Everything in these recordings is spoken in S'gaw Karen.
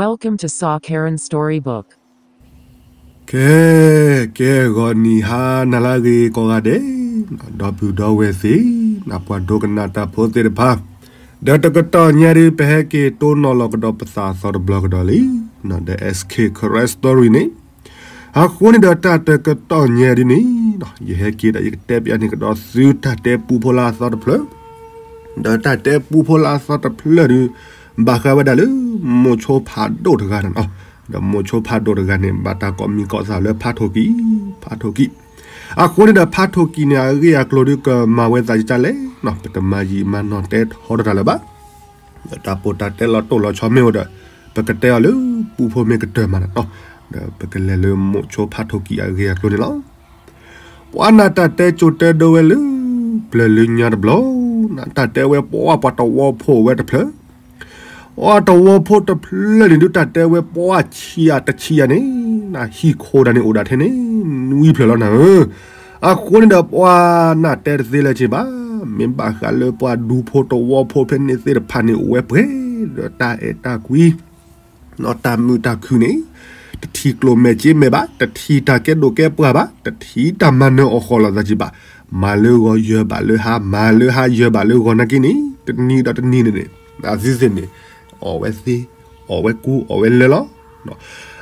Welcome to Saw Karen Storybook. ကဲ, ကဲဂီၤနံၤဟါနၤလၢအဂ့ၤကိးဂၤဒဲး, ဒီပုၢ်ဒီဝဲၢ်သ့ၣ်, ပှၤဒိကနၣ်တၢ်ဖိသ့ၣ်တဖၣ်, ဒီးတကတီၢ်ညါဒ်ပဟဲက့ၤတိၢ်နီၣ်လီၤကဒီးပသးအသီတဘျီကဒီးလံ, ဒီး S K Karen Story န့ၣ်, အဃိန့ၣ်ဒီးတၢ်တကတီၢ်ညါဒ်န့ၣ်, ယဟဲက့ၤဒီးယကတဲပျးန့ၢ်ကဒီးသုတၢ်တဲပူဖိလၢအသီတဖျၢၣ် ဒီးတၢ်တဲပူဖိလၢအသီတဖျၢၣ်ဒုး, ဘၣ်ဃးဝဲဒၣ်လၢ မိၤဆိဖးဒိၣ်တဂၤန့ၣ်လီၤ. ဒီးမိၤဆိဖးဒိၣ်တဂၤန့ၣ် ဘၣ်တၢ်ကိးမံၤကိးသးလၢဖးထိၣ်ကံၣ်, ဖးထိၣ်ကံၣ်, အဃိန့ၣ်ဒီးဖးထိၣ်ကံၣ်န့ၣ် အဂ့ၢ်အကျိၤဒုးကမၤဝဲသးကလဲၣ်, ပတမၤယံာ်မၤနီၢ်တဲထီတၢ်လၢၤဘၣ်. ဒီးတၢ်ပိၢ်တၢ်တဲလီၤတိၢ်လီၤဆီမ့ၢ်အိၣ်ဒီး, ပကတဲအီၤလၢပူဖိမ့ၢ်ကတၢၢ်မးန့ၣ်လီၤ. ဒီးပကလဲၤလၢမိၤဆိဖးထိၣ်ကံၣ်အဂ့ၢ်အကျိၤန့ၣ်လီၤ. ပှၤနၢ်တၢ်တဲကိၤတဲဒိဝဲလၢ ပျၢၤလၢညါတဘျီ, နၢ်တၢ်တဲဝဲပှၤပှၤတဝီဖိဝဲတဖျၢၣ်, အတဝီဖိတဖျၢၣ်န့ၣ်ဒုးတၢ်တဲဝဲပှၤဆံးယၤတဆံးယၤန့ၣ်, နၢ်ဟံၣ်ခိၣ်ဒၣ်န့ၣ်အိၣ်ဒၣ်ထဲန့ၣ်, နွံဖျၢၣ်လီၤနၤဧၢ. အဃိန့ၣ်ဒီးပှၤနၢ်တဲတသ့လၢၤက့ၤဘၣ်, မ့ၢ်ဘၣ်ဃးလၢပှၤဒူဖိတဝီဖိဖဲန့ၣ်သ့ၣ်တဖၣ်န့ၣ် အိၣ်ဝဲပှဲၤဒီးတၢ်အဲၣ်တၢ်ကွံ ဒီးတၢ်မုာ်တၢ်ခုၣ်န့ၣ်, တထံၣ်ကျိၣ်မဲာ်စ့မဲာ်ဘၣ်, တထံၣ်တၢ်ကဲဒိၣ်ကဲပှၢ်ဘၣ်, တထံၣ်တၢ်မၤနၢၤအီၣ်ဃီလီၤသးက့ၤဘၣ်, မၤလၢဂီၤယၢၤဘၣ်လၢဟါ, မၤလၢဟါယၢၤဘၣ်လၢဂီၤနာ်က့န့ၣ်, တနံၤဒီးတနံၤန့ၣ်န့ၣ်, အသုသ့ၣ်န့ၣ်, အီၣ်ဝဲသ့, အီၣ်ဝဲကူ, အီၣ်ဝဲလၢလီၤ.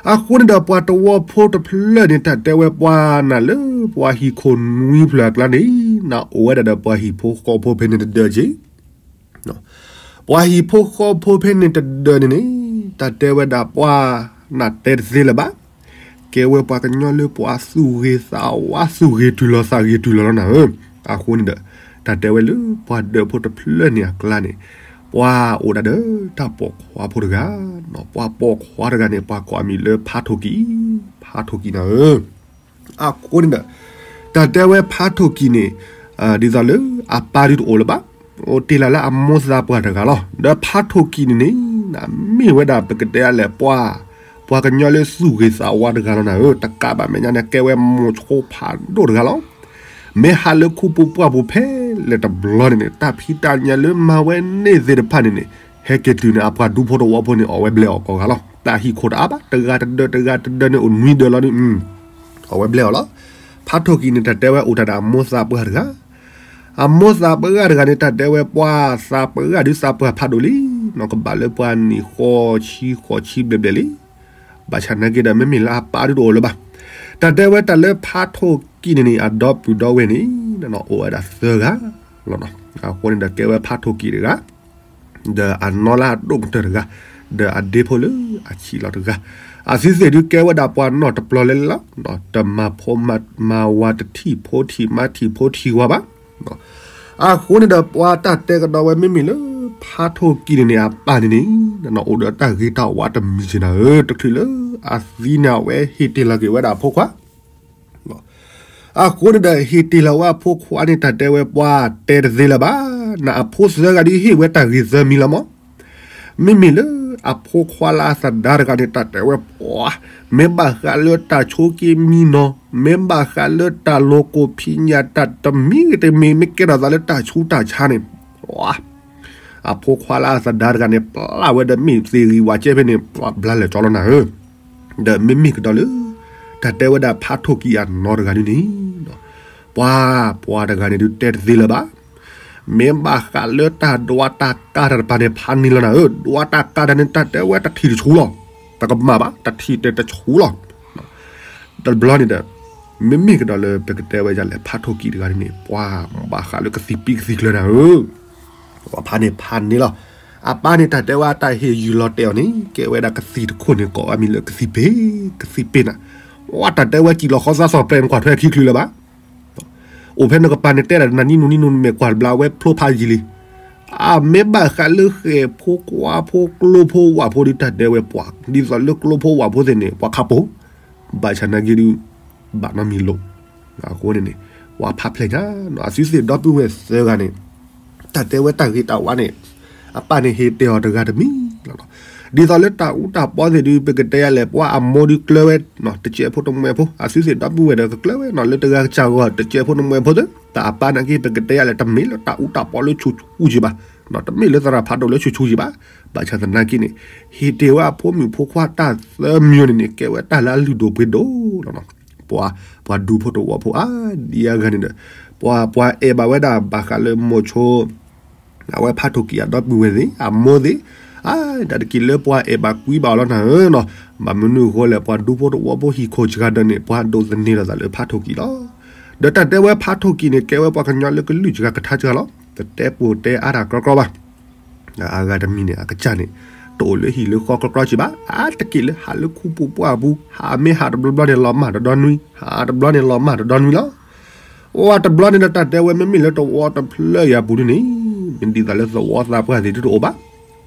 အဃိန့ၣ်ဒီးပှၤတဝီဖိတဖျၢၣ်န့ၣ် တၢ်တဲဝဲပှၤနၢ်လၢပှၤဟံၣ်ခိၣ်နွံဖျၢၣ်အကျါန့ၣ်, နအိၣ်ဝဲဒၣ်ဒီးပှၤဟံၣ်ဖိဃီဖိဖဲန့ၣ်တဒၢက့ၤ ပှၤဟံၣ်ဖိဃီဖိဖဲန့ၣ်တဒၢန့ၣ်န့ၣ်, တၢ်တဲဝဲဒၣ်ပှၤနၢ်တဲတသ့လၢၤဘၣ်, ကဲဝဲပှၤကညီလၢပှၤသူၣ်ဂ့ၤသးဝါ သူၣ်ဂ့ၤတုၤလီၤသးဂ့ၤတုၤလီၤလီၤနၤဧၢ. အဃိန့ၣ်ဒီး, တၢ်တဲဝဲလၢပှၤဒၢးဖိတဖျၢၣ်န့ၣ်အကျါန့ၣ်, ပှၤအိၣ်ဒၣ်ဒီးတၢ်ပိာ်ခွါဖိတဂၤ, ပှၤပိာ်ခွါတဂၤန့ၣ် ပှၤကိးအမံၤလၢဖးထိၣ်ကံၣ်, ဖးထိၣ်ကံၣ်နၤဧၢ. အဃိန့ၣ်ဒီး, တၢ်တဲဝဲဖးထိၣ်ကံၣ်န့ၣ်, ဒ်သိးလၢအပၢ်ဒုးတအိၣ်လၢၤဘၣ်, အိၣ်တ့ၢ်လၢ်လၢအမိၢ်သးပှၢ်တဂၤလီၤ. ဒီးဖးထိၣ်ကံၣ်န့ၣ်န့ၣ်, မ့ၢ်ဝဲဒၣ်ပကတဲအလဲၤပှၤ, ပှၤကညီလၢသူၣ်ဂ့ၤသးဝါတဂၤလီၤနၤဧၢ, တကးဘၣ်မဲာ်ညါန့ၣ် ကဲဝဲမိၤဆိဖးဒိၣ်တဂၤလီၤ. မ့ၢ်ဟးလၢခူပူၤပှၢ်ပူၤဖဲလဲၣ်တဘျီန့ၣ်န့ၣ်, တၢ်ဖံးတၢ်ညၣ်လၢမၤဝဲန့ၣ်သ့ၣ်တဖၣ်န့ၣ်န့ၣ်, ဟဲက့ၤတုၤန့ၣ် အပှၤဒူဖိတဝီဖိန့ၣ် အီၣ်ဝဲဘျဲးအီၣ်ကိးဂၤလီၤ. တၢ်ဟံၣ်ခိၣ်တအါဘၣ်, တဂၤတဒၢတဂၤတဒၢန့ၣ်အိၣ်နွံဒၢလီၤဒုး, အီၣ်ဝဲဘျဲးအီၣ်လီၤ. ဖးထိၣ်ကံၣ်န့ၣ် တၢ်တဲဝဲအိၣ်တၢ်ဒီးအမိၢ်သးပှၢ်တဂၤ, အမိၢ်သးပှၢ်တဂၤန့ၣ် တၢ်တဲဝဲပှၤသးပှၢ်ဒုးသးပှၢ်ဖးဒိၣ်လံ, နီၢ်ကဘၣ်လၢပှၤနံၣ်ဃိးဆံဃိးဆံဘျဲၣ်ဘျဲၣ်လံ. ဘၣ်ဆၣ်နာ်က့ဒီး မ့မ့ၢ်လၢအပၢ်ဒုးတအိၣ်လၢၤဘၣ်. တၢ်တဲဝဲတၢ်လၢဖးထိၣ်ကံၣ်န့ၣ်န့ၣ် အဒီပုၢ်ဒီဝဲၢ်န့ၣ်, အိၣ်ဝဲဒၣ်သၢဂၤလီၤ. အဃိန့ၣ်ဒီးကဲဝဲဖးထိၣ်ကံၣ်တဂၤ, ဒီးအနီၢ်လၢအဒိၣ်ကတၢၢ်တဂၤ, ဒီးအဒ့ဖိလၢအဆံးလီၤတဂၤ, အသုသ့ၣ်ဒုးကဲဝဲဒၣ်ပှၤနီၢ်တပျီၤလဲၤလဲၤလီၤ. တမၤဖိမၤဝၤ တထံၣ်ဖိထံၣ်မါထံၣ်ဖိထံၣ်ဝၤဘၣ်. အဃိန့ၣ်ဒီး ပှၤတၢ်တဲကဒီးဝဲမ့မ့ၢ်လၢ ဖးထိၣ်ကံၣ်န့ၣ်န့ၣ် အပၢ်န့ၣ်န့ၣ်, အိၣ်ဒီးတၢ်ဂ့ၤတၢ်ဝါတမံၤက့ၤနၤဧၢ, တချုးလၢအသံန့ၣ် အဝဲဟ့ၣ်တ့ၢ်လီၤက့ၤဝဲဒၣ်အဖိခွါ အဃိန့ၣ်ဒီး ဟ့ၣ်တ့ၢ်လီၤဝဲအဖိခွါန့ၣ် တၢ်တဲဝဲပှၤတဲတသ့လၢၤဘၣ်. နအဖိသၢဂၤဒုးဟ့ၣ်ဝဲတၢ်ဂ့ၤသၢမံၤလီၤမး. မ့မ့ၢ်လၢအဖိခွါလၢအသဒါတဂၤန့ၣ် တၢ်တဲဝဲပှၤ, မ့ၢ်ဘၣ်ဃးလၢတၢ်ဆိးက့မံနီၤ, မ့ၢ်ဘၣ်ဃးလၢတၢ်လိၤကိၣ်ဖံးညၣ်တၢ်တမံၤဂ့ၤတမံၤ မ့ၢ်ကဲထီၣ်သးလၢတၢ်ဆူးတၢ်ဆါန့ၣ်, ပှၤ အဖိခွါလၢအသဒါတဂၤန့ၣ် ပျၢ်ဝဲဒီးမ့ၢ်သ့ၣ်ဂံၢ်ဝးကဲဖဲန့ၣ် ပှၤဘျါလဲၤကၠီလီၤနၤဧၢ. ဒီးမ့မ့ၢ်ကဒီးလၢ တၢ်တဲဝဲဒၣ်ဖးထိၣ်ကံၣ်အနီၢ်တဂၤဒုးန့ၣ်, ပှၤ ပှၤတဂၤန့ၣ်ဒုးတဲတသ့လၢၤဘၣ်. မ့ၢ်ဘၣ်ဃးလၢတၢ်ဒွးတၢ်ကါတၢ်တဖၣ်န့ၣ် ဖးန့ၢ်လီၤနၤဧၢ, ဒွးတၢ်ကါတၢ်န့ၣ် တၢ်တဲဝဲတထံၣ်တဆူလီၤ. တကမၣ်ဘၣ်, တထံၣ်တဲတဆူလီၤ. တဘျီန့ၣ်ဒီး မ့မ့ၢ်ကဒီးလၢပကတဲဝဲဒ်လဲၣ် ဖးထိၣ်ကံၣ်တဂၤန့ၣ်န့ၣ် ပှၤဘၣ်ဃးလၢကသံၣ်ပံကသံၣ်ကျၢၤနၤဧၢ. ပှၤဖးန့ၣ်ဖးန့ၢ်လီၤ. အပၢ်န့ၣ်တၢ်တဲဝဲတၢ်ဟ့ၣ်ယုၢ်လီၤတဲာ်အီၤန့ၣ် ကဲဝဲဒၣ်ကသံၣ်တခိၣ်န့ၣ် ကိးအမံၤလၢကသံၣ်ပ့ၤ, ကသံၣ်ပ့ၤနၤ. ဝဲတၢ်တဲဝဲစံၣ်လီၤဃီသးစီၣ်ပျဲနကွၢ်ထွဲခံချုးလၢၤဘၣ်. အိၣ်ဖဲနကပၤန့ၣ်တဲဒၣ်နၤနံၣ်နူနံၣ်နူ မ့ၢ်ကွၢ်တဘျီဝဲဖျိဖးယံာ်လံ. အမ့ၢ်ဘၣ်ဃးလၢဃဲၣ်ဖိခွါဖိကျိဖိဝၣ်ဖိဒုး တၢ်တဲဝဲပှၤ ဒ်သိးလၢကျိဖိဝၣ်ဖိသ့ၣ်န့ၣ် ပှၤခးပိာ်, ဘၣ်ဆၣ်နာ်က့ဒုး ဘၣ်နီတမံၤလိာ်. အဃိန့ၣ်န့ၣ် ပှၤဖးဖျဲၣ်ညါ အသုသ့ၣ်ဒီပုၢ်ဝဲၢ်သၢဂၤန့ၣ် တၢ်တဲဝဲတၢ်ဂ့ၤတၢ်ဝါန့ၣ် အပၢ်န့ၣ်ဟ့ၣ်တဲာ်အီၤတဂၤတမံၤလီၤ. ဒ်သိးလၢတၢ်အူတၢ်ပီသ့ၣ်ဒုး ပကတဲယၤလဲၣ် ပှၤအမိၢ်ဒုးကျၢၤဝဲ တစဲးဖိတမှဲၤဖိ အသုသ့ၣ်ဒီပုၢ်ဝဲၢ်ဒီးကကျၢၤဝဲနီၤ လၢတဂၤကစၢ်ဂီၤ တစဲးဖိတမှဲၤဖိသ့ၣ် တၢ်အပၢ်နာ်က့ ပကတဲယၤလဲၣ် တမ့ၢ်လၢတၢ်အူတၢ်ပီလၢဆူၣ်ဆူၣ်က့ဘၣ်, တမ့ၢ်လၢသရၣ်ဖးဒိၣ်လၢဆူၣ်ဆူၣ်က့ဘၣ်. ဘၣ်ဆၣ်သနာ်က့န့ၣ် ဟ့ၣ်တ့ၢ်ဝဲအဖိမုၣ်ဖိခွါတၢ်သၢမံၤန့ၣ်န့ၣ် ကဲဝဲတၢ်လၢအလုၢ်ဒိၣ်ပှ့ၤဒိၣ်လီၤ. ပှၤ ပှၤဒူဖိတဝီဖိအါဒံအါဂၤန့ၣ်ဒီး ပှၤ ပှၤအဲၣ်ဘၣ်ဝဲဒၣ်ဘၣ်ဃးလၢမိၤဆိ အဝဲဖးထီၣ်ကံၢ်အဒီပုၢ်ဝဲၢ်သ့ၣ် အမိၢ်သ့ၣ်, အါ တၢ်တက့ၢ်လၢပှၤအဲၣ်ဘၣ်ကွံဘၣ်အီၤလီၤနၤဧၢနီၤ. ဘၣ်မနုၤအဃိလဲၣ် ပှၤဒူဖိတဝီဖိဟံၣ်ခိၣ်စှၤဒီးန့ၣ် ပှၤဒိးသန့ၤလိာ်သးလၢဖးထီၣ်ကံၢ်လီၤ. ဒီးတၢ်တဲဝဲဖးထီၣ်ကံၢ်န့ၣ် ကဲဝဲပှၤကညီလၢကလုၢ်စှၤကထါစှၤလီၤ. တတဲပိာ်တဲအါတၢ်ကြီကြီဘၣ်. အဂၤတမံၤန့ၣ် အကစၢ်န့ၣ် တအိၣ်လၢဟံၣ်လၢဃီကြီကြီက့ဘၣ်, အါတက့ၢ်လၢဟးလၢခူပူၤပှၢ်ပူၤ, ဟးမ့ၢ်ဟးတဘျီဘျီန့ၣ် လီၤမၢ်တဒီနွံ, ဟးတဘျီန့ၣ် လီၤမၢ်တဒီနွံလီၤ. အိၣ်တဘျီန့ၣ်ဒီး တၢ်တဲဝဲ မ့မ့ၢ်လၢတဝီတဖျၢၣ်အံၤအပူၤဒ်န့ၣ် မ့ၢ်ဒ်သိးလၢသဝီသးပှၢ်သ့ၣ်တအိၣ်ဘၣ်.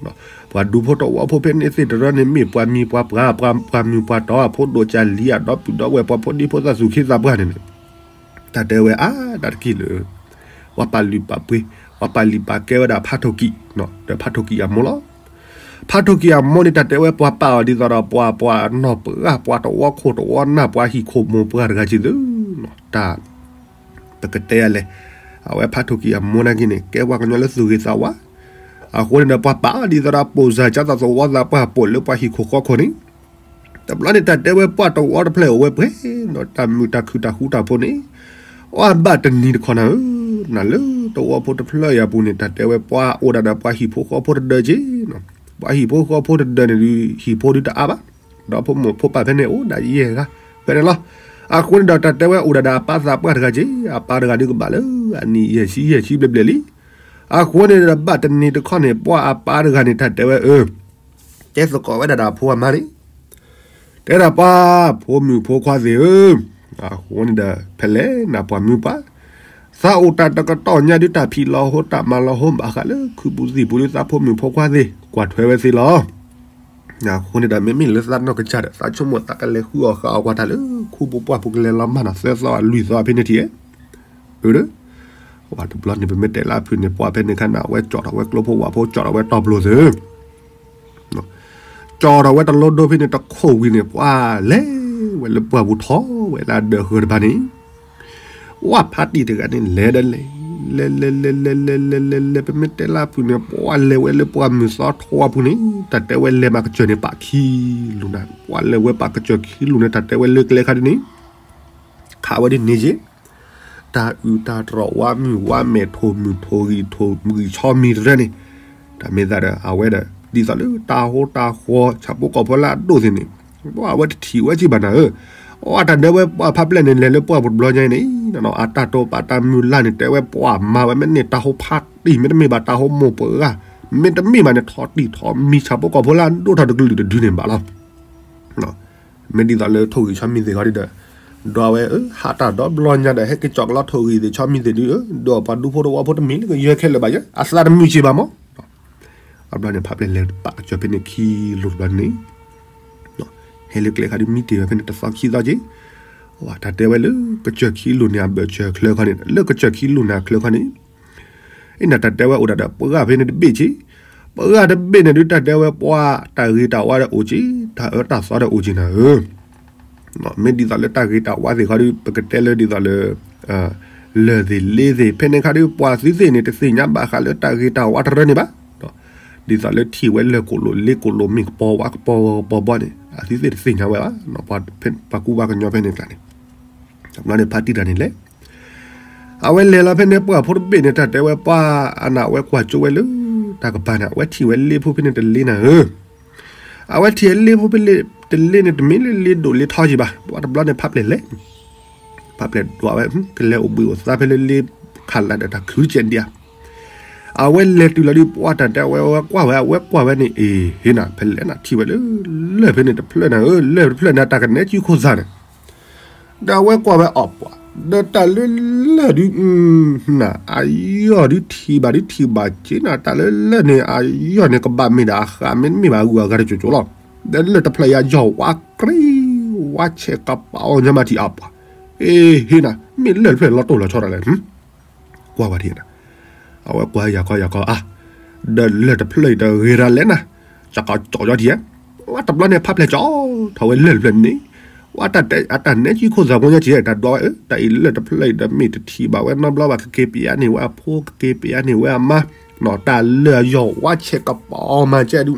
ပှၤဒူဖိတဝီဖိဖဲန့ၣ်သ့ၣ်တဖၣ်န့ၣ် မ့ၢ်ပှၤမံၤပှၤပှၢ် ပှၤမုၢ်ပှၤတီၤ အဖိဒိၣ်ကၢ်လံၤ အဒီပုၢ်ဒီဝဲၢ် ပှၤဖိဒံဖိသၣ်သူၣ်က့သးပှၢ်န့ၣ်န့ၣ် တၢ်တဲဝဲအါ တၢ်တက့ၢ်လၢ ပှၤပာ်လုၢ်ပာ်ပှ့ၤ ပှၤပာ်လုၢ်ပာ်ကဲဝဲဒၣ်ဖးထီၣ်ကံၢ်, ဒီးဖးထီၣ်ကံၢ်အမိၢ်လီၤ. ဖးထီၣ်ကံၢ်အမိၢ်န့ၣ် တၢ်တဲဝဲပှၤပာ်အီၤဒ်သိးဒီး ပှၤ ပှၤနီၢ်ပှၢ် ပှၤတဝီခိၣ်တဝီနၢ် ပှၤဟံၣ်ခိၣ်မိၢ်ပှၢ်တဂၤက့သု, တၢ် ပကတဲယၤလဲၣ်, အဝဲဖးထီၣ်ကံၢ်အမိၢ်နာ်က့န့ၣ် ကဲပှၤကညီလၢသူၣ်ဂ့ၤသးဝါ, အဃိန့ၣ်ဒီး ပှၤပာ်အီၤဒ်သိးဒီး ပိာ်စၢ်ကၢ်သးသဝီသးပှၢ် ပိာ်လၢပှၤဟံၣ်ခိၣ်ဃီခိၣ်န့ၣ် တဘျီန့ၣ် တၢ်တဲဝဲပှၤတဝီတဖျၢၣ်အိၣ်ဝဲပှဲၤဒီး တၢ်မုာ်တၢ်ခုၣ်တၢ်ဃူတၢ်ဖိးန့ၣ် အီၣ်ဘၣ်တနံၤတခီနၤဧၢ, နၤလၢတဝီဖိတဖျၢၣ်အံၤအပူၤန့ၣ် တၢ်တဲဝဲပှၤအိၣ်ဒၣ်ဒီးပှၤဟံၣ်ဖိဃီဖိတဒၢက့, ပှၤဟံၣ်ဖိဃီဖိတဒၢန့ၣ်ဒုး ဟံၣ်ဖိဒုးတအါဘၣ်, ဒီးဖိမိၢ်ဖိပၢ်ဖဲန့ၣ်အိၣ်ဒၣ်ယဲၢ်ဂၤ ဖဲန့ၣ်လီၤ. အဃိန့ၣ်ဒီး တၢ်တဲဝဲအိၣ်ဒၣ်ဒီးအပၢ်သးပှၢ်တဂၤက့, အပၢ်တဂၤဒုးကဘၣ်လၢအနံၣ်ယဲၢ်ဆံယဲၢ်ဆံဘျဲၣ်ဘျဲၣ်လံ. အဃိန့ၣ်ဒီး ဘၣ်တနံၤတခီန့ၣ် ပှၤအပၢ်တဂၤန့ၣ် တၢ်တဲဝဲအၢ တဲသကိးဝဲဒၣ်ဒီးအဖိအမါန့ၣ်, တဲဒၣ်ပှၤ ဖိမုၣ်ဖိခွါသ့ၣ်ဧၢ, အဃိန့ၣ်ဒီး ဖဲလဲၣ်နၤပှၤမုၢ်ပှၢ် သးအိၣ်တၢ်တကတီၢ်ညါဒုး တၢ်ဖံးလီၤဟိတၢ်မၤလီၤဟိ ဘၣ်ဃးလၢခုပူၤသံၣ်ပူၤဒုး သးဖိမုၣ်ဖိခွါသ့ၣ် ကွၢ်ထွဲဝဲသ့လီၤ. အဃိန့ၣ်ဒီး မ့မ့ၢ်လၢသးနီၢ်ကစၢ်ဒီး သးဆိကမိၣ်သးကလဲၤဃုအီၣ်ဃုအီၣ်ကွၢ်တၢ်လၢ ခူပူၤပှၢ်ပူၤကလဲၤလီၤမၢ်နီၤ သၢသီလွံၢ်သီဖဲန့ၣ်ထံၣ်, အၢ တဘျီန့ၣ် ပမ့ၢ်တဲလၢအဖုၣ်န့ၣ် ပှၤဖဲန့ၣ်ခါန့ၣ် အဝဲကၠီၣ်ထီၣ်ဝဲကျိဖိဝၣ်ဖိ ကၠီၣ်ထီၣ်ဝဲတီၢ်ပျိၢ်သ့ၣ် ကၠီၣ်ထီၣ်ဝဲတလိဒိဖဲန့ၣ် တခိၣ်ဝံၤန့ၣ် ပှၤလဲၤဝဲလၢပှၢ်ပူၤထီၣ်ဝဲလၢအဒၢးဃၢၤတဖၣ်န့ၣ်, ဝၣ်ဖးတံၢ်တဂၤန့ၣ် လဲၤဒီးလဲၤ လဲၤလဲၤလဲၤလဲၤလဲၤလဲၤလဲၤလဲၤ ပမ့ၢ်တဲလၢအဖုၣ်န့ၣ် ပှၤလဲၤဝဲလၢပှၢ်မုၢ်သီထီအပူၤန့ၣ် တၢ်တဲဝဲလဲၤမၤကစၢၢ်န့ၣ် ပာ်ခံလူၤနၤ ပှၤလဲၤဝဲပာ်ကစၢၢ်ခံလူၤန့ၣ် တၢ်တဲဝဲလၢကျဲခါဒ်န့ၣ် ခးဝဲဒ်န့ၣ်က့ တၢ်အုၣ်တၢ်တြီၣ် ဝါမုၢ်ဝါမဲာ် ထိၣ်မုၢ်ထိၣ်ဂံၢ် ထိၣ်ဂံၢ်ဆီမံၤတရၢန့ၣ် တၢ်မ့ၢ်သးဒီး အဝဲဒီး ဒ်သိးလၢတၢ်ဟိတၢ်ဃီ ဆၣ်ဖိကီၢ်ဖိလၢအဒိၣ်သ့ၣ်န့ၣ် အဝဲတထံၣ်ဝဲက့ဘၣ်နၤဧၢ, အတၢ်ဒၢဝဲပှၤဖးပျဲၢ်န့ၣ် လဲၤလၢပှၢ်ပူၤတဘျီညါအံၤန့ၣ် အတၢ်တိာ်ပာ်တၢ်မုၢ်လၢ်န့ၣ် တဲဝဲပှၤမၤဝဲမ့ၢ်န့ၢ်တၢ်ဟိဖးတံၢ် မ့တမ့ၢ်ဘၣ်တၢ်ဟိမိၢ်ပှၢ်ဂၤ မ့တမ့ၢ်ဘၣ်န့ၣ် ထိၣ်တံၢ်ထိၣ်မံၤ ဆၣ်ဖိကီၢ်ဖိလၢအဒိၣ်ထီၣ်တကလုာ်တဒုန့ၣ်ဘၣ်လီၤ. မ့ၢ်ဒ်သိးလၢထိၣ်ဂံၢ်ဆီမံၤသ့ၣ်ခီဒ်ဒီး ဒီးအဝဲ ဟးတၢ်ဒီဘျီညါဒီး ဟဲက့ၤကၠီၣ်ကလီထိၣ်ဂံၢ်သ့ၣ်ဆီမံၤသ့ၣ်ဒုး ဒီးပှၤဒူဖိတဝီဖိတမံၤလၢကယၢၤခဲလၢာ်ဘၣ်ယဲ အသးတမုာ်က့ဘၣ်မး, အဘျီန့ၣ် ဖးပျဲၢ်လဲၤပာ်ကစၢၢ်ဖဲန့ၣ်ခံလိၤတဘျီန့ၣ် ဟဲလၢကျဲခါဒုး မံတ့ၢ်ဝဲဖဲန့ၣ်တသီခံသီက့ တၢ်တဲဝဲလၢကစၢၢ်ခံလိၤန့ၣ် အဘၢၣ်စၢၢ်ချၢခီန့ၣ် လၢကစၢၢ်ခံလိၤန့ၣ်အချၢခီန့ၣ် အ့ၣ်နၤ တၢ်တဲဝဲအိၣ်ဒၣ်ဒီးပှၢ်ဖဲန့ၣ်တဘ့ၣ်က့, ပှၢ်တဘ့ၣ်န့ၣ်ဒုး တၢ်တဲဝဲပှၤတၢ်ဂ့ၤတၢ်ဝါဒီးအိၣ်က့, တၢ်အၢတၢ်သီဒီးအိၣ်က့နၤဧၢ, မ့ၢ်ဒ်သိးလၢတၢ်ဂ့ၤတၢ်ဝါသ့ၣ်ခီဒုး ပကတဲလၢဒ်သိးလၢ လၢၢ်သ့ၣ်လ့သ့ၣ် ဖဲန့ၣ်ခါဒုး ပှၤသုသ့ၣ်န့ၣ် တသ့ၣ်ညါဘၣ်ဃးလၢတၢ်ဂ့ၤတၢ်ဝါတရၢန့ၣ်ဘၣ်, ဒ်သိးလၢထံၣ်ဝဲလၢၢ်ကိၣ်လိၣ်လ့ကိၣ်လိၣ်မ့ၢ်ကပီၤဝါကပီၤပီၤဘီန့ၣ် အသုသ့ၣ်တသ့ၣ်ညါဝဲဘၣ်, ပှၤကူပှၤကညီဖဲန့ၣ်ကျါန့ၣ် တဘျီန့ၣ် ဖးတံၢ်တၢ်န့ၣ်လဲၣ် အဝဲလဲၤလီၤဖဲန့ၣ် ပှၢ်ဖိတဘ့ၣ်န့ၣ် တၢ်တဲဝဲပှၢ်အနၢ်ဝဲကွၢ်ကၠိဝဲလၢ တၢ်ကပၤန့ၣ် အဝဲထံၣ်ဝဲလ့ဖိဖဲန့ၣ်တလ့နၤဧၢ, အဝဲထံၣ်လ့ဖိဖဲန့ၣ်တလ့န့ၣ် တမ့ၢ်လၢလ့ဒိၣ်လ့ထီက့ဘၣ်, ပှၢ်တဘျီန့ၣ် ဖးပျဲၢ်လဲၤ ဖးပျဲၢ်ဒွးဝဲ ကလဲၤအိၣ်ဘှံးအိၣ်သါဖဲလၢလ့ခးလးဒီးတၢ်ခုကဲးဒံးဧါ, အဝဲလဲၤတုၤလီၤဒုး ပှၢ်တၢ်တဲဝဲ အဝဲကွၢ်ဝဲ အဝဲကွၢ်ဝဲန့ၣ် အ့ၣ် ဟ့ၣ်နၤ ဖဲလဲၣ်နၤထံၣ်ဝဲလၢ လၢၢ်ဖဲန့ၣ်တဖျၢၣ်နၤဧၢ, လၢၢ်တဖျၢၣ်န့ၣ် တၢ်ကနဲကံခိၣ်သၣ်န့ၣ် ဒီးအဝဲကွၢ်ဝဲအီၤပှၤ, ဒီးတၢ်လၢလၢၢ်ဒုး နၤ အယီၢ်ဒုးထံၣ်ဘၣ်ဒုးထံၣ်ဘၣ်က့နၤ, တၢ်လၢလၢၢ်န့ၣ် အယီၢ်န့ၣ် ကဘၣ်မ့ၢ်ဒၣ်အဃၢ် မ့တမ့ၢ်ဘၣ်အဂုၤအဂၤတကၠိၤကၠိၤလီၤ, ဒီးလၢၢ်တဖျၢၣ်အံၤ အယီၢ်ဝါကြံ ဝါဆဲးကပၤအီၤညါမးထံၣ်အီၤပှၤ, အ့ၣ် ဟ့ၣ်နၤ မ့ၢ်လၢၢ်တဖျၢၣ်လီၤတိၢ်လီၤဆီတၢ်လဲၣ် ကွၢ်ဝဲထံၣ်နၤ, အဝဲကွၢ်ယၤခီယၤခီအါ, ဒီးလၢၢ်တဖျၢၣ်အံၤတဂ့ၤဒၣ်လဲၣ်နၤ, ကၠီကၠီကၠီထံၣ်ဧါ, ဝဲတဘျီန့ၣ် ဖးပျဲၢ်ကၠီထီၣ်ဝဲလၢၢ်တဖျၢၣ်န့ၣ်, ပှၤတၢ်တဲ အတၢ်နဲကံခိၣ်သးပှဲၤညါကဲ တၢ်ဒွးဝဲ အတၢ်အံၤလၢၢ်တဖျၢၣ်အံၤဒီး မ့ၢ်တထံၣ်ဘၣ်ဝဲနီတဘျီဘၣ် ကက့ၤပျးန့ၢ်ဝဲအဖိ ကက့ၤပျးန့ၢ်ဝဲအမါ, တၢ်လၢအယီၢ်ဝါဆဲးကပီၤမၤကဲဒုး,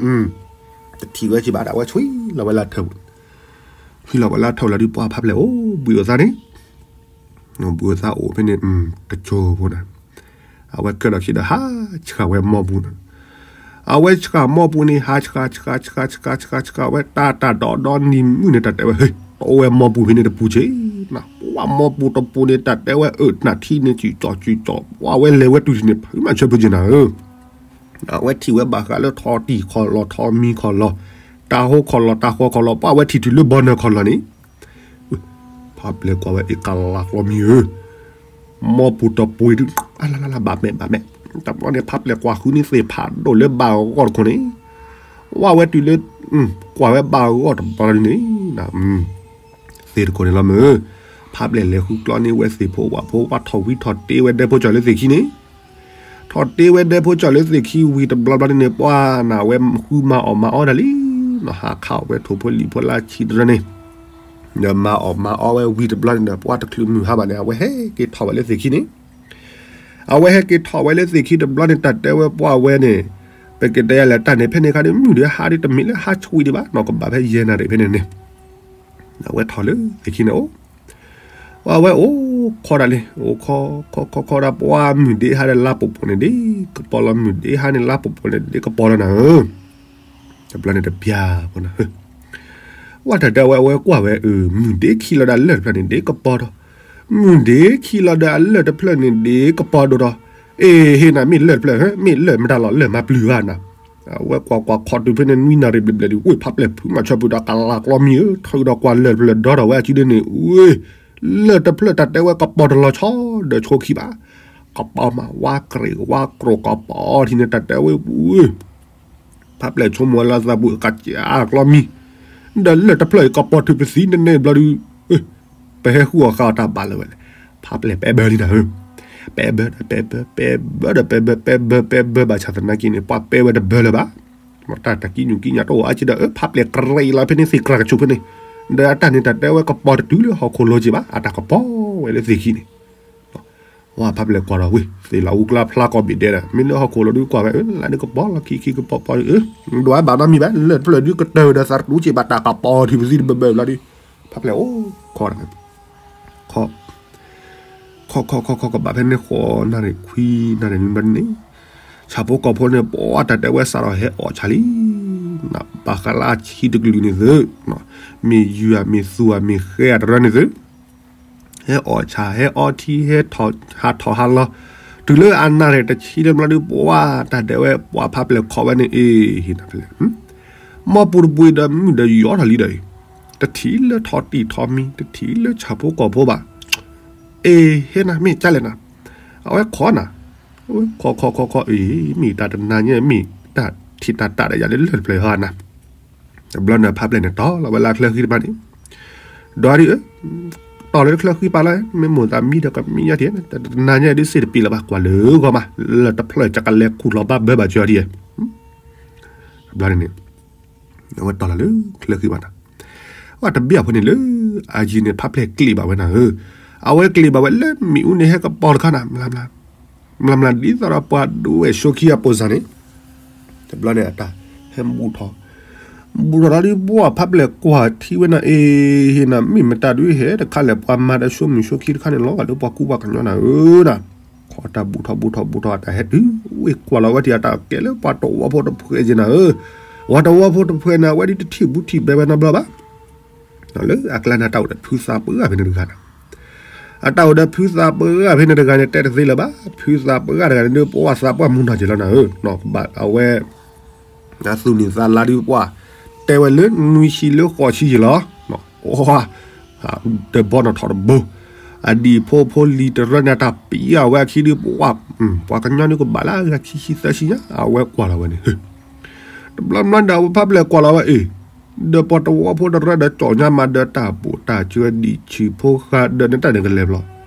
တထံၣ်ဝဲက့ဘၣ်ဒၣ်ဝဲ ဆွံလီၤဝဲလၢထၢၣ်ပူၤ, ဆွံလီၤဝဲလၢထၢၣ်ပူၤလီၤဒုး ပှၤဖးဖျဲၣ်အိၣ်ဘှံးအိၣ်သါန့ၣ်, ဘှံးအိၣ်သါအိၣ်ဖဲန့ၣ် တကၠိဖိန့ၣ်, အဝဲကဲထီၣ်ခံဒီး ဟးဆှၣ်ဝဲမီၢ်ပူၤန့ၣ်, အဝဲဆှၣ်မီၢ်ပူၤန့ၣ် ဟးဆှၣ်ဆှၣ်ဆှၣ်ဆှၣ်ဆှၣ်ဆှၣ်ဝဲ တၢ်တၢ်ဒီဒီနံၤမုၢ်န့ၣ် တၢ်တဲဝဲ ဟ့ၣ် တအိၣ်ဝဲမီၢ်ပူၤဖဲန့ၣ်တပူၤက့, ပှၤမီၢ်ပူၤတပူၤန့ၣ် တၢ်တဲဝဲ အၢ နၢ်ထံန့ၣ် စုၣ်ကၠီၣ်စုၣ်ကၠီၣ် ပှၤဝဲလဲၤဝဲတုၤထံၣ်န့ၣ် ဖုမၤဆၢပူၤက့နၤဧၢ, အဝဲထံၣ်ဝဲဘၣ်ဃးလၢထီၣ်တံၢ်ခီၣ်လီၢ် ထီၣ်မံၤခီၣ်လီၢ်, တၢ်ဟိခီၣ်လီၢ် တၢ်ဃီခီၣ်လီၢ် ပှၤဝဲထံၣ်တုၤလၢဘီနၢၣ်ခီၣ်လီၢ်န့ၣ် ဖးပျဲၢ်ကွၢ်ဝဲ အ့ၣ် ကလးကျီမံၤဧၢ, မီၢ်ပူၤတပူၤအံၤဒုး အလၢလၢလၢ ဘၣ်မဲာ်ဘၣ်မဲာ်, တဘျီန့ၣ် ဖးပျဲၢ်ကွၢ်ဃုန့ၢ်သ့ၣ်ဖးဒိၣ်လၢဘၣ်ဂီၢ်တခိၣ်န့ၣ်, ဝဲဝဲတုၤလၢ ကွၢ်ဝဲဘၣ်ဂီၢ်တဘျီန့ၣ် သ့ၣ်တခိၣ်န့ၣ်လီၤမ့ၢ်, ဖးပျဲၢ်လဲၤဃုကျီန့ၢ်ဝဲသ့ၣ်ဖိဝၣ်ဖိ ပှၤထီၣ်ဝံထီၣ်တ့ဝဲဒဲဖိကၠီၣ်လၢသ့ၣ်ခံန့ၣ် ထီၣ်တ့ဝဲဒဲဖိကၠီၣ်လၢသ့ၣ်ခံဝံၤတဘျီဘျီန့ၣ် ပှၤနၢ်ဝဲဃုမၤအီၣ်မၤအီဒၣ်လံ, နီၢ်ဟးခးအီၣ်ဝဲထိၣ်ဖိလံၣ်ဖိလၢဆံးတရၢန့ၣ်, ဒီးမၤအီၣ်မၤအီဝဲဝံၤတဘျီန့ၣ်ဒီး ပှၤတချုးမုၢ်ဟါဘၣ်န့ၣ် အဝဲဟဲက့ၤထီၣ်ဝဲလၢသ့ၣ်ခံန့ၣ်, အဝဲဟဲက့ၤထီၣ်ဝဲလၢသ့ၣ်ခံတဘျီန့ၣ် တၢ်တဲဝဲပှၤဝဲန့ၣ်, ပကတဲယၤလဲၣ် တၢ်န့ၣ်ဖဲန့ၣ်ခါဒီး မုၢ်ဒီးဟါဒီးတမ့ၢ်လၢဟါဆှံဒံးဘၣ် နီၢ်ကဘၣ်ဖဲယဲၢ်နၣ်ရံၣ်ဖဲန့ၣ်န့ၣ် အဝဲထီၣ်လၢသ့ၣ်ခံန့ၣ်အိၣ်, ပှၤဝဲအိၣ်ခီဒၣ်လံ, အိၣ်ခီခီခီခီဒၣ် ပှၤမုၢ်ဒ့ဟါဒီးလါပှဲၤပှဲၤန့ၣ်ဒ့ကပီၤလီၤ, မုၢ်ဒ့ဟါန့ၣ် လါပှဲၤပှဲၤန့ၣ်ဒ့ကပီၤလီၤနၤဧၢ, တဘျီန့ၣ်တပျၢ်ဖိနၤဧၢ, ဝဲတၢ်တဲဝဲ အဝဲကွၢ်ဝဲ မုၢ်ဒ့ခံလီၤဒီးအလၢၢ်တဖျၢၣ်န့ၣ်ဒ့ကပီၤဒီး, မုၢ်ဒ့ခံလီၤဒီးအလၢၢ်တဖျၢၣ်န့ၣ်ဒ့ကပီၤဒိၣ်ဒီး, အ့ၣ် ဟ့ၣ်နၤ မ့ၢ်လၢၢ်တဖျၢၣ်ဧၢ, မ့ၢ်လၢၢ်မတၤလီၤ လၢၢ်မၤပျုၤဧါနၤ အဝဲကွၢ်ကွၢ်ခီတုၤဖဲန့ၣ် နွံနၣ်ရံၣ်ဘျဲၣ်ဘျဲၣ်ဒုး ဝ့ၢ်ဖးပျဲၢ်ဖုမၤဆၢပူၤဒီး ကလးကျီမံၤဧၢ, ထုးဒီးကွၢ်လၢၢ်တဖျၢၣ်ဒီးဝဲအစုဒ်န့ၣ်, ဝ့ၢ် လၢၢ်တဖျၢၣ်တၢ်တဲဝဲကပီၤတလီၤဆီဒီးဆိခံဘၣ်, ကပီၤမး ဝါကြ့ၢ်ဝါကြိၢ်ကပီၤထံန့ၣ် တၢ်တဲဝဲဝ့ၢ် ဖးပျဲၢ်ဆိကမိၣ်ဝဲလၢသးပူၤ ကစၢ်ကျီမံၤ, ဒီးလၢၢ်တဖျၢၣ်အံၤကပီၤထုးပသံန့ၣ်န့ၣ်ဘျီဒုး, ပဟဲဃုအီၣ်ဃာ်အီၤတၢ်ဘၣ်လၢၤဝဲလဲၣ်, ဖးပျဲၢ်ပဲဘၢလံနၤဧၢ, ပဲဘၢဒီးပဲဘၢ ပဲဘၢဒီးပဲဘၢ ပဲဘၢပဲဘၢဘၣ်ဆၣ်သနာ်က့န့ၣ် ပှၤပဲဝဲတဘၢလၢၤဘၣ်, တၢ်တၢ်ကံညူးကံညၣ်တအိၣ်အါက့ဒီး အၢ ဖးပျဲၢ်ကြဲလီၤဖဲန့ၣ်သ့ၣ်ကြၢ်ကဆိးဖဲန့ၣ်, ဒီးအတၢ်န့ၣ်တၢ်တဲဝဲကပီၤတတုၤလၢဟီၣ်ခိၣ်လိၤက့ဘၣ် အတၢ်ကပီၤဝဲလၢသ့ၣ်ခံန့ၣ် ဝဲဖးပျဲၢ်ကွၢ်လီၤဝ့ၢ် သ့ၣ်လီၤအူကျါဖျါကီၢ်ဘ့ၣ်ဒဲးဒီး မ့ၢ်လၢဟီၣ်ခိၣ်လိၤဒုးကွၢ်ဝဲ အၢ လၢနကပီၤလီၤခံခံကပီၤပီၤအၢ ဒွးဘၣ်နီတမံၤဘၣ် လၢၢ်တဖျၢၣ်ဒုးကတၢၢ်ဒီးသးတတူၢ်က့ဘၣ်တၢ်ကပီၤထံပသံတဘၢဘၢဘျီဒုး ဖးပျဲၢ်အိၣ်ခီ ခီ ခီ ခီ ခီ ကဘၣ်ဖဲန့ၣ်ဃိးနၣ်ရံၣ်ခွံနၣ်ရံၣ်နွံဘျီန့ၣ် ဆၣ်ဖိကီၢ်ဖိန့ၣ် ပှၤတၢ်တဲဝဲစးထီၣ်ဟဲအီၣ်ဆၣ်လံ ဘၣ်ဃးလၢအဆံတကလုာ်န့ၣ်သု မ့ၢ်ယုၢ်ဧါ မ့ၢ်သူဧါ မ့ၢ်ဃဲဧါ တရၢန့ၣ်သု ဟဲအီၣ်ဆၣ် ဟဲအီထံ ဟဲထီၣ်ဟးထီၣ်ဟးလီၤ တုၤလၢအနၣ်ရံၣ်တဆံလၢဘျီဒုး ပှၤတၢ်တဲဝဲ ပှၤဖးပျဲၢ်ခီဝဲန့ၣ် အ့ၣ် ဟ့ၣ်နၤဖဲလဲၣ် မီၢ်ပူၤတပူၤအံၤဒီး မုၢ်ဒီးယီၤထီၣ်လံဒီးအံၤ တထံၣ်လၢထီၣ်တံၢ်ထီၣ်မံၤ တထံၣ်လၢဆၣ်ဖိကီၢ်ဖိဘၣ် အ့ၣ် ဟ့ၣ်နၤ မ့ၢ်ကလဲၣ်နၤ အဝဲခီနၤ ခီခီခီခီ အ့ၣ် မ့ၢ်တၢ်တနၤညါ မ့ၢ်တၢ်ထံၣ်တၢ်တၢ်ဒီးယၤလၢလၢၢ်တဖျၢၣ်ဟီနၤ တဘျီန့ၣ် ဖးပျဲၢ်န့ၣ် တီၢ်လီၤဝဲလၢချၢဃံတဖၣ်န့ၣ် ဒီးဒ်အၢ တီၢ်လီၤလၢချၢဃံပာ်လီၤ မ့ၢ်မိၢ်သးမံဒီးကမံယါထံၣ် တနၤညါဒ်စ့ၢ်တပံးလၢၤဘၣ် ကွၢ်လၢဂီၢ်မး လၢတဖျၢၣ်ကကလဲၤခူၣ်လီၤဘၣ်ဘၢဘၣ်ကၢထံၣ် တဘျီန့ၣ်န့ၣ် အဝဲတီၢ်လီၤလၢချၢဃံဘၣ်နၤ ဝဲတဘျီဖိန့ၣ်လၢ အယံၤန့ၣ် ဖးပျဲၢ်ကျ့းဘၣ်ဝဲနၤဧၢ အဝဲကျ့းဘၣ်ဝဲလၢမ့ၣ်အူန့ၣ် ဟဲကပီၤတခါနၤ မျၢ်မျၢ် မျၢ်မျၢ်ဒ်သိးဒီးပှၤဒိဝဲၢ်ဆိခံအပိၢ်စၢ်န့ၣ် တဘျီန့ၣ်အတၢ်ဟဲဘူၣ်ထီၣ် ဘူၣ်ထီၣ်လီၤဒ်ပှၤဖးပျဲၢ်ကွၢ်ထံဝဲနၤ အ့ၣ် ဟ့ၣ်နၤ မ့ၢ်မတၤဒုးဟဲတခါလဲၣ် ပှၤမၤတၢ်ဆိမိၣ်ဆိခံတခါန့ၣ်လီၤ လၢပှၤကူပှၤကညီနၤဧၢနၤ ခီတၢ်ဘူၣ်ထီၣ်ဘူၣ်ထီၣ်ဘူၣ်ထီၣ် အတၢ်ဟဲတုၤဝ့ၢ်ကွၢ်လီၤဝဲထံၣ် အတၢ်ကဲလၢပှၤတဝီဖိတဖှဲးက့နၤဧၢ ပှၤတဝီဖိတဖှဲးန့ၣ် အဝဲဒ်တထံၣ်ဘူးထံၣ်ဘဲဝဲနီတဘျီဘၣ် လၢအကျါန့ၣ် အတၢ်အိၣ်ဒီးဖုသးပှၢ်ဖဲန့ၣ်တဂၤန့ၣ် အတၢ်အိၣ်ဒီးဖုသးပှၢ်ဖဲန့ၣ်တဂၤန့ၣ် တဲတသ့လၢၤဘၣ် ဖုသးပှၢ်တဂၤန့ၣ်ဒုး ပှၤသးပှၢ်မူနီၢ်က့ၤလီၤနၤဧၢ ဘၣ်အဝဲ အသူၣ်နံၣ်သးလါဒုးပှၤ တဲဝဲလၢနွံဆံလၢဃိးဆံယံၤလီၤ ပှၤ တဘီနီၢ်ထီၣ်တဘိ အဒံၣ်ဖိဖိလံၤတရၢန့ၣ် အတၢ်ပံးအဝဲအခံဒုးပှၤ ပှၤကညီဒုးကဘၣ်လၢအဂၤခံဆံသၢဆံညါ အဝဲကွၢ်လီၤဝဲန့ၣ် တဘျီဘျီဒီး အဝဲဖးပျဲၢ်ကွၢ်လီၤဝဲအံၤ ဒီးပှၤတဝီဖိတရၢဒီး ကၠီၣ်ညါမးဒီးတၢ်ဘူၣ်တၢ်စၢၤဒံၣ်ဆံးဖိဃာ်ဒီး နတၢ်န့ၣ်ကလဲၤဘျီ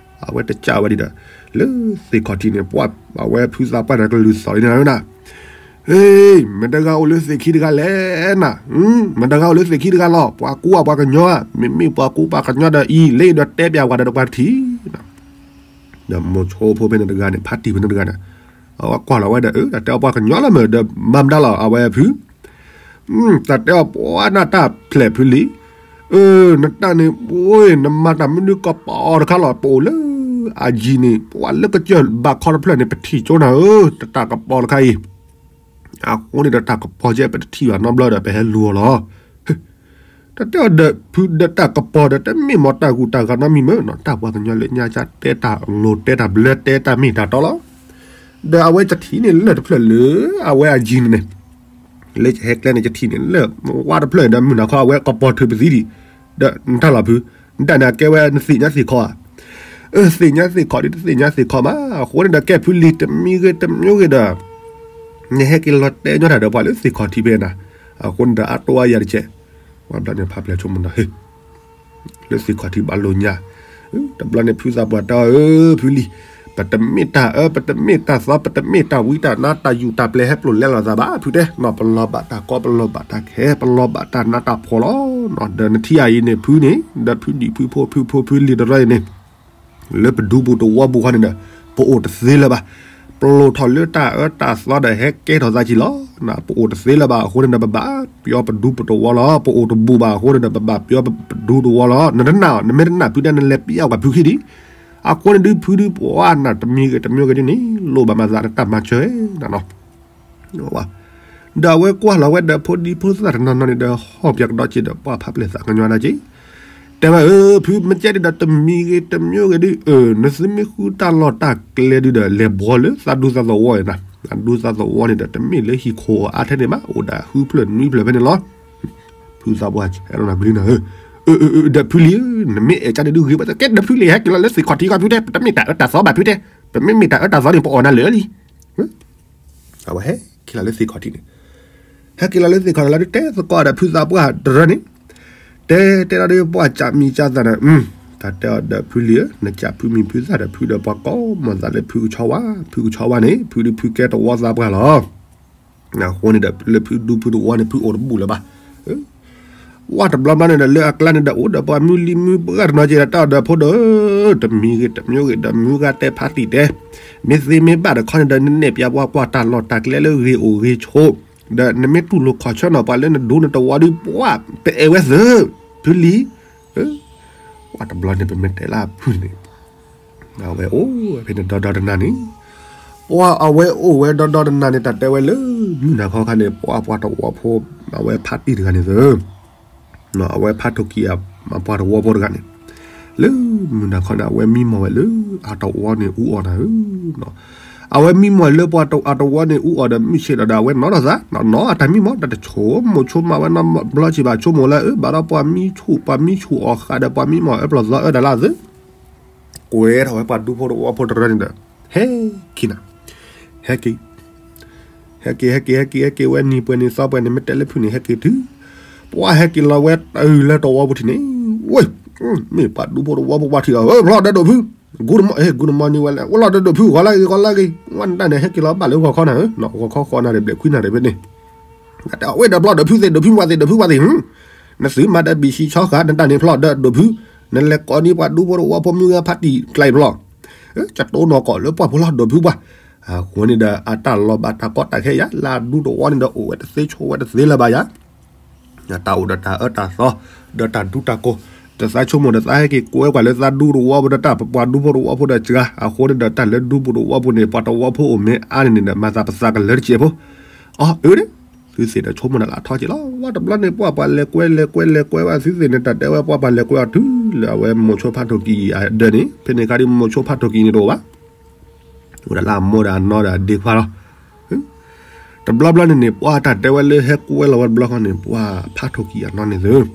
အဝဲတကးဝဲဒ်ဒီး လၢသ့ၣ်ခီၣ်ထံးန့ၣ် ပှၤ အဝဲဖုသးပှၢ်န့ၣ် ကလုၢ်သီၣ်လံနၤနၤ ဟ့, မတၤတဂၤအိၣ်လၢသ့ၣ်ခံတဂၤလဲၣ်နၤ, မတၤတဂၤအိၣ်လၢသ့ၣ်ခံတဂၤလီၤ, ပှၤကူဧါပှၤကညီဧါ, မ့မ့ၢ်ပှၤကူပှၤကညီဒီးအံၤ လၢဒီးတဲပျးဝဲဒီးပှၤတထံၣ်, ဒီးမိၤဆိဖိဖဲန့ၣ်တဂၤန့ၣ် ဖါတံၢ်ဖဲန့ၣ်တဂၤန့ၣ်, အဝဲကွၢ်လီၤဝဲဒီး အၢ တၢ်တဲအီၤပှၤကညီလီၤမ့ၢ်ဒီး မၤမတၤလီၤ အဝဲဖု တၢ်တဲအီၤပှၤနၢ်တၢ်ဖျဲး ဖုလံၤ, အၢ နတၢ်န့ၣ် အိၣ် နမၤတၢ်မနုၤကပီၤတခါလီၤ, ပအိၣ်လၢအယံၤန့ၣ် ပှၤလၢကစၢၢ်ဘၣ်ခီတဖျၢၣ်န့ၣ် ပထံၣ်ကၠိနၤဧၢ, တၢ်ကပီၤတခါအံၤ, အဃိန့ၣ်ဒီးတၢ်ကပီၤကဲ ပတထံၣ်ဘၣ်နီတဘျီဒီး ပဟဲလူၤအီၤလီၤ. တၢ်တဲအီၤဒီးဖုဒီး တၢ်ကပီၤဒီး တမ့ၢ်မ့ၢ်တၢ်ဂုၤတၢ်ဂၤနီတမံၤမ့ၢ်နီၤ, တၢ်ပှၤကညီလၢညါကၢ်တဲတၢ်လိၤ တဲတၢ်ဘျၢ တဲတၢ်မ့ၢ်တၢ်တီလီၤ. ဒီးအဝဲကထံၣ်န့ၣ်လၢၢ်တဖျၢၣ်လၢ အဝဲအယံၤန့ၣ်န့ၣ်, လၢကဟဲကျဲန့ၣ် ကထံၣ်န့ၣ်လၢၢ်ဝါတဖျၢၣ်ဒီး မုၢ်နၤခီ အဝဲကပီၤထုးပသံဒံး, ဒီးနတၢ်လီၤဖု, နတၢ်န့ၣ် အကဲဝဲနသ့ၣ်ညါသ့ၣ်ခီဧါ, အၢ သ့ၣ်ညါသ့ၣ်ခီဒ် တသ့ၣ်ညါသ့ၣ်ခီမး, အဃိန့ၣ်ဒီး ကဲဖုလံၤ တမံၤဂ့ၤတမံၤဂ့ၤဒီး နဟဲက့ၤလီၤတဲညီတၢ်ဒီးပှၤလၢသ့ၣ်ခီၣ်ထံးဖဲနၤ, အဃိန့ၣ်ဒီး အတိအယၤတကဲး, ပှၤဘျီန့ၣ် ဖါပျဲၤဆိကမိၣ်ဒီး ဟ့ လၢသ့ၣ်ခီၣ်ထံးဘၣ်လိာ်ညါ, တဘျီန့ၣ် ဖုသးပှၢ်တဲအီၤ အၢ ဖုလံၤ, ပတမ့ၢ်တၢ်အၢ ပတမ့ၢ်တၢ်သီ ပတမ့ၢ်တၢ်ဝံတၢ်နါ တၢ်ယူၢ်တၢ်ပျဲၤ ဟဲပျိာ်လဲလီၤသးဘၣ် ဖုတဲ, နီၤ ပလီၤဘၣ်တၢ်ကီ ပလီၤဘၣ်တၢ်ခဲ ပလီၤဘၣ်တၢ်နးတၢ်ဖှီၣ်လီၤ. ဒီးနထံၣ်အံၤန့ၣ် ဖုန့ၣ် ဒီးဖုဒံၣ်ဖုဖိ ဖုဖိဖုလံၤတရၢအံၤန့ၣ် လၢပဒူပူၤတဝီပူၤခီန့ၣ်ဒီး ပအိၣ်တသ့လၢၤဘၣ်. ပလိၣ်ထီၣ်လၢတၢ်အၢတၢ်သီဒီးဟဲကဲထီၣ်သးကံလီၤ. ပအိၣ်တသ့လၢၤဘၣ်အဃိန့ၣ်ဒီး ပဘၣ်ပျီပဒူပူၤတဝီလီၤ. ပအိၣ်တဘူးဘၣ်အဃိန့ၣ်ဒီး ပဘၣ်ပျီပဒူတဝီလီၤ. နတနာ် နမ့ၢ်တနာ်ဖုတဲ နလဲၤပျီကွၢ်ဖုခံဒံး. အဃိန့ၣ်ဒုး ဖုဒုးပှၤနၢ်တမံၤဂ့ၤတမံၤဂ့ၤဒ်န့ၣ် လိၣ်ဘၣ်မၤသးနတၢ်မၤစၢၤနၤနီၤ. ဒီးအဝဲကွၢ်လီၤဝဲဒီးဖိဒံဖိသၣ်တနီၤနီၤန့ၣ်ဒီး ဟီၣ်ပၠးကဒီးက့ၤဒီး ပှၤဖးပျဲၢ်သးကညီၤဒၣ်က့ၤ တဲဝဲ အၢ ဖုမ့ၢ်ကဲဒ်ဒီး တမံၤဂ့ၤတမံၤဂ့ၤဒုး အၢ နသုမ့ၢ်ဃုတၢ်လီၢ်တၢ်ကျဲဒုးဒီး လဲၤဘှီလၢသးဒူသးသဝီအံၤနၤ. သးဒူသးသဝီန့ၣ်ဒီး တမ့ၢ်လၢဟံၣ်ခိၣ်အါထဲန့ၣ်ဘၣ်, အိၣ်ဒၣ်ဃုဖျၢၣ်နွံဖျၢၣ်ဖဲန့ၣ်လီၤ. ဖုသးပှၢ်အဲၣ်လီၤနၤကလုၢ်နၤဧၢ, အၢ အၢ အၢ ဒီးဖုလံၤဧၢ, နမ့ၢ်အဲၣ်ကါန့ၣ်ဒုးဂ့ၤဘၣ်, ကဲဒီးဖုလံၤ ဟဲက့ၤလီၤလၢသ့ၣ်ခီၣ်ထံးခီၣ်ဖုတဲ, ပတမ့ၢ်တၢ်အၢတၢ်သီဘၣ်ဖုတဲ, ပမ့ၢ်မ့ၢ်တၢ်အၢတၢ်သီန့ၣ် ပအီၣ်နၤလၢာ်လံ. အဝဲဟဲက့ၤလီၤလၢသ့ၣ်ခီၣ်ထံးန့ၣ်, ဟဲက့ၤလီၤလၢသ့ၣ်ခီၣ်ထံးလီၤဒုး တဲသကိးဒီးဖုသးပှၢ်တရၢန့ၣ်, တဲတဲလီၤဒုး ပှၤကးမံၤကးသးဒီး, တၢ်တဲအီၤဒီးဖုလံၤဧၢ, နကးဖုမံၤဖုသၣ်ဒီး ဖုဒီးပှၤကိးမီၤသးလၢဖုကဆီဝါ, ဖုကဆီဝါန့ၣ် ဖုဒုးဖုကဲတဝီသးပှၢ်လီၤ. အဃိန့ၣ်ဒီး လၢဖုဒူဖုတဝီန့ၣ် ဖုအိၣ်တဘူးလၢၤဘၣ်. ဝဲတဘျီဘျီန့ၣ်ဒီး လၢအကျါန့ၣ်ဒီး အိၣ်ဒီးပှၤမုၢ်လံၤမုၢ်ပှၢ်တနီၤက့ၤဒီး တၢ်ဒီးဖိဒီး, တမံၤဂ့ၤတမံၤဂ့ၤဒီး မုၢ်ဂၤတဲဖးတံၢ်တဲ, မ့ၢ်သ့မ့ၢ်ဘၣ်တခီန့ၣ်ဒီး နနဲၣ်ပျးပှၤကွၢ်တၢ်လီၢ်တၢ်ကျဲလၢဂ့ၤအိၣ်ဂ့ၤဆိး, ဒီးနမ့ၢ်တူၢ်လိာ်ခီၣ်ဆၢနီၤ ပှၤလၢနဒူနတဝီဒုး ပှၤပအဲၣ်ဝဲသု, ဖုလံၤ, ဝဲတဘျီန့ၣ် ပမ့ၢ်တဲလၢဖုန့ၣ် အဝဲအိၣ်ဝဲဖဲန့ၣ်ဒီဒီတနၤန့ၣ်, ပှၤအဝဲအိၣ်ဝဲဒီဒီတနၤန့ၣ် တၢ်တဲဝဲလၢ မုၢ်နၤခီခါန့ၣ် ပှၤပှၤတဝီဖိ အဝဲဖးတံၢ်တဂၤန့ၣ်သၢ, အဝဲဖးထိၣ်ကံၢ်အပှၤတဝီဖိတဂၤန့ၣ်, လၢမုၢ်နၤခီန့ၣ် အဝဲမံမီၢ်ဝဲလၢအတဝီန့ၣ်အူအီၣ်နၤဧၢ, အဝဲမံမီၢ်လၢပှၤအတဝီန့ၣ်အူအီၣ်ဒီး မုၢ်ဆ့ၣ်ဒီး အဝဲနီၢ်ထီၣ်သး, နီၢ်အတၢ်မံမီၢ် တၢ်တဆိကမိၣ်ဆိကမးဝဲနီတဘျီက့ၤဘၣ် ဆိကမိၣ်လၢ အၢ ဘၣ်ဒီးပှၤမံဆူၣ် ပှၤမံဆူၣ်အီၣ်ဃာ်ဒီး ပှၤမံမီၢ်အၢပျီၢ်သီအၢတၢ်လၢအသၢ ကွဲထီၣ်ဝဲပှၤဒူဖိတဝီဖိတရၢန့ၣ်ဒီး ဟဲက့ၤနၤ, ဟဲက့ၤ, ဟဲက့ၤ ဟဲက့ၤ ဟဲက့ၤ ဟဲက့ၤဝဲနံၤပှဲၤနံၤသီပှဲၤန့ၣ် မ့ၢ်တဲလၢဖုန့ၣ် ဟဲက့ၤတုၤ, ပှၤဟဲက့ၤလီၤဝဲတုၤလၢတဝီပူၤထံးန့ၣ်, ဝဲ, မ့ၢ်ပှၤဒူဖိတဝီဖိပှၤထံၣ်ဒီး အၢ ဖျီၣ်ဒီးဒိၣ်ဖု, ဂူတမီၢ် ဂူတမီၢ်နံၤဝဲလဲၣ် ဝဲလီၤဒီးဒိၣ်ဖု ဂီၤလၢဂ့ၤ ဂီၤလၢဂ့ၤ, ဝဲနတၢ်န့ၣ် ဟဲက့ၤလီၤဘၣ်လၢဂီၤခီနၤဧၢ, ဂီၤခီဃီနၤဒီး ဘျဲးခွံနၤဒီးဖဲန့ၣ် တၢ်အဝဲဒီးဘျီဒိၣ်ဖုသ့ၣ် ဒိၣ်ဖုမၤသ့ၣ် ဒိၣ်ဖုမၤသ့ၣ်, နသုမၤဒီးဘံၣ်ဆံဆီဃာ် နတၢ်န့ၣ်ဖျီၣ်ဒီးဒိၣ်ဖု, နလဲၤကိးန့ၢ်ပှၤဒူဖိတဝီဖိမုၢ်ဂၤဖးတံၢ်ကျဲဖျီၣ်, ကတိၤနီၢ်ကီၢ်လၢပှၢ်ဖိလီၤဒိၣ်ဖုပှၤ, အဃိန့ၣ်ဒီး အတၢ်လီၤဘၣ်တၢ်ကီတၢ်ခဲယၤ လၢအဒူတဝီန့ၣ်ဒီး အိၣ်ဝဲတသ့ဆိးဝဲတသ့လၢၤဘၣ်ယၤ တၢ်အိၣ်ဒီးတၢ်အၢတၢ်သီ ဒီးတၢ်ဒူတၢ်ကိၢ်, ဒီးသးဆိကမိၣ်ဒီးသးဟဲက့ၤကွဲကွၢ်လၢသးဒူတဝီဖိဒီး တၢ်ပပှၤဒူဖိတဝီဖိဒီးစှၤ, အဃိန့ၣ်ဒီး တၢ်လၢဒူပူၤတဝီဖိန့ၣ် ပှၤတဝီဖိအိၣ်မ့ၢ်အါန့ၣ်န့ၣ်ဒီး မၤသးပသးကလၢတစဲးဖိ, အီ အၢ သုသ့ၣ်ဒီးဆိကမိၣ်ဒီးလၢအထီက့ၤလီၤ. ဝဲတဘျီန့ၣ် ပှၤပှၤလဲၤကွဲလဲၤကွဲလဲၤကွဲဝဲသုသ့ၣ်န့ၣ် တၢ်တဲဝဲပှၤပှၤလဲၤကွဲအီၤတုၤလၢအဝဲမိၤဆိဖးထိၣ်ကံၢ်အဒၢးန့ၣ်, ဖဲန့ၣ်ခါဒ်မိၤဆိဖးထိၣ်ကံၢ်န့ၣ်တအိၣ်ဘၣ် အိၣ်ဒၣ်လၢအမိၢ်ဒီးအနီၢ်ဒီးအဒ့ခွါလီၤ. တဘျီဘျီန့ၣ်န့ၣ် ပှၤတၢ်တဲဝဲလၢဟဲကွဲလီၤဝဲတဘျီဃီန့ၣ် ပှၤဖးထိၣ်ကံၢ်အနီၢ်န့ၣ်သၢ,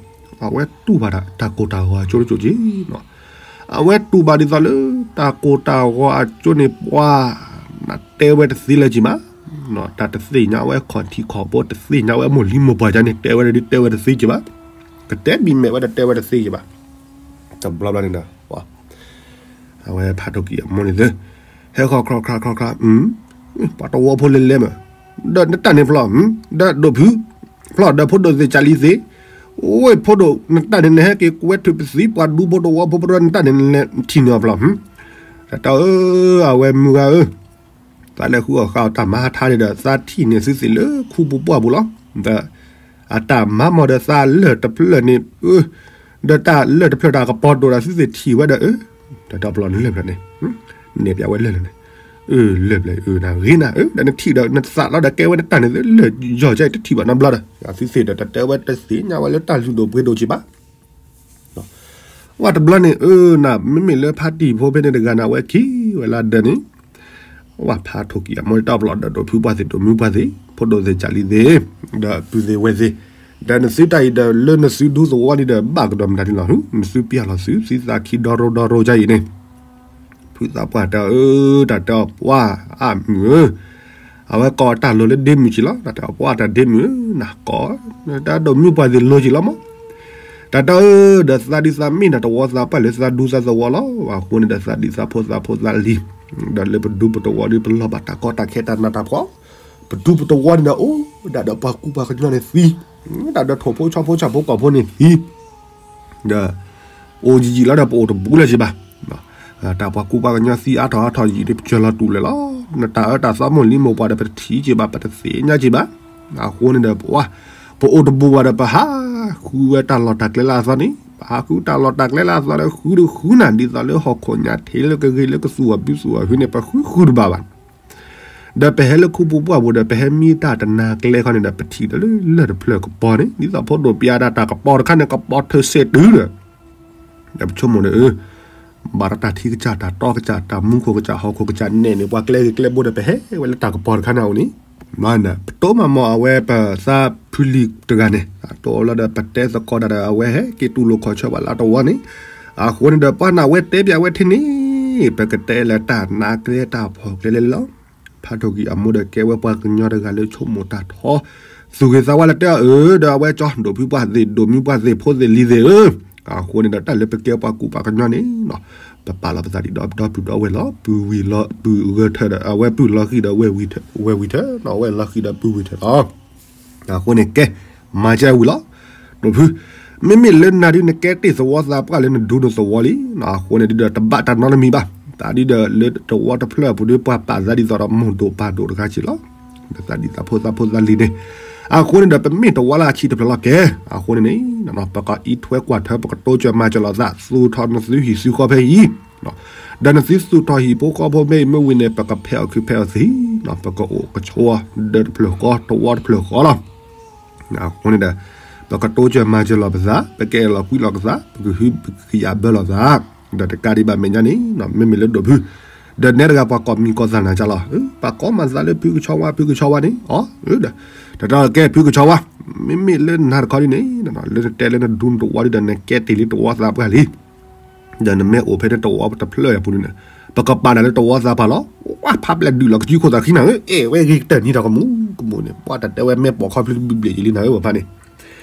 အဝဲတူၢ်ဘၣ်တၢ်ကိၢ်တၢ်ဂီၤအကၠိတကၠိက့ၤနီၤ, အဝဲတူၢ်ဘၣ်ဒ်သိးလၢ တၢ်ကိၢ်တၢ်ဂီၤအကၠိန့ၣ် ပှၤတဲဝဲတသ့လၢၤက့ၤမး, တၢ်တသ့ၣ်ညါဝဲခီၣ်ထံးခီၣ်ဘိ တသ့ၣ်ညါဝဲမိၢ်လံၤမိၢ်ပှၢ်ကန့ၣ် တဲဝဲဒ်တဲဝဲတသ့က့ၤဘၣ်, ကတဲဘံၣ်မဲာ်ဝဲဒီးတဲဝဲတသ့က့ၤဘၣ်. တဘျီဘျီန့ၣ်ဒီး အဝဲဖးထိၣ်ကံၢ်အမိၢ်န့ၣ်သၢ, ဟဲဃီၤခီခါခီခါ, ပှၤတဝီဖိလဲၤလဲၤမး ဒီးနတၢ်န့ၣ်ဖျီၣ်, ဒီးဒိၣ်ဖု, ဖျီၣ်ဒီးဖိဒိၣ်သ့ၣ်ကၢ်လံၤသ့ၣ်, အိၣ်ဖိဒိၣ်နတၢ်န့ၣ် နဟဲက့ၤကွဲထုးပသံပှၤဒူဖိတဝီဖိ ပရၢနတၢ်န့ၣ် နလဲၤထံၣ်န့ၢ်အီၤဖျီၣ်, တၢ်တၢ်ဧၢ, အဝဲမုၢ်ဂၤဧၢ, သးလဲၤဃုအီၣ်ဃာ်အီၤတၢ်မၤဟါထါန့ၣ်ဒီး သးထံၣ်န့ၢ်သုသ့ၣ်လၢခူပူၤပှၢ်ပူၤလီၤ. ဒီး အတၢ်မၤမီၢ်ဒီးသးလၢၢ်တဖျၢၣ်န့ၣ်, ဒီးတၢ်လၢၢ်တဖျၢၣ်တၢ်ကပီၤဒိၣ်ဒီးသုသ့ၣ်ထံၣ်ဝဲဒီး အၢ, တၢ်တၢ်ပျီန့ၣ်လၢၢ်ဖျၢၣ်န့ၣ်, နဲၣ်ပျးဝဲလၢၢ်လၢၢ်န့ၣ်, အၢ လၢၢ်ဖျၢၣ်အၢ နဂ့ၤနၤဧၢ, ဒီးနထံၣ်ဒီးနသးလီၤဒီးကဲဝဲနတၢ်န့ၣ်လၢၢ်ယီၤကဲအံၤ တထံၣ်ဘၣ်နီတဘျီဒီး သုသ့ၣ်ဒီးတတဲဝဲတသ့ၣ်ညါဝဲလၢတၢ်လုၢ်ဒိၣ်ပှ့ၤဒိၣ်က့ၤဘၣ် ဝဲတဘျီန့ၣ် အၢ နၤ မ့မ့ၢ်လၢဖါတံၢ်ဖိဖဲန့ၣ်တဂၤန့ၣ် အဝဲခံဝဲလၢဒၢးန့ၣ်, ဝဲဖါထိၣ်ကံၢ်အမိၢ်တၢ်ပျီဒီးဒိၣ်ဖုပှၢ်သ့ၣ် ဒိၣ်မုၢ်ပှၢ်သ့ၣ် ဖိဒိၣ်သ့ၣ်ကၢ်လံၤသ့ၣ်, ဒီးပုၢ်သ့ၣ်ဝဲၢ်သ့ၣ်, ဒီးနသုတၢ်အံၤဒီးလၢနသုဒူသဝီန့ၣ်ဒီး ဘၣ်ကဒီးမတၤဒ်လီၤ, နသုပျၢ်လီၤသု သုသးခံဒီရိဒီရိကါအံၤန့ၣ် ဖုသးပှၢ်တၢ်အၢ တၢ်တဲအီၤပှၢ်အါမုၢ်ဧၢ, အဝဲကိးတၢ်လိၤလၢဒ့မုၢ်က့ၤလီၤ, တၢ်တဲအီၤပှၢ်တၢ်ဒ့မုၢ်ဧၢ, နၤကိး, တၢ်ဒိၣ်မုၢ်ပှၢ်သ့ၣ်လိၤက့ၤလီၤမး, တၢ်တဲအၢ ဒီးသးဒုးသးမ့ၢ်နၤတဝီသးပှၢ်လၢသးဒူသးသဝီလီၤ, အဃိန့ၣ်ဒီး သးဒုးသးဖိသးဖိသးလံၤ, ဒီးလၢပဒူပတဝီဒီး ပလီၢ်ဘၣ်တၢ်ကီတၢ်ခဲတၢ်နးတၢ်ဖှီၣ်, ပဒူပတဝီန့ၣ်ဒီး အိၣ်ဒၣ်ဒီးပှၤကူပှၤကညီန့ၣ်သံ, ဒၣ်ဒီးထိၣ်ဖိဆီဖိဆၣ်ဖိကီၢ်ဖိန့ၣ်သံ ဒီး အိၣ်ယံာ်ယံာ်လီၤဒီးပအိၣ်တဘူးလၢၤက့ၤဘၣ်, တၢ်ပှၤကူပှၤကညီသံအါထီၣ်အါထီၣ်ယံာ်ဒီး ပစၢၤလီၤတူာ်လၢာ်လီၤ, နတၢ်အၢတၢ်သီမိၢ်လံမိၢ်ပှၢ်ဒီး ပတထံၣ်က့ၤဘၣ် ပတသ့ၣ်ညါက့ၤဘၣ်, အဃိန့ၣ်ဒီး ပအိၣ်တဘူးဘၣ်ဒီး ပဟးဃုဝဲတၢ်လီၢ်တၢ်ကျဲလၢအသီန့ၣ်, ပဟးဃုတၢ်လီၢ်တၢ်ကျဲလၢအသီဒီး ဃုဒုးဃုနၤ ဒ်သိးလၢဟီၣ်ခိၣ်ညါထံးလၢကဂ့ၤလၢကသူၣ်အီၤဘုသူၣ်အီၤဟုန့ၣ် ပဃုဃုတဘၣ်ဘၣ် ဒီးပဟဲလၢခူပူၤပှၢ်ပူၤဒီး ပဟဲမံတၢ်တနၤကျဲခီန့ၣ်ဒီး ပထံၣ်ဒီးလၢလၢၢ်တဖျၢၣ်ကပီၤန့ၣ် ဒ်သိးဖိဒိၣ်ပျးဒၣ်တၢ်ကပီၤတခါန့ၣ် ကပီၤထၢၣ်စဲးတုၤဒီး ဒီးပဆိကမိၣ်ဒီး အၢ ဘၣ်တၢ်ထံကစၢ် တၢ်တီကစၢ် တၢ်မူခိၣ်ကစၢ် ဟီၣ်ခိၣ်ကစၢ်နဲၣ်န့ၣ် ပှၤကျဲဂ့ၤကျဲဘိဒီး ပဟဲဝဲလၢတၢ်ကပီၤတခါန့ၣ်အအိၣ်န့ၣ် ပတိၢ်မးမီၢ်အဝဲပသးဖုလံၤတဂၤန့ၣ် အတိၢ်လီၤဒီး ပတဲသကိးတၢ်ဒီး အဝဲဟဲက့ၤတူၢ်လိာ်ခီၣ်ဆၢပှၤလၢတဝီန့ၣ် အဃိန့ၣ်ဒီး ပှၤန့ၣ်ဝဲတဲပၠးဝဲထဲန့ၣ် ပကတဲလၢတၢ်နါကျဲတၢ်ဖီၣ်ကျဲလဲၣ်လီၤ. ဖါထိၣ်ကံၢ်အမိၢ်ဒီးကဲဝဲပှၤကညီတဂၤလၢဆိကမိၣ်တၢ်ထီ သူၣ်ဂ့ၤသးဝါလၢတဲအီၤအၢ ဒီးအဝဲကၠီ ဒိၣ်ဖုပှၢ်သ့ၣ် ဒိၣ်မုၢ်ပှၢ်သ့ၣ် ဖိသ့ၣ်လံၤသ့ၣ်ဧၢ, အဃိန့ၣ်ဒီး တၢ်လၢပကဲပှၤကူပှၤကညီန့ၣ် ပပာ်လီၤပသးဒ်ဒီပုၢ်ဒီဝဲၢ်လီၤ. ပုၢ်ဝံၤလီၤ ပုၢ်ဂဲၤထၢၣ်ဒီး အဝဲပုၢ်လီၤဃံၤဒီး ဝဲၢ်ဝံၤထၢၣ် ဝဲၢ်လီၤဃံၤဒီးပုၢ်ဝံၤထၢၣ်လီၤ. အဃိန့ၣ်ကဲ မၤစၢၤဝံၤလီၤ. ဒိၣ်ဖု မ့မ့ၢ်လၢနၤဒုး နကဲတ့ၢ်သဝီသးပှၢ်လၢနဒူနသဝီလံ, အဃိန့ၣ်ဒုးဒီး တဘၣ်တၢ်နီတမံၤဘၣ်. တၢ်ဒုးဒီးလၢတဝီတဖျၢၣ်အပူၤဒီး ပှၤပာ်သးဒ်သိးဒီး မိၢ်ဒိၣ်ပၢ်ဒိၣ်တဂၤက့လီၤ. ဒီးသးဒ်သးဖိသးဖိသးလံၤန့ၣ်, အဃိန့ၣ်ဒီး ပမ့ၢ်တဝီလၢအဆံးတဖျၢၣ်လီၤကဲ, အဃိန့ၣ်န့ၣ် ပကအံးထွဲကွၢ်ထွဲ ပကတိစၢၤမၤစၢၤလိာ်သး သူၣ်ထီၣ်နသုဟံၣ်သုဃီဖဲအံၤ ဒီးနသုသူၣ်ထီၣ်ဟံၣ်ဖိဃီဖိမ့ၢ်အံၤမ့ၢ်ဝံၤန့ၣ် ပကဖဲးအီၣ်ခုးဖဲးအီၣ်သံ, ပကအိၣ်ကဆိး ဒၢးတဖျၢၣ်ဃီ တဝီတဖျၢၣ်ဃီလီၤ. အဃိန့ၣ်ဒီး ပကတိစၢၤမၤစၢၤလိာ်ပသး, ပကအဲၣ်လိာ်ကွံလိာ်ပသး, ပကဟု ပကယာ်ဘၢလိာ်သး, ဒီးတကးဒံးဘၣ်မဲာ်ညါန့ၣ် မ့မ့ၢ်လၢဒိၣ်ဖု ဒီးနဲတဂၤပှၤကိးမံၤကိးသးနၤကလီၤ. ပှၤကိးမၤသးလၢဖုကဆီဝါ ဖုကဆီဝါန့ၣ်, အ ဒီး တၢ်တၢ်ကဲဖုကဆီဝါ, မ့မ့ၢ်လၢနၤတခီဒ်န့ၣ် လၢနတဲလၢနဒူနတဝီဒ်ဒီး နကဲတ့ၢ်လံတဝီသးပှၢ်လံ ဒီးနမ့ၢ်အိၣ်ဖဲန့ၣ်တဝီတဖျၢၣ်အပူၤန့ၣ် ပကပာ်နၤလၢတဝီသးပှၢ်လီၤ. ဝါ ဖးပျဲၢ်ဒုးလီၤကစုခိၣ်သးခံနၤဧၢ, အဲၣ်ဝဲဂ့ၤကတၢၢ်နံၤထီၣ်ကမူကမူန့ၣ် ပှၤတတဲဝဲမ့ၢ်ပိာ်ခီဖျိဘျံးဘျံးယလံနၤဧၢ ပဖါန့ၣ်,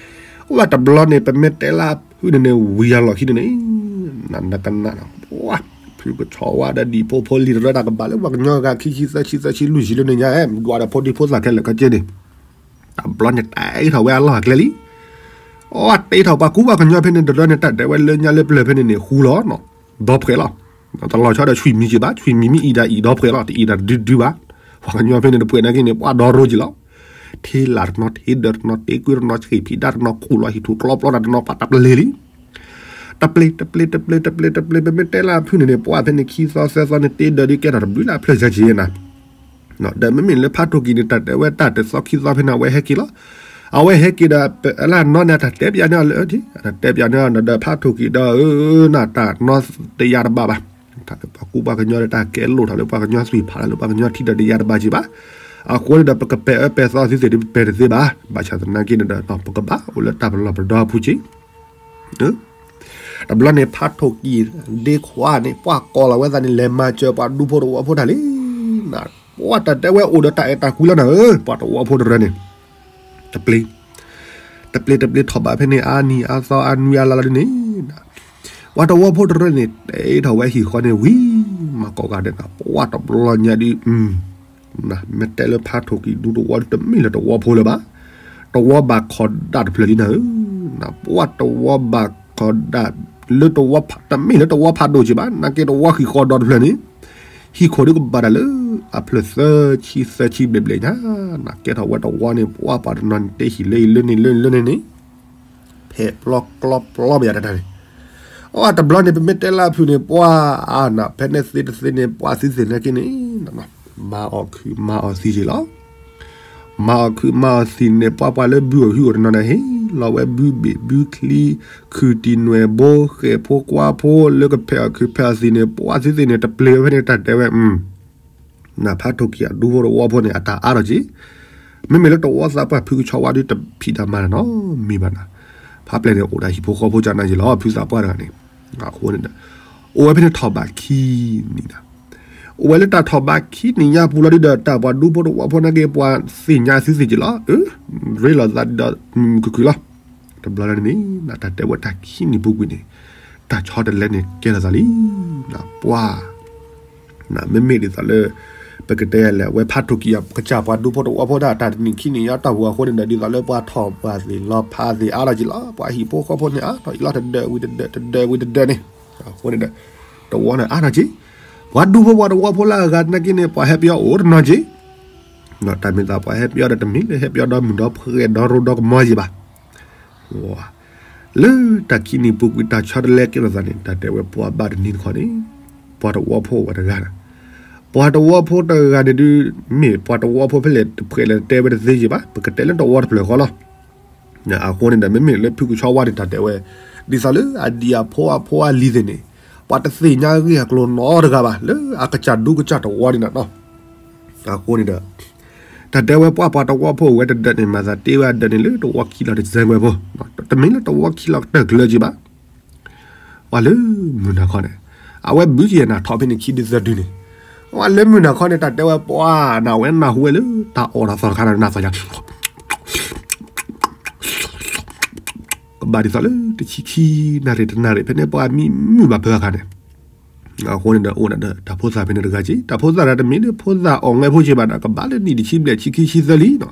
ဝဲတဘျီန့ၣ် ပမ့ၢ်တဲလၢဖုန့ၣ်န့ၣ် ဝံၤအလီၢ်ခံန့ၣ်န့ၣ် နကနၣ်နီၤ ဝါ ဖုကဆီဝါဒီးဒံၣ်ဖိဖိလံၤတရၢတၢ်ကဘၣ်လၢပှၤကညီဂၤခံဆံသၢဆံသၢဆံလွံၢ်ဆံလၢန့ၣ်ညါ ဒွးဒီးဖိဒံဖိသၣ်ခဲလၢာ်ခဲဆ့န့ၣ် တဘျီန့ၣ် တဲထီၣ်ဝဲအလီၢ်အကျဲလံ. အ တဲထီၣ်ပှၤကူပှၤကညီဖဲန့ၣ် တရၢန့ၣ် တၢ်ဒဲးဝဲလၢညါလၢပျၢၤဖဲန့ၣ်န့ၣ် ဃူလီၤနီၤ ဒီဖှဲးလီၤ. တလီၤဆီဒီးဆွံမံၤက့ၤဘၣ် ဆွံမံၤမ့ၢ်အံၤဒၣ်အံၤဒီဖှဲးလီၤ တအံၤဒၣ်တဒုဒုဘၣ်. ပှၤကညီဖဲန့ၣ် တပှဲၤနာ်က့န့ၣ် ပှၤဒီရိက့ၤလီၤ. ထံလၢ်တနီၤ ထံဒၢးတနီၤ တ့ကွံတနီၤ ဆံးဖံးဒါတနီၤ ခူၣ်လီၤဟံၣ်ထူၣ်ကျီပျီတၢ်တနီၤ ပှၤတပျ့ၤလံ တပျ့ၤ တပျ့ၤ တပျ့ၤ တပျ့ၤ တပျ့ၤ ပမ့ၢ်တဲလၢအဖုန့ၣ်န့ၣ် ပှၤဖဲန့ၣ်ခံသီသၢသီန့ၣ် တ့ဒၢးဒုးကဲထီၣ်တဘျုးလၢအဖျၢၣ်စၢ်က့ၤနၤ ဒီးမ့မ့ၢ်လၢဖးထူၣ်ကံၤန့ၣ် တၢ်တဲဝဲတၢ်တသီခံသီဖဲန့ၣ် အဝဲဟဲက့ၤလီၤ. အဝဲဟဲက့ၤဒီး လၢအနီၢ်န့ၣ် အတၢ်တဲပၠးန့ၢ်အီၤလၢ အတၢ်တဲပၠးန့ၢ်အီၤဒီး ဖးထူၣ်ကံၤဒီး နတၢ်နီၢ်တယါတဘၣ်ဘၣ်. တၢ်လၢပှၤကူပှၤကညီလၢတၢ်ကဲလိာ်ထီၣ်လၢပှၤကညီသွံၣ်ဖးလၢပှၤကညီထံဒီးတယါတဘၣ်က့ၤဘၣ်. အဃိန့ၣ်ဒီး ပကပဲာ်အၢပဲာ်သီသုသ့ၣ်ဒီး ပပဲာ်တသ့ဘၣ်. ဘၣ်ဆၣ်သနာ်က့န့ၣ်ဒီး ပကဘၣ်အိၣ်လၢတၢ်ပလီၢ်ပဒီအပူၤက့ၤ တဘျီန့ၣ် ဖးထူၣ်ကံၤဒ့ခွါန့ၣ် ပှၤကိးလီၤဝဲသးန့ၣ် လဲၤမၤစၢၤပှၤဒူဖိတဝီဖိတၢ်လံ. ပှၤတၢ်တဲဝဲအိၣ်ဒီးတၢ်အဲၣ်တၢ်ကွံလီၤနၤဧၢ, ပှၤတဝီဖိတရၢန့ၣ် တပျ့ၤ တပျ့ၤတပျ့ၤထီၣ်ဘးဖဲန့ၣ် အါနံၤအါသီအါနွံအါလါလီၤဒ်န့ၣ် ပှၤတဝီဖိတရၢန့ၣ် တဲထီၣ်ဝဲဟံၣ်ဃီန့ၣ်ဝံၤ မၤကိးဂၤဒဲးနၤ ပှၤတဘျီညါဒ် မ့ၢ်တဲလၢဖးထိၣ်ကံၣ်ဒူသဝီ တမ့ၢ်လၢသဝီဖိလၢၤဘၣ်. သဝီဘၣ်ခီဒၣ်တဖျၢၣ်လံနၤဧၢ, ပှၢ်သဝီဘၣ်ခီဒၣ် လၢသဝီဖး တမ့ၢ်လၢသဝီဖးဒိၣ်က့ဘၣ်, နာ်က့သဝီဃံးဃီဒီတဖျၢၣ်န့ၣ် ဟံၣ်ခိၣ်ဒုးကဘၣ်တၢ်လၢအဖျၢၣ်သၢဆံသၢဆံဘျဲၣ်ဘျဲၣ်ညါ, နကဲထီၣ်ဝဲသဝီန့ၣ် ပှၢ်ပှၤတနီၤန့ၣ် တဲဟံၣ်လၢအံၤလၢန့ၣ်လၢန့ၣ်လၢန့ၣ်န့ၣ် ဖဲးပျီကျီပျီဘၣ်ယၤတၢ်န့ၣ်, အတဘျီန့ၣ် ပမ့ၢ်တဲလၢအဖုၣ်န့ၣ် ပှၢ်အါနၤ ဖဲန့ၣ်သ့တသ့န့ၣ် ပှၢ်သုသ့ၣ်နာ်က့န့ၣ် မၤအီၣ်ခုၣ်မၤအီၣ်သံက့လီၤ. မၤအီၣ်ခုၣ်မၤအီၣ်သံန့ၣ် ပှၢ်ပှၤလၢဘုအိၣ်ဟုအိၣ်တနီၤန့ၣ် ဟ့ၣ်လီၤဝဲဘုဘ့ၣ်ဘုချံ ခုၣ်တံၢ်နွဲၣ်ဘိ ဃဲၣ်ဖိကွါဖိ လၢကဖဲးအီၣ်ခုၣ်ဖဲးအီၣ်သံန့ၣ် ပှၢ်သုသ့ၣ်န့ၣ် တပျ့ၤဝဲဖဲန့ၣ် တၢ်တဲဝဲ နဖးထိၣ်ကံၣ်အဒူဖိသဝီဖိန့ၣ် အတၢ်အါထီၣ်က့, မ့မ့ၢ်လၢသဝီသးပှၢ်ဖုကဆီဝါဒုတဖံးတၢ်မၤနီတမံၤဘၣ်နၤ, ဖးပျဲၢ်န့ၣ် အိၣ်ဒီးဟံၣ်ဖိဃီဖိကနၣ်က့လီၤ ဖုသးပှၢ်တဂၤန့ၣ်, အဃိန့ၣ်ဒီး အိၣ်ဝဲဖဲန့ၣ်ထီၣ်ဘးခံနံၣ်နၤ, အိၣ်ဝဲလၢတၢ်ထီၣ်ဘးခံနံၣ်ညါပူၤလီၤဒုဒီး တၢ်ပှၤဒူဖိသဝီဖိနာ်က့ ပှၤသ့ၣ်ညါသုသ့ၣ်က့လီၤ, ရ့လိာ်သးဒီး မုၢ်ခုၣ်ခုၣ်လီၤ. တဘျီလၢန့ၣ် တၢ်တဲဝဲတၢ်ခံနံၣ်ပူၤကွံာ်န့ၣ် တၢ်ဆီတလဲန့ၣ်ကဲထီၣ်သးလံ, ပှၤ မ့မ့ၢ်ဒ်သိးလၢ ပကတဲလဲၣ် အဝဲဖးထိၣ်ကံၣ်အကစၢ်ပှၤဒူဖိသဝီဖိဒၣ် တၢ်တနံၣ်ခံနံၣ်ညါတၢ်ပူၤအဃိန့ၣ်ဒီး ဒ်သိးလၢပှၤထီၣ်ပှၤသ့ၣ်လီၤဖးသ့ၣ်အါထီၣ်က့လီၤ, ပှၤဟံၣ်ဖိဃီဖိန့ၣ် အါထီၣ်က့လီၤ တဒၢးဝံၤတဒၢး တဒၢးဝံၤတဒၢးန့ၣ်, အဃိန့ၣ်ဒီး သဝီန့ၣ်အါထီၣ်က့, ပှၤဒူဖိပှၤသဝီဖိလၢအဂၤနာ်က့န့ၣ် ပှၤဟဲပယီၤအိၣ်တနီၤက့, တၢ်မ့ၢ်သးပှၤဟဲပယီၤဒီး တမ့ၢ်လၢဟဲပယီၤဒီးမုၢ်ဒီဖှဲးဒီးရိဒီကမီၤယံၤဘၣ် လၢတၢ်ခံနံၣ်ပူၤကွံာ် တၢ်ဆီတလဲကဲထီၣ်သးန့ၣ် တၢ်တဲဝဲပှၤဘၣ်တနံၤတခီန့ၣ် ပှၤသဝီဖိဝဲတဂၤန့ၣ်, ပှၤသဝီဖိတဂၤန့ၣ်ဒုး မ့ၢ်ပှၤသဝီဖိဖဲလဲၣ်တဖှဲးလဲၣ် တဲဝဲတသ့ယံၤဘၣ်, ပကတဲလၢသဝီတဖျၢၣ်ဃီလီၤ. အဃိန့ၣ်ဒီး မ့မ့ၢ်လၢဖုကဆီဝါန့ၣ် တၢ်တဲဝဲ ဒ်သိးလၢအဒံၣ်အဖိအဖိအလံၤသ့ၣ်န့ၣ် ပှၤတသ့ၣ်ညါဂ့ၢ်အကျိၤနီတဂၤဘၣ် လၢအကစၢ်ဒူကစၢ်သဝီန့ၣ်နၤနီၤ. အဃိန့ၣ်ဒီး တၢ်တဲဝဲပှၤပှၤသဝီဖိဝဲတဒၢးန့ၣ် မၤသးတ့ဝဲအဒၢးန့ၣ်လၢသဝီခံလီၤတစဲးဝဲဖိ, တမ့ၢ်လၢသဝီခံလီၤတၢ်ကျၢၤက့ဘၣ်, ပှၤလၢမုၢ်နၤခီန့ၣ် အဝဲဘုက့ၤနၤထီၣ်ဖဲန့ၣ်ခံဒုသၢဒုန့ၣ်, ပှၤလၢမုၢ်နၤခီန့ၣ် တၢ်တဲဝဲပှၤနၤ အဝဲနၢ်ဟူဝဲလၢတၢ်အီၣ်တၢ်သီတခါဒီးနၢ်သီညါ ကဘၣ်ဒ်သိးလၢတဆံခံနၣ်ရံၣ်တနၣ်ရံၣ် ဖဲန့ၣ်ပှၤမံမုာ်ဘၣ်ဖဲအခါန့ၣ်, အဃိန့ၣ်ဒီးအိၣ်ဒီးတၢ်ဖိသၣ်ဖဲန့ၣ်တဂၤက့, တၢ်ဖိသၣ်တၢ်တမ့ၢ်လၢဖိသၣ်အီၣ်ငဲဖိက့ဘၣ်ဒီး ကဘၣ်လၢနံၣ်တဆံဘျဲၣ် ဆံခံဆံသၢလံနီၤ,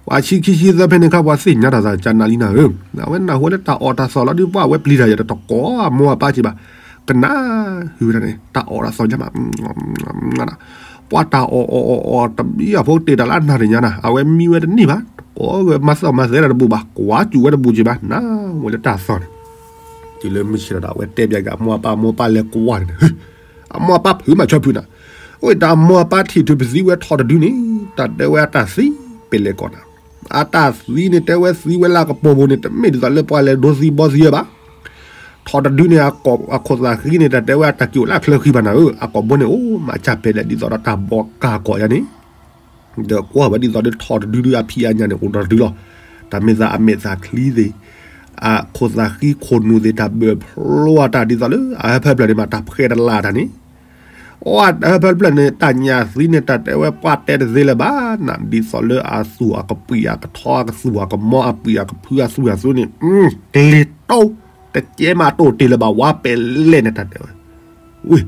ပှၤဆံခံဆံသၢဖဲန့ၣ်ခါ ပှၤသ့ၣ်ညါတၢ်သးကနၣ်လံနၤဧၢ, အဝဲနၢ်ဟူလၢတၢ်အီၣ်တၢ်သီလီၤဒုး ပှၤအဝဲပျံၤတၢ်ယဲၢ်တတကိးအမိၢ်အပၢ်က့ဘၣ်, ကနၣ်ဟုဝဲဒၣ်န့ၣ် တၢ်အီၣ်တၢ်သီညါမး ပှၤတၢ်အီၣ်အီၣ်အီၣ်အီၣ်တဘျီအဖိကတ့ၢ်တၢ်လၢအနၢ်တညါနၤ အဝဲမံဝဲတန့ၢ်ဘၣ်, တကိးဂဲၤမၤသီၣ်မၤသဲတၢ်တဘူၣ်ဘၣ်, ကွၢ်စူၣ်ဝဲတဘူၣ်က့ဘၣ်, နၢ်ဝဲလၢတၢ်သီန့ၣ်, တုၤလၢမုၢ်ဆ့ၣ်ဒီး အဝဲတဲဘၣ်က့ၤအမိၢ်အပၢ်, အမိၢ်အပၢ်လဲၤကွၢ်န့ၣ်, အမိၢ်အပၢ်ဖုးမၤဆီဖုးနၤ, အတၢ်မိၢ်အပၢ်ထံၣ်ထုးပသံဝဲထီၣ်တဒုန့ၣ်, တၢ်တဲဝဲအတၢ်သံ ပလဲၤကိးနၤ, အတၢ်သံန့ၣ် တဲဝဲသံဝဲလၢအကပိာ်ပူၤန့ၣ် တမ့ၢ်ဒ်သိးလၢပှၤလဲၤဒိသံဘီသံဝဲဘၣ် ထီၣ်တဒုန့ၣ် အခိၣ်သးဃံန့ၣ် တၢ်တဲဝဲအတၢ်က့ၤအိၣ်လၢအချၢဃံဘၣ်နၤဧၢ, အကိာ်ဘိန့ၣ်အိၣ်မးကၢ်ဖဲလဲၣ် ဒ်သိးဒီးတၢ်ဘီကၢ်ကိးယါန့ၣ်, ဒီးကွၢ်ဝဲဒ်သိးဒီးထီၣ်တဒုဒုအဖံးအညၣ်န့ၣ် အိၣ်ဒီးတဒုလီၤ, တၢ်မ့ၢ်သးအမဲာ်သးချံသ့ၣ်, အခိၣ်သးဃံခိၣ်နူာ်သ့ၣ် တၢ်ဘၢၣ်ဖျိအတၢ်ဒ်သိးလၢ အဟၢဖၢဖျၢၣ်န့ၣ်မး တၢ်ဖှဲးတလၢ်တၢ်န့ၣ် အဟၢဖၢဖျၢၣ်န့ၣ် တၢ်ညၣ်သံန့ၣ် တၢ်တဲဝဲပှၤတဲတသ့လၢၤဘၣ်နၤ, ဒ်သိးလၢအသူၣ်အကပှံာ်အကထီအကသူၣ်အကမီအပှံာ်အကဖုအသူၣ်အသူန့ၣ်, ကလ့ၤတိၢ်တကဲမးတိၢ်တ့ၢ်လၢၤဘၣ် ဝါပဲာ်လဲၣ်န့ၣ် တၢ်တဲဝဲ, ဝ့ၢ်,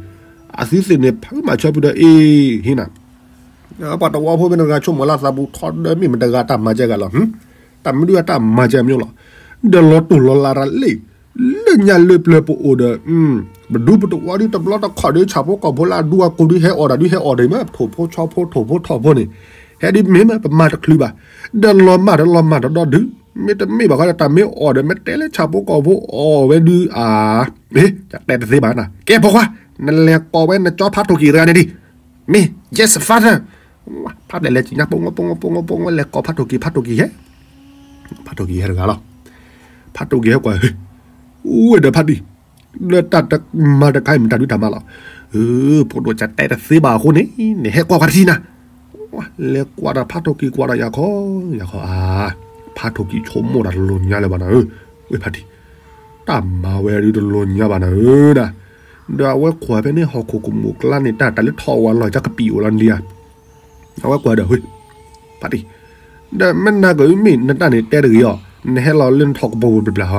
အသုသ့ၣ်န့ၣ် ဖုးမၤဆီဖုးဒီးအ့ၣ်ဟ့ၣ်နၤ ပှၤတဝီဖိမ့ၢ်တဂၤဆိကမိၣ်လၢသးပူၤထီၣ်ဒီးမ့ၢ်မတဂၤတၢ်မၤစၢၤဂၤလီၤ, တၢ်မနုၤအတၢ်မၤစၢၤမ့ၢ်လီၤ, ဒီးလီၤတိၢ်လီၤလးတၢ်လံ, လၢညါလၢပျၢၤပအိၣ်ဒီး, ပဒူပတဝီဒုတဘျီတခီၣ်ဒုဆၣ်ဖိကီၢ်ဖိလၢအဒူအကိၢ်ဒုဟဲအီၣ်တၢ်ဒုဟဲအီၣ်တၢ်မး ထိၣ်ဖိဆီဖိထိၣ်ဖိထီၣ်ဖိန့ၣ်, ဟဲဒုမ့ၢ်မးပမၤတချုးဘၣ်, ဒီးလီၤမၢ်ဒီးလီၤမၢ်ဒီးဒီဒု, မ့တမ့ၢ်ဘၣ်ဃီဒီးတၢ်မ့ၢ်အီၣ်ဒီး မ့ၢ်တဲလၢဆၣ်ဖိကီၢ်ဖိအီၣ်ဝဲဒုဧါ, တၢ်တဲတသ့ဘၣ်နၤ, ကဲဖိခွါ, နလဲၤကိးဝဲနကၠီဖးထိၣ်ကံၢ်တဂၤန့ၣ်ဒံး, မ့ၢ် yes father, ဖးလဲၣ်လဲၣ်စံၣ်ညါ ပငိပငိပငိပငိ လဲၤကိးဖးထိၣ်ကံၢ် ဖးထိၣ်ကံၢ်ဟဲ, ဖးထိၣ်ကံၢ်ဟဲတဂၤလီၤ, ဖးထိၣ်ကံၢ်ဟဲကွၢ်, အိၣ်ဝဲဒီးဖးဒံၣ်, လၢတၢ်တမၤတခါအံၤမ့ၢ်တၢ်ဒုးတၢ်မၤလီၤ, ဖိဒိၣ်စၢ်တဲတသ့ဘၣ်အဃိန့ၣ်, နဟဲကွၢ်ကွၢ်တထံၣ်နၤ, လဲၤကွၢ်ဒီးဖးထိၣ်ကံၢ်ကွၢ်ဒီးယၤခီ, ယၤခီဧါ, ဖးထိၣ်ကံၢ်ဆိကမိၣ်တၢ်တလိၤညါလၢၤဘၣ်နၤဧၢ, ဝဲဖးဒံၣ်, တၢ်မၤဝဲဒုတလိၤညါဘၣ်နၤဧၢဒၣ်, ဒီးအဝဲကွၢ်ဖဲန့ၣ်ဟီၣ်ခိၣ်ကမူၣ်ကျါန့ၣ် တၢ်တၢ်လၢထီၣ်ဝဲလီၤ ကၢ်ကပံာ်အိၣ်လီၤဒံးဧါ အဝဲကွၢ်ဒီး ဟ့ၣ်, ဖးတံၢ်, ဒီးမ့ၢ်နၤကမ့ၢ်နတၢ်န့ၣ်တဲတဂ့ၤအီၤ, နဟဲလီၤလၢနထီၣ်ကပီၤပူၤဘျီဘျီဟီ,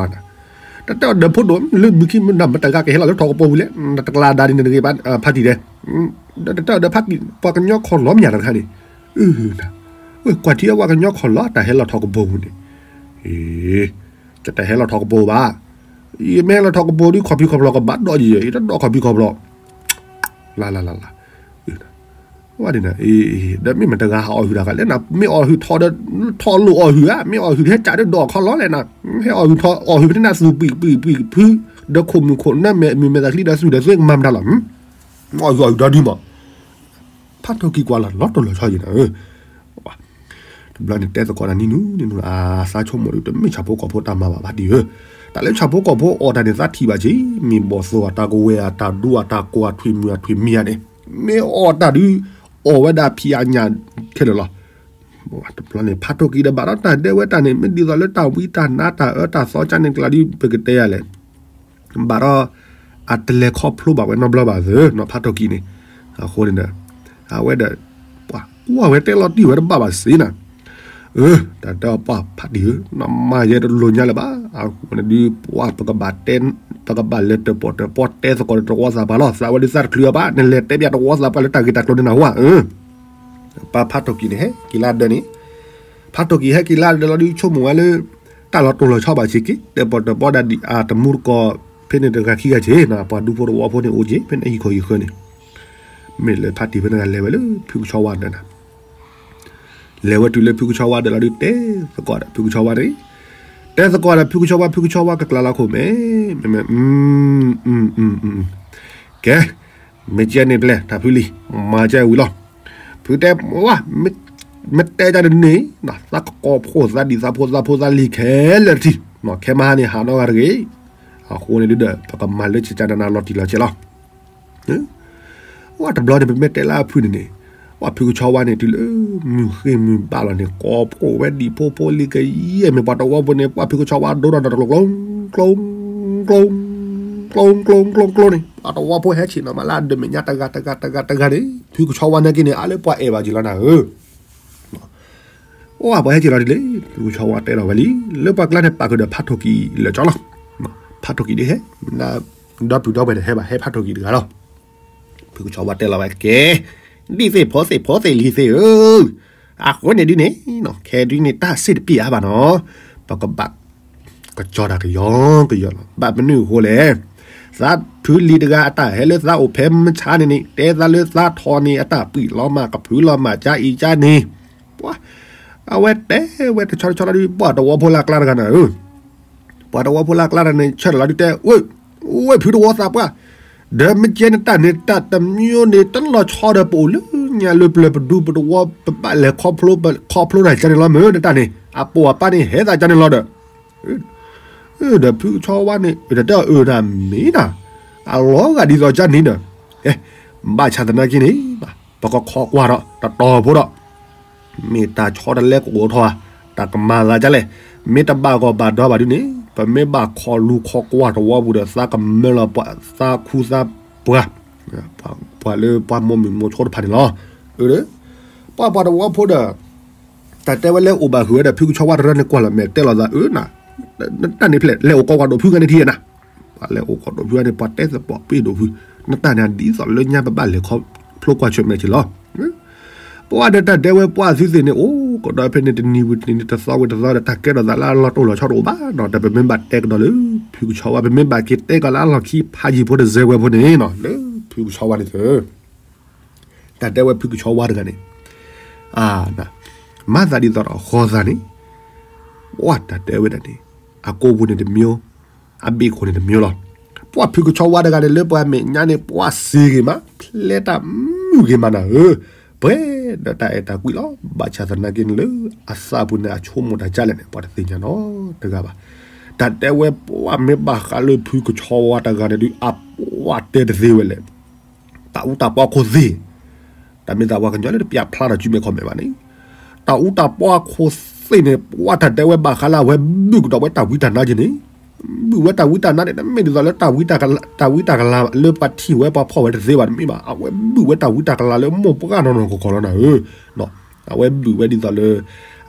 တၢ်တဲအီၤဒီးဖိဒိၣ် လၢမုၢ်ခံမုၢ်နၤမတဂၤကဟဲလီၤလၢထီၣ်ကပီၤပူၤလဲၣ်, နတကျါဒါဒ်န့ၣ်တဂ့ၤဘၣ် ဖးတံၢ်တဲ, ဒီးတၢ်တဲအီၤဒီးဖးတံၢ် ပှၤကညီခီၣ်လီၤမၠၣ်တခါန့ၣ်, အၢ ကွၢ်ထံအဝဲကညီခီၣ်လီၤ တၢ်ဟဲလီၤထီၣ်ကပိာ်ပူၤန့ၣ်, အ့ တၢ်ဟဲလီၤထီၣ်ကပိာ်ဘၣ်, ယမ့ၢ်ဟဲလီၤထီၣ်ကပိာ်ဒီး ခီၣ်ဖံးခီၣ်ဖျီၣ်ကဘၣ်ဒိးယဲ ယတဒိးခီၣ်ဖံးခီၣ်ဖျီၣ်, လၢ်လၢ်လၢ်လၢ်, ဝဲဒ်န့ၣ်, ဒီးမ့ၢ်မတၤတဂၤဟးအီၣ်ဟုၣ်တၢ်ကလဲၣ်နၤ, မ့ၢ်အီၣ်ဟုၣ်ထီၣ်ဒီး ထီၣ်လိာ်အီၣ်ဟုၣ်ဧါ, မ့ၢ်အီၣ်ဟုၣ်ဟဲကးဒီးဒိးခီၣ်လီၤလဲၣ်နၤ, ဟဲအီၣ်ဟုၣ်ထီၣ်အီၣ်ဟုၣ်ဖဲန့ၣ် သူၣ်ပံၣ်ပံၣ်ပံၣ်ဖု, ဒီးခိၣ်မုၢ်ခိၣ်နၢမဲာ်မုၢ်မဲာ်သးချံဒီးသူၣ်ဒီးသွ့ကမၤမတၤလီၤ, မ့ၢ်အီၣ်ဟုၣ်အီၣ်ဟုၣ်ဒီဒုမး, ဖးထီၣ်ကံးကွၢ်လီၤလီၤတိၢ်လီၤဆီယံၤနၤဧၢ, တဘျီန့ၣ်တဲသကိးတၢ်နံၤနုၤနံၤနုၤ အသးဆိကမိၣ်ဒုး တမ့ၢ်ဆၣ်ဖိကီၢ်ဖိတၢ်မၤဘၣ်ဘၣ်ဒ်ဧၢ, တၢ်လၢဆၣ်ဖိကီၢ်ဖိအီၣ်တၢ်န့ၣ် သးထံၣ်ဘၣ်က့ၤ မ့ၢ်ဘီၣ်သိၣ်အတၢ်ကဝဲၤအတၢ်ဒူအတၢ်ကွၢ်ထွံၣ်မုၢ်အထွံၣ်မံၤဧါန့ၣ်, မ့ၢ်အီၣ်တၢ်ဒုး အီၣ်ဝဲဒၣ်ဖံးအညၣ်ခဲလၢာ်လီၤ. တဘျီန့ၣ် ဖးထီၣ်ကံးဒီးဘၣ်ဒီးတၢ်ဒဲဝဲတၢ်န့ၣ် မ့ၢ်ဒ်သိးလၢတၢ်ဝံတၢ်နါတၢ်အၢတၢ်သီကၢ်န့ၣ်ကျါဒုး ပကတဲယၤလဲၣ် ဘၣ်ဒီး အတလဲၤခီဖျိဘၣ်ဝဲနီတဘျီဘၣ်သ့ၣ်နီၤ ဖးထီၣ်ကံးန့ၣ်, အဃိန့ၣ်ဒီး အဝဲဒီး ပှၤကွၢ်ဝဲတဲလီၤတံၢ်ဝဲတဘၣ်ဘၣ်စ့ၢ်နၤ, အၢ တၢ်တဲအီၤပှၤဖးတံၢ်ဧၢ, နမၤယဲတလိၤညါလၢၤဘၣ်, အဃိန့ၣ်ဒုး ပှၤပကဘၣ်တဲ ပကဘၣ်လဲၤတၢၣ်ပီၣ်တၢၣ်ပီၣ်တဲသကိးဒီးတဝီသးပှၢ်လီၤ, သးဝဲဒုးသးတချုးအီၤဘၣ်, နလဲၤတဲပျးတဝီသးပှၢ်လၢတၢ်ဂ့ၢ်တၢ်ကျိၤန့ၣ်နၢ်ဟူဧါ, အၢ ပှၤဖးထီၣ်ကံးန့ၣ် ဟဲက့ၤလၢဒၢးန့ၣ်, ဖးထီၣ်ကံးဟဲက့ၤလၢဒၢးလီၤဒုး ဆိကမိၣ်ဝဲလၢ တၢ်လီၤတိၢ်လီၤဆီဘၣ်စ့ၢ်ကီး တၢၣ်ပီၣ်တၢၣ်ပီၣ်ဒၣ်ဒံးအတမူတကိး ဖဲန့ၣ်တဂၤခံဂၤစ့ၢ်နီၤ, ပှၤဒူဖိတဝီဖိန့ၣ်အိၣ်က့ၤ ဖဲန့ၣ်ဟံၣ်ခိၣ်ဟံၣ်ဃၢၤန့ၣ်, မ့ၢ်လၢဖးတံၢ်ဖဲန့ၣ်လဲၤဝဲလၢဖုကဆီဝါဒၢးနၤ, လဲၤဝဲတုၤလၢဖုကဆီဝါဒၢးလီၤဒုး တဲသကိးဒီးဖုကဆီဝါန့ၣ်, တဲသကိးဒီးဖုကဆီဝါ ဖုကဆီဝါကကျါလီၤခိၣ်မဲ, မ့မ့ၢ် ကဲ မ့ၢ်ကဲန့ၣ်ပျဲၢ် တၢ်ဖုလံၤ မၤကဲဝံၤလီၤ, ဖုတဲဝဲ မ့ၢ်တဲဒ်န့ၣ်န့ၣ် သးကကိးဖိသးဒံးသးဖိသးဖိသးလံၤခဲလၢာ်တထံၣ်, ခဲမဟါန့ၣ် ဟးနီတဂၤတဂ့ၤ, အဃိန့ၣ်ဒုးဒီး ပကမၤလၢကကနနလီၤတံၢ်လီၤဆဲးလီၤ ဝဲတဘျီန့ၣ် ပမ့ၢ်တဲလၢအဖုန့ၣ်န့ၣ်, ဝဲဖုကဆီဝါန့ၣ် တုၤလၢမုၢ်ဃ့ၢ်မုၢ်ဘၣ်လီၤန့ၣ် ကိးဖိဝဲဒံးဖိဖိလံၤကယဲၢ် မ့ၢ်ပှၤတဝီဖိန့ၣ် ပှၤဖုကဆီဝါဒိဒီးတကျိၤကျိၤ ကျိၤ ကျိၤ ကျိၤ ကျိၤ ကျိၤန့ၣ် ပှၤတဝီဖိဟဲဆ့ၣ်နီၤမးလၢအဒၢးမဲာ်ညါတဂၤတဂၤတဂၤတဂၤန့ၣ် ဖုကဆီဝါနာ်က့န့ၣ် အါလၢပှၤအဲၣ်ဘၣ်က့ၤလီၤနၤဧၢ အိၣ်ပှၤဟဲက့ၤလီၤဒ်လဲၣ် ဖုကဆီဝါတဲလီၤဝဲလံ လၢပှၤကျါန့ၣ် ပာ်ဃုာ်ဒီးဖးထီၣ်ကံးလၢာ်ကၠီလီၤ. ဖးထီၣ်ကံးဒ်ဟဲ ဒီပုၢ်ဒီဝဲၢ်တဟဲဘၣ် ဟဲဖးထီၣ်ကံးတဂၤလီၤ. ဖုကဆီဝါတဲလီၤဝဲကဲ ဒ်သ့ၣ်ဖိသ့ၣ်ဖိသ့ၣ်လံၤသ့ၣ်ဧၢ, အဃိန့ၣ်ဒ်န့ၣ် ခဲဒ်န့ၣ်တၢ်စ့ၣ်တပျံၤအါဘၣ်နီၤ, ပကဘၣ် ကစီၤတၢ်ကယီကယီလီၤ. ဘၣ်မနုၤအဃိလဲၣ်, သးဖုလံၤတဂၤအတၢ်ဟဲလၢသးအိၣ်ဖဲမဆါန့ၣ်န့ၣ် တဲသးလၢသးထီၣ်န့ၣ် အတၢ်ပှံၢ်လီၤမၢ်ကဖုလီၤမၢ်ကၠါအံၤကၠါန့ၣ်, ပှၤ အဝဲတဲဝဲတဆီတဆီလီၤဒုး ပှၤတဝီဖိလၢအကျါတဂၤန့ၣ်ဧၢ, ပှၤတဝီဖိလၢအကျါတဂၤန့ၣ် ဆၢထၢၣ်လီၤဒုးတဲ ဝဲ ဝဲဖုတဝီသးပှၢ်, ဒီးမ့ၢ်ကဲန့ၣ်တၢ်န့ၣ် တၢ်တမျိုးန့ၣ် တလီၤဆီဒီးပအိၣ်လၢညါလၢပျၢၤပဒူ ပတဝီ ပဘၣ်လဲၤခီဖျိ ပခီဖျိတၢ်ကၠါန့ၣ်လီၤမ့ၢ် နတၢ်န့ၣ် အပိာ်အပၢ်န့ၣ် ဟဲသးကၠါန့ၣ်လီၤဒီး ဒီးဖုကဆီဝါန့ၣ် တၢ်တဲအီၤအၢ တၢ်မ့ၢ်နၤ, အလီၤဂာ်ဒ်သိးကၠါန့ၣ်ဒီး ဘၣ်ဆၣ်သနာ်က့န့ၣ် ပကခီကွၢ်ဒီး တတီၤဖိဒီး မ့ၢ်တၢ်ဆီတလဲကအိၣ်ထီၣ်ဧါ, တၢ်ကမၤသးဒ်လဲၣ်, မ့ၢ်တဘၣ်ဂီၢ်ဘၣ်ဒီဘၣ်ဒ်န့ၣ် ပမ့ၢ်ဘၣ်ခီလူၤခီကွၢ်တဝီပူၤဒီး သးကမၢလီၤပှၤသးခူသးပှၤ, ပှၤလၢပှၤမိၢ်မုၣ်မိၢ်ဆိတဖၣ်န့ၣ်လီၤ. အၢ ပှၤပှၤတဝီဖိဒီး တၢ်တဲဝဲလဲၤအိၣ်ဘၣ်ဃုာ်ဝဲဒီး ဖုကဆီဝါတရၢန့ၣ်ကွၢ်လီၤမဲာ်တဲလီၤသးအၢနၤ, တၢ်န့ၣ်ဖျဲၣ် လဲၤအိၣ်ကီးကွၢ်ဒိၣ်ဖုဂၤန့ၣ်ထံၣ်နၤ, ပှၤလဲၤအိၣ်ကီးဒိၣ်ဖုဂၤန့ၣ် ပှၤတဲသပှၢ်ပ့ၢ်ဒိၣ်ဖု, နတၢ်န့ၣ်ဒ်သိးလၢညါပဘၣ်လဲၤခီဖျိကွၢ်ဆၢၣ်မဲာ်က့ၤလီၤ. ပှၤဒီးတၢ်ဒဲဝဲပှၤသုသ့ၣ်န့ၣ် အိၣ်ကဒီးဖဲန့ၣ် တနံၤဝံၤတနံၤ တသီဝံၤတသီဒီး တၢ်ကဲထီၣ်သးလၢအလီၤတိၢ်လီၤဆီတအိၣ်ဘၣ်နီၤ, ဒီးပမ့ၢ်ဘၣ်တဲကဒီးလၢ ဖုကဆီဝါ ပမ့ၢ်ဘၣ်က့ၤတဲကဒီးလၢအလီၢ်ခံဖးယံၤဖိတစဲးဝဲဖိန့ၣ်နီၤ လၢဖုကဆီဝါန့ၣ်သ့ၣ် တၢ်ဒဲဝဲဖုကဆီဝါတဂၤန့ၣ် မၤသးဒ်သိးဒီးဃီသးန့ၣ် ပှၤတၢ်ဒဲဝဲဒၣ်န့ၣ် အကိာ်ပူၤန့ၣ်တမံၤ အဘ့ၣ်ခိၣ်န့ၣ်တမံၤလီၤ. ပှၤဖုကဆီဝါတဂၤန့ၣ် လၢပှၤမဲာ်ညါန့ၣ် ပှၤစံးဂ့ၤမး ဖျဲတၢ်မုာ်ဂ့ၤမးနၤဧၢ, ပှဲၤဒီးတၢ်အဲၣ်တၢ်ကွံလီၤ. ဘၣ်ဆၣ်သနာ်က့န့ၣ်လၢ အသးပူၤန့ၣ် အဆိကမိၣ်တၢ်ကၢ်လဲၣ်န့ၣ် ပှၤတသ့ၣ်ညါနီတဂၤဘၣ်. တၢ်တဲဝဲပှၤမ့ၢ်ဘၣ်ဃးလၢဖုကဆီဝါတဂၤန့ၣ်ဒုး အပှၤတဲတသ့ဝဲလဲၣ် တၢ်အူတၢ်ပီခိၣ်သ့ၣ်, တၢ်မ့ၢ်သးပှၤကညီလၢတပျၢ်ဖျါထီၣ်ကုမဲာ်ခီမဲာ်ဘၣ်န့ၣ်, တၢ်အူတၢ်ပီခိၣ်သ့ၣ်န့ၣ် ပှၤတၢ်ဒဲဝဲဘၣ်ဃးလၢအဝဲဘုၣ်ကဒီးဝဲတၢ်ဝံတၢ်နါက့န့ၣ်, ဘုၣ်ဝဲတၢ်ဝံတၢ်နါန့ၣ် တမ့ၢ်ဒ်သိးလၢ တၢ်ဝံတၢ်ကလၤလၢပှၤထံၣ်ဝဲပှၤဖီၣ်ဝဲတသ့ဘၣ်တမ့ၢ်ဘၣ်, အဝဲဘုၣ်ဝဲတၢ်ဝံတၢ်ကလၤလၢမိၢ်ပှၢ်နီၢ်နီၢ်ကီၢ်ကီၢ်လီၤနၤဧၢ အဝဲဘုၣ်ဝဲဒ်သိးလၢ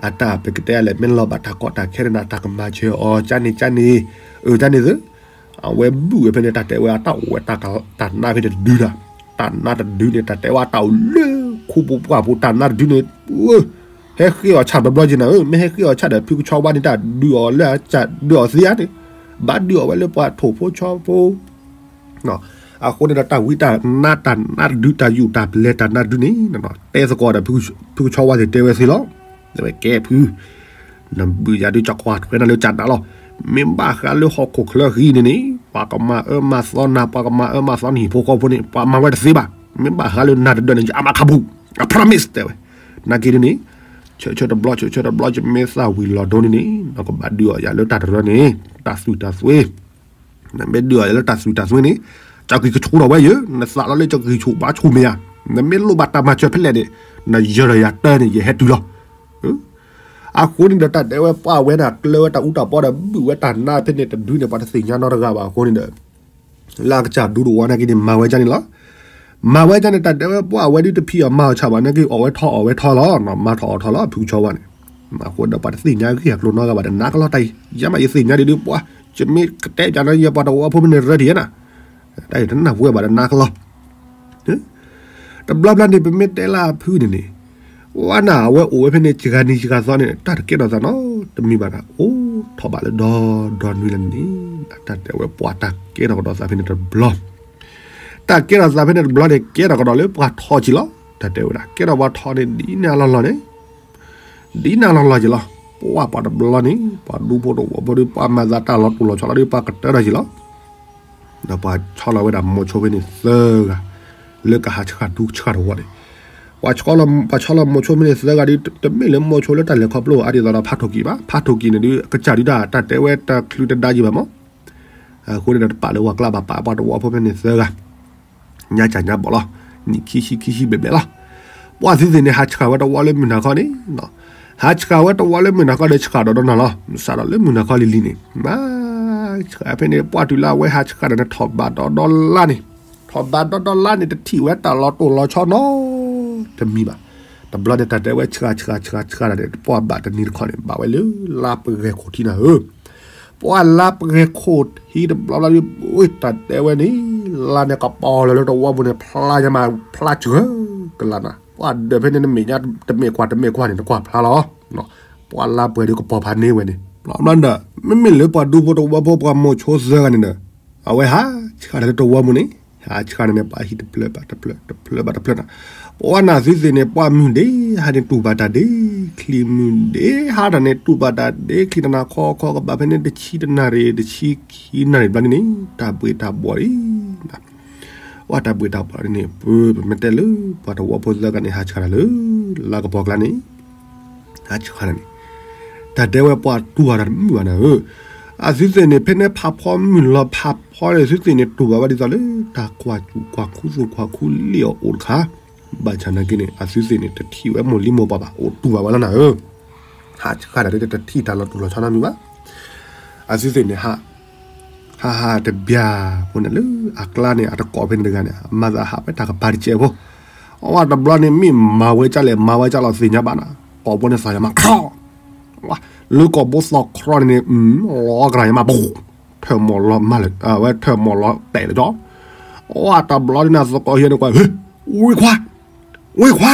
အတၢ်ပကတဲလဲၣ် မ့ၢ်လီၤဘၣ်တၢ်ကီတၢ်ခဲန့ၣ် တၢ်ကမၤစၢၤအီၤ ကၢ်န့ၣ်ကၢ်န့ၣ် အၢ ကၢ်န့ၣ်သ့, အဝဲဘုၣ်ဝဲဖဲန့ၣ် တၢ်တဲဝဲအတၢ်အိၣ်ဝဲ တၢ်နါဖဲန့ၣ်တဒုနၤ, တၢ်နါတဒုန့ၣ် တၢ်တဲဝဲအတၢ်အိၣ်လၢ ခိၣ်ပူၤပှၢ်ပူၤတၢ်နါတဒုန့ၣ် ဟဲဃ့အီၤဆၣ်တဘျီက့ၤနၤဧၢ, မ့ၢ်ဟဲဃ့အီၤဆၣ်ဒီး ဖုကဆီဝါန့ၣ် တၢ်ဒုးအီၤလၢအကစၢ်ဒုးအီၤသ့ဧါန့ၣ်, ဘၣ်ဒုးအီၤဝဲလၢပှၤထိၣ်ဖိဆီဖိ အဃိန့ၣ်ဒီး တၢ်ဝံတၢ်နါတၢ်နါတဒု တၢ်ယူၢ်တၢ်ပလဲၤတၢ်နါတဒုန့ၣ် တဲသကိးဒီး ဖုကဆီဝါသ့ၣ်တဲဝဲသ့လီၤ. တဲဝဲကဲဖု နဘုယၤဒုးကကွၢ်ထွဲနၤလၢကနးလီၤ. မ့ၢ်ဘၣ်ဃးလၢဟီၣ်ခိၣ်ချၢဃံန့ၣ်န့ၣ် ပှၤကမၤအၢမၤသီနၤ ပှၤကမၤအၢမၤသီနဟံၣ်ဖိဃီဖိန့ၣ် ပှၤမၤဝဲတသ့ဘၣ်. မ့ၢ်ဘၣ်ဃးလၢနၤတဒၢန့ၣ် ယအမၤခးပူၤ I promise တဲဝဲ. နာ်က့ဒ်န့ၣ် ဆၢဆၢတဘျီ ဆၢဆၢတဘျီ ယမ့ၢ်သၣ်ဝံၤလီၤဒိန့ၣ်န့ၣ် နကဘၣ်ဒုးအီၤယၤလၢတၢ်တရၢန့ၣ် တၢ်သွံၣ်တၢ်သွ့ နမ့ၢ်ဒုးအီၤလၢတၢ်သွံၣ်တၢ်သွ့န့ၣ် ကၠီကံၤကဆူထီၣ်ဝဲယၢၤ နသးလီၤလၢကၠီကံၤဆူဘၣ်ဆူမဲာ်ဧါ, နမ့ၢ်လိၣ်ဘၣ်တၢ်မၤစၢၤဖဲလဲၣ်န့ၣ် နယၢၤဒီးယၤတၢ်န့ၣ် ယဟဲတုၤလီၤ. အဃိန့ၣ်ဒီးတၢ်တဲဝဲပှၤဝဲဒၣ်ကျၢၤဝဲတၢ်အူတၢ်ပီဒီး ဘုၣ်ဝဲတၢ်နါဖဲန့ၣ်တဒုန့ၣ် ပှၤတသ့ၣ်ညါနီတဂၤဘၣ်အဃိန့ၣ်ဒီး လၢအကစၢ်ဒူတဝီနာ်က့န့ၣ် မၤဝဲဒ်န့ၣ်လီၤ. မၤဝဲဒ်န့ၣ် တၢ်တဲဝဲပှၤဝဲဒုးတဖံးအီၣ်မၤအီၣ်ဆၣ်ဘၣ်နာ်က့ အီၣ်ဝဲထီအီၣ်ဝဲထီလီၤ, မၤထီၣ်အီၣ်ထီလီၤ ဖုကဆီဝါန့ၣ်. အဃိဒီးပှၤတသ့ၣ်ညါဂ့ၢ်အကျိၤနီတဂၤဘၣ်ဒီး နါကလီၤတၢ်အံၤ ယဲမးယသ့ၣ်ညါဒ်ဒုးပှၤ ယမ့ၢ်ကတဲပၠးနီၤ ယပှၤတဝီဖိမ့ၢ်န့ၣ်ရၢတံၢ်ဧါနၤ, တၢ်အံၤတနၢ်ဟူဝဲဘၣ်ဒီးနါကလီၤ တဘျီဘျီန့ၣ် ပမ့ၢ်တဲလၢအဖုန့ၣ်န့ၣ် ဝဲနၤအဝဲအိၣ်ဝဲဖဲန့ၣ် စှၤနံၤစှၤသီန့ၣ် တၢ်တကဲထီၣ်သးနီတမံၤဘၣ်နၤ, အိၣ်ထီၣ်ဘၣ်လၢဒီဒီနွံလၢန့ၣ် တၢ်တဲဝဲပှၤတၢ်ကဲထီၣ်ကဒီးသးဖဲန့ၣ်တဘျီ, တၢ်ကဲထီၣ်သးဖဲန့ၣ်တဘျီန့ၣ် ကဲထီၣ်ကဒီးလၢပှၤထီက့ၤလီၤ. တၢ်တဲဝဲဒၣ် ကဲထီၣ်ပှၤထီန့ၣ် ဒ်န့ၣ်အလီၢ်လီၢ်န့ၣ် ဒ်န့ၣ်အလီၢ်လီၢ်က့ၤလီၤ. ပှၤပှၤတဘျီန့ၣ် ပှၤဒူဖိတဝီဖိဒီး ပှၤမၤသးတၢ်လီၤတူာ်လီၤဆီလီၤဒီး ပှၤကတၢၢ်ထီၣ်က့ၤလီၤ. ဒီးပှၤဆီလီၤဝဲဒၣ်မိၤဆိဖဲန့ၣ်သၢဂၤ လၢကဟးဆှၣ်ဒူဆှၣ်တဝီန့ၣ်, ပှၤဆီလီၤမိၤဆိဖဲန့ၣ်သၢဂၤဒီး တမ့ၢ်လၢမိၤဆိလၢတၢ်လဲၤခီဖျိအါဒ်သိးဒီး ဖးထိၣ်ကံၣ်ဘၣ်. ဖးထိၣ်ကံၣ်န့ၣ်ဒီး ကစၢ်ဒုးတၢ် တၢ်တဲဝဲတချုးတဒါယံၤဘၣ်မး. အဃိန့ၣ်ဒီး တပာ်လၢပှၤကျါဘၣ် ပာ်ပှၤတဝီဖိဖဲန့ၣ်သၢဂၤ ညါကၢ်ညါဘီၣ်လီၤ. နံၣ်ခံဆံခံဆံဘျဲၣ်ဘျဲၣ်လီၤ. ပှၤသုသ့ၣ်န့ၣ် ဟးဆှၣ်ဝဲတဝီလၢမုၢ်နၤခီန့ၣ်, ဟးဆှၣ်ဝဲတဝီလၢမုၢ်နၤခီဒီး ဆှၣ်ဒီးဒီးနၤလီၤ. စးဒီးလၢမုၢ်နၤခီလံၤလံၤန့ၣ် ဆှၣ်ဖဲန့ၣ် ပှၤတုၤလၢအဝဲဟးဆှၣ်ဒီးန့ၣ် ထီၣ်ဘးဒီဒီလါန့ၣ်, ထီၣ်ဘးဒီဒီလါန့ၣ် တထံၣ်ဝဲတၢ်လီၤတူာ်လီၤဆီနီတမံၤဘၣ်. တဘျီန့ၣ် တၢ်တဲဝဲဆှၣ်ဆှၣ်ဆှၣ်ဆှၣ်ဒၣ်န့ၣ် ပှၤဘၣ်တနံၤတခီန့ၣ် ဘၣ်ဝဲလၢလါပဂဲၤခိၣ်ထံနၤဧၢ ပှၤလါပဂဲၤခိၣ်ထံတဘျီဘျီဒီး တၢ်တဲဝဲန့ၣ် လါန့ၣ်ကပီၤလီၤလၢတဝီပူၤန့ၣ် ဖျါညါမး ဖျါစှၤကလးနၤ, ပှၤဒၢးဖဲန့ၣ် နမဲာ်ညါတမ့ၢ်ကွၢ်တမ့ၢ်ကွၢ်န့ၣ် နကွၢ်ဖျါလီၤ. ပှၤလါပှဲၤဒီးကပီၤဖးန့ၢ်ဝဲန့ၣ် ဘျီဘျီဒီး မ့မ့ၢ်လၢပှၤဒူဖိတဝီဖိပှၤမိၤဆိသၢဂၤန့ၣ်ဒီး အဝဲဟးဆှၣ်တၢ်လၢတဝီပူၤန့ၣ် ဟးဆှၣ်န့ၣ်န့ၣ် ပှၤဟံၣ်တဖျၢၣ်ဘၣ်တဖျၢၣ် တဖျၢၣ်ဘၣ်တဖျၢၣ်နၤ, ပဝဲနၤသုသ့ၣ်န့ၣ် ပှၤမုၢ်ဒ့ဟါန့ၣ်တူၢ်ဘၣ်တၢ်ဒ့ချံ မုၢ်ဒ့ဟါတၢ်န့ၣ် တူၢ်ဘၣ်တၢ်ဒ့ချံတနၤခီခီကဘၣ်ဖဲန့ၣ် တဆံတနၣ်ရံၣ် တဆံခံနၣ်ရံၣ်ဘျီန့ၣ်န့ၣ် တၢ်ဘှ့ၣ်တၢ်ဘှီၣ်လံ ပှၤတၢ်ဘှ့ၣ်တၢ်ဘှီၣ်န့ၣ် ပမ့ၢ်တဲလၢ ပှၤတဝီဖိသၢဂၤန့ၣ် ဟးဆှၣ်တၢ်လၢ လါကပီၤကျါန့ၣ် ဟးဆှၣ်န့ၣ် တၢ်တဲဝဲပှၤတူၢ်အီၤတၢ်တမုာ်ဘၣ်နၤဧၢ, အသုသ့ၣ်န့ၣ် ဖဲန့ၣ်ဖးဖီမုၢ်လီၤဖးဖီန့ၣ် သုသ့ၣ်န့ၣ် တူၢ်ဘၣ်ဝဲဒ်သိးလၢ တၢ်ကွၢ်စူၣ်ကွၢ်ခူသူၣ်ကွၢ်ခူလံၣ်အီၤအိၣ်တခါ, ဘၣ်ဆၣ်နာ်က့န့ၣ် အသုသ့ၣ်န့ၣ် တထံၣ်ဝဲမိၢ်လံမိၢ်ပၢ်ဘၣ် အိၣ်တူၢ်ဘၣ်ဝဲလီၤနၤဧၢ, ဟးဆှၣ်တၢ်ဒ် တထံၣ်တၢ်လီၤတူာ်လီၤဆီနီတမံၤဘၣ်. အသုသ့ၣ်န့ၣ် ဟး ဟးဟးတဘျီဖိန့ၣ်လၢအကျါန့ၣ် အတကိးဖဲန့ၣ်တဂၤန့ၣ် အမၤသးဟးဝဲတၢ်ကပၤတစဲးဖိ, အဝဲတဘျီန့ၣ် မ့ၢ်မၤဝဲကၢ်လဲၣ် မၤဝဲကၢ်လီၤသ့ၣ်ညါဘၣ်နၤ, ကိာ်ဘိန့ၣ်သးယမးခီ, လၢကိာ်ဘိသီခီန့ၣ်န့ၣ် လီၤကရၤယမးပူၤ, ထၢၣ်မီၢ်လီၤမးလၢ အဝဲထၢၣ်မီၢ်လီၤတဲာ်လၢကၠီ, အဝဲတဘျီန့ၣ် သကိးဟံးန့ၣ်ကွၢ် ဝ့ၢ်ခွါ ဝ့ၢ်ခွါ,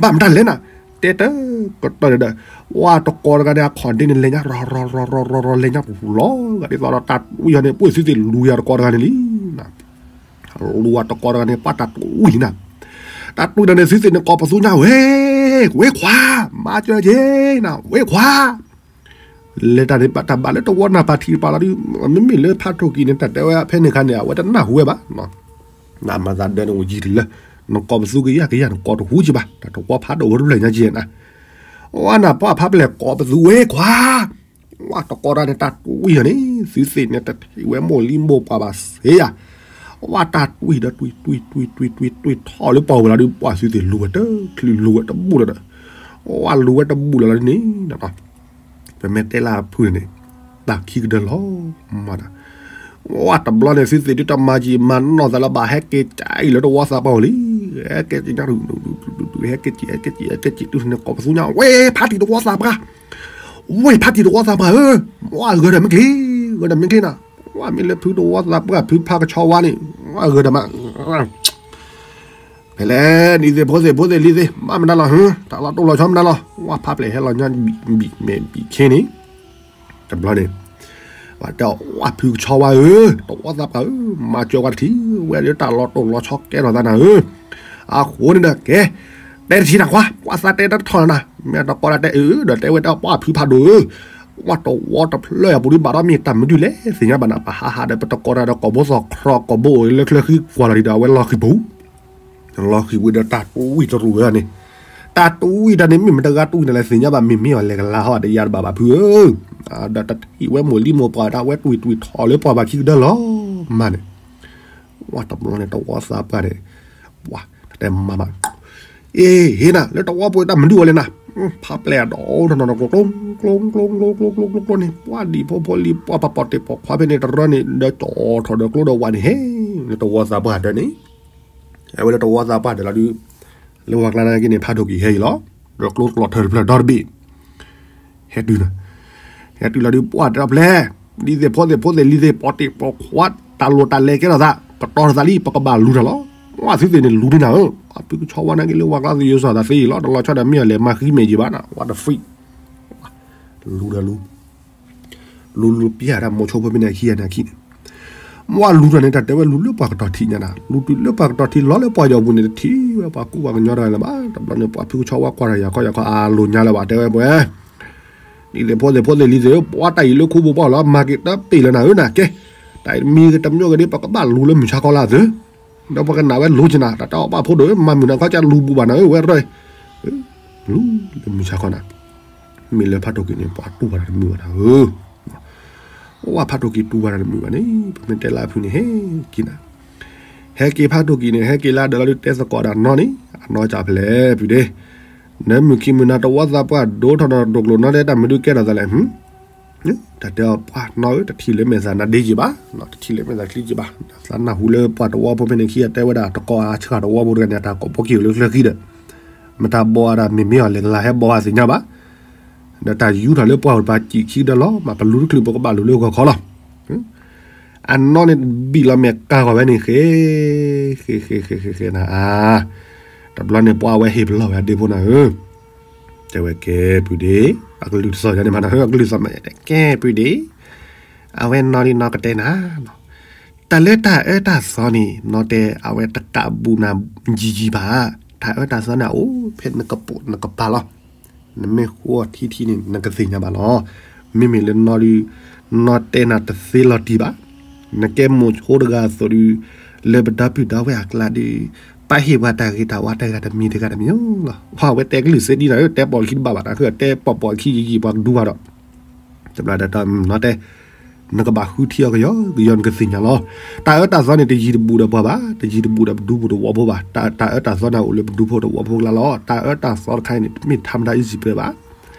ဘၣ်မတၤလဲၣ်နၤ, တဲတၢ်ကတီၢ်န့ၣ်ဒီး ဝဲတကိးတဂၤန့ၣ် အခီၣ်ဒ့န့ၣ်လဲၤညါ ရီၤရီၤရီၤရီၤလဲၤညါပူၤလီၤ, ဂၤဒ်သိးဒီးတၢ်ဝံၣ်အီၤန့ၣ် ပှ့ၢ်သုသ့ၣ်လူၤယၤတကိးတဂၤန့ၣ်လံ, လူၤအတကိးတဂၤန့ၣ် ပှၤတၢ်တွံၢ်နၤ, တၢ်တွံၢ်ဒီးန့ၣ် သုသ့ၣ်န့ၣ်ကိးပသူညါဝဲ, ဝ့ၢ်ခွါ, မၤစၢၤက့ၤနၤ ဝ့ၢ်ခွါ လဲၤတၢ်န့ၣ် တၢ်ဘၣ်လၢတဝီနၤပၢ်ထံးပၢ်လီၤဒီး မ့မ့ၢ်လၢဖးထိၣ်ကံၣ်န့ၣ် တၢ်တဲဝဲဖဲန့ၣ်ခါန့ၣ် အဝဲတနၢ်ဟူဝဲဘၣ်, နမၤသးဒၢန့ၣ်အိၣ်ယံာ်တလၢ, နကိးပသူကယၢ်ကယၢ် နကိးတဟူကဘၣ် တၢ်တဝီဖးဒိၣ်ဝဲတဖျၢၣ်ညါက့ၤနၤ, ဝဲနၤပှၤဖးပလဲၣ်ကိးပသူဝ့ၢ်ခွါ, ဝဲတကိးတၢ်န့ၣ် တၢ်တွံၢ်အီၤန့ၣ် သုသ့ၣ်န့ၣ် တထံၣ်ဝဲမိၢ်လံမိၢ်ပှၢ်ဘၣ်စ့ယၤ, ဝဲတၢ်တွံၢ်ဒီးတွံၢ်တွံၢ်တွံၢ်တွံၢ်တွံၢ်တွံၢ်ထီၣ်လၢပှၢ်ဝဲလီၤဒီး ပှၤသုသ့ၣ်လူၤဝဲတချုးလူၤဝဲတဘူၣ်လီၤဒီး, ဝဲလူၤဝဲတဘူၣ်လီၤလီၤဒ်န့ၣ် ပမ့ၢ်တဲလၢအဖုန့ၣ်န့ၣ် တၢ်ခံကဒၢလီၤမးဒီး, ဝဲတဘျီန့ၣ် သုသ့ၣ်ဒုးတၢ်မၤယံာ်မၤနီၢ်သးလၢဘၣ်ဟဲက့ၤကၠီလၢတဝီသးပှၢ်အိၣ်လံ, ဟဲက့ၤကၠီညါ ဟဲက့ၤကၠီ ဟဲက့ၤကၠီ ဟဲက့ၤကၠီ တုၤန့ၣ်ကိးပသူညါ ဝ့ၢ်ဖးတံၢ်တဝီသးပှၢ်, ဝ့ၢ်ဖးတံၢ်တဝီသးပှၢ်ဧၢ, ဝဲဂၢၤဒီးမ့ၢ်ချ့, ဂၢၤဒီးမ့ၢ်ချ့နၤ, ဝဲမ့ၢ်လၢဖုတဝီသးပှၢ် ဖုဖးကဆီဝါန့ၣ် ဝဲဂၢၤဒီးမး ဖဲလဲၣ် ဒ်သ့ၣ်ဖိသ့ၣ်ဖိသ့ၣ်လံၤသ့ၣ် မ့ၢ်မနုၤလီၤ ဟၢ တၢ်လီၤတိၢ်လီၤဆီမနုၤလီၤ ဝဲဖးပျဲၢ်ဟဲလီၤညါဘံၣ်မဲာ်ဘံၣ်ခ့န့ၣ် တဘျီန့ၣ် ဝဲတဲအီၤ ဝဲဖုကဆီဝါဧၢ, တဝီသးပှၢ်ဧၢ, မၤစၢၤဝဲတထံၣ်, ဝဲလၢတၢ်လီၤတိၢ်လီၤဆီကဲထီၣ်သးနၤဧၢ, အဃိန့ၣ်ဒီးကဲ, တဲတထံၣ်နၤခွါ, ပှၤသးတဲတထီၣ်နၤ, မ့ၢ်တကိးတၢ်တဲအၢ, ဒီးတဲဝဲဒၣ်ပှၤဖုဖးဒိၣ်ဧၢ, ပှၤတဝီတဖျၢၣ်အပူၤဒ်ဘၣ်ဒီးမ့ၢ်တၢ်မနုၤလဲၣ် သ့ၣ်ညါဘၣ်နၤ, ပဟးဟးဒီးပတကိးတၢ်ဒီးကိာ်ဘိသီၣ်ခြီကိာ်ဘိအိၣ်လၢချၢဃံကွၢ်လီၤဒံးဒီးအဝဲလီၤဃံၤပူၤ လီၤဃံၤဝံၤဒီးတၢ်တဝံၣ်တရူးဝဲန့ၣ်, တၢ်တဝံၣ်တၢ်န့ၣ် မ့ၢ်မတဂၤတဝံၣ်နၤလဲၣ် သ့ၣ်ညါဘၣ် မ့မ့ၢ်အီၤလဲၤကလၤဟီၣ်တယါတဘၣ်ဘၣ်ဖုဧၢ, ဒီးတထံၣ်ဝဲမိၢ်လံမိၢ်ပှၢ်ဒၣ်ဝဲတဝံၣ်တဝံၣ်ထီၣ် လၢပှၤဘၣ်ခံကဒၢလီၤမၢ်န့ၣ်, ဝဲတဘျီန့ၣ် တဝီသးပှၢ်န့ၣ်, ပှၤတဲမၤမး, အ့ ဟ့ၣ်နၤ လၢတဝီပူၤတၢ်မနုၤအိၣ်လဲၣ်နၤ, ဖးပျဲၢ်အဒီးတနီၤနီၤ ကျိကျိကျိကျိကျိကျိန့ၣ် ပှၤဒံၣ်ဖိဖိလံၤ ပှၤပှၤပိာ်တ့ၢ်ပိာ်ခွါဖဲန့ၣ် တရၢန့ၣ် ဒီးကၠီထီၣ်ဒီးကျိဒီးဝးန့ၣ် ဟဲ လၢတဝီသးပှၢ်တၢ်န့ၣ် အဝဲလၢတဝီသးပှၢ်တၢ်လီၤဒုး, လၢဝၤကျါနာ်က့န့ၣ် ဖးဒိၣ်ကံၤဟဲအံၤလီၤ, ဒီးကျိကျိထၢၣ်တဖျၢၣ်ဒီတဘ့ၣ်, ဟဲတုၤနၤ, ဟဲတုၤလီၤဒုး ပှၤတဲအီၤဖဲလဲၣ်, ဒ်သ့ၣ်ဖိသ့ၣ်ဖိသ့ၣ်လံၤသ့ၣ် ပိာ်တ့ၢ်ပိာ်ခွါ တၢ်လိၣ်တၢ်လဲၤကဲထီၣ်သး ကတီၤထီၣ်သးလံ ပကဘၣ်လူၤတၢ်လီၤ, ပှၤသုသ့ၣ်န့ၣ်လူၤန့ၢ်နၤဧၢ, ပှၤဖုကဆီဝါနာ်က့လၢဝၤကျါသယိၤစီၤသးသ့အံၤလီၤ, တလီၤဆီဒီးမ့ၢ်အီၤလဲၤမၤဃံမဲာ်ယံၤဘၣ်နၤ ဝဲတ free လူၤဒီးလူၤ လူၤလူၤပျၢ်တၢ်မိၤဆိဖိဖဲန့ၣ်အခံဂၤန့ၣ်အခံန့ၣ်, မ့ၢ်လူၤတၢ်န့ၣ် တၢ်တဲဝဲလူၤလၢပှၤကတီၤထံးညါနၤ, လူၤတုၤလၢပှၤကတီၤထံးလီၤလၢပှၤယီၤပူၤန့ၣ် တထံၣ်ဝဲပှၤကူပှၤကညီတဂၤလၢၤဘၣ်, တဘျီန့ၣ် ပှၤဖုကဆီဝါကွၢ်တၢ်ယၤခီယၤခီအလိၤညါလၢၤဘၣ်, တဲဝဲပှၤ ဒ်သ့ၣ်ဖိသ့ၣ်ဖိသ့ၣ်လံၤသ့ၣ်ဧၢ, ပှၤတၢ်အံၤလၢခိပူၤပှၢ်လီၤ မၤက့ၤတပ့ၢ်လၢနၤဧၢနၤ, ကဲ, တၢ်အံၤတမံၤတမံၤဂ့ၤဒ် ပကဘၣ်လူၤလၢမုၢ်ဆါခီလၢအသု ဒီးပကနၣ်ဝဲလူၤက့ၤနၤ, တၢ်တဲအီၤပှၤဖိဒိၣ်ဧၢ, မၤမုာ်နၤခီကလူၤဘူးဘၣ်နၤဧၢ, ဝဲရၢၢ်, လူၤလၢမုၢ်ဆါခီနၤ, မ့ၢ်လၢဖးထီၣ်ကံၤန့ၣ် ပှၤတူၢ်ဘၣ်တၢ်တမုာ်ဘၣ်နၤဧၢ, အိၣ်ဝဲဖးထီၣ်ကံၤတူၢ်ဘၣ်တၢ်တမုာ်ဘၣ်န့ၣ် ပမ့ၢ်တဲလၢအဖုန့ၣ် ဟဲက့ၤနၤ, ဟဲက့ၤဖးထီၣ်ကံၤန့ၣ် ဟဲက့ၤလၢဒီးလၢတဲသကိးဒီးနီၢ်န့ၣ် အနီၢ်ကၢ်ဖဲလဲၣ် ဖုဒ့, နမုၢ်ခံမုၢ်နၤတဝီသးပှၢ်ဒိၣ်ထီၣ်နီၢ်ဒိၣ်ကျိၤနီၢ်တဲတၢ်မနုၤကဲထီၣ်သးလဲၣ် တၢ်တဲအီၤပှၤနီၢ်ဧၢ တထံၣ်လၢမဲာ်သးနါဒ့က့ၤဘၣ်, တထံၣ်လၢမဲာ်သးချံက့ၤဘၣ်, သးနၢ်ဟူလၢပှၤတဝီဖိဖဲန့ၣ်ခံဂၤတဲဝဲဒၣ် တကိးအဆှၣ်တဝီဖိတဂၤန့ၣ် တၢ်ကိးဘိက့ၤအိၣ်လၢချၢဃံဒီး, မတၤဘီအတၢ်မ့မ့ၢ်အီၤလဲၤကလၤဟဲဘီအသ့ၣ်ညါဘၣ်, ဒီးတၢ်ယူထီၣ်လၢပှၤအိၣ်တပၤစံးခံကဒီးလီၤ, မ့ၢ်ပလူၤတချုးပကဘၣ်လူၤလၢဂီၤခီလီၤ. အနီၢ်န့ၣ်ဘံၣ်လီၤမဲာ်ကၤဂီၤဝဲန့ၣ် ဃဲ, ဃဲ ဃဲ ဃဲ ဃဲ ဃဲ နၤ, တဘျီန့ၣ်ပှၤဝဲဟ့ၣ်ပလီၢ်ဝဲအဒ့ဖိနၤဧၢ, တဲဝဲကဲပုၢ်ဒ့, အကလုၢ်တစီၤယၤန့ၣ်မးနၤဧၢ, အကလုၢ်စီၤမးတဲ ကဲပုၢ်ဒ့, အဝဲနီၢ်လံနီၢ်ကတဲနၤ, တၢ်လၢတၢ်အၢတၢ်သီန့ၣ် နီၢ်တဲအဝဲတကးဘူးနၤယံာ်ယံာ်ဘၣ်, တၢ်အၢတၢ်သီန့ၣ် အိၣ်ဖဲနကပိာ်နကပၤလီၤ. နမ့ၢ်ဃိထံထံန့ၣ် နကသ့ၣ်ညါဘၣ်လီၤ. မ့မ့ၢ်လၢနီၢ်ဒုး, နီၢ်တဲနၤတသ့လီၤတံၢ်ဘၣ်. နကဲမိၤဆိတဂၤအသိးဒုး, လၢပဒီပုၢ်ဒီဝဲၢ်အကျါဒုး, ပာ်ဟ့ၣ်ပှၤတၢ်ဂ့ၤတၢ်ဝါတဂၤတမံၤတဂၤတမံၤလီၤ. ပှၤဝဲတဲကလုၢ်စ့ဒ်နၤဧၢ, တဲပိာ်လၢခံတဘၣ်ဘၣ်, နဃုတဲပိာ်ပိာ်ခံယံာ်ယံာ်ပှၤကဒူဘၣ်ဒီး တဘျီဒီးနီၢ်တဲ နကဘၣ်ဃုထံအီကယီကယီနကသ့ၣ်ညါလီၤ. တၢ်အၢတၢ်သီန့ၣ် တယံၤတဘူးဒီးပှၤဘၣ်, တယံၤတဘူးဒီးပဒူဖိတဝီဖိဘၣ်. တၢ်အၢတၢ်သီန့ၣ်အိၣ်လၢပဒူဖိတဝီဖိကျါလီၤ. တၢ်အၢတၢ်သီတခါအံၤန့ၣ် တမ့ၢ်ထါမတၤအံၤစံးပှဲၤဘၣ်.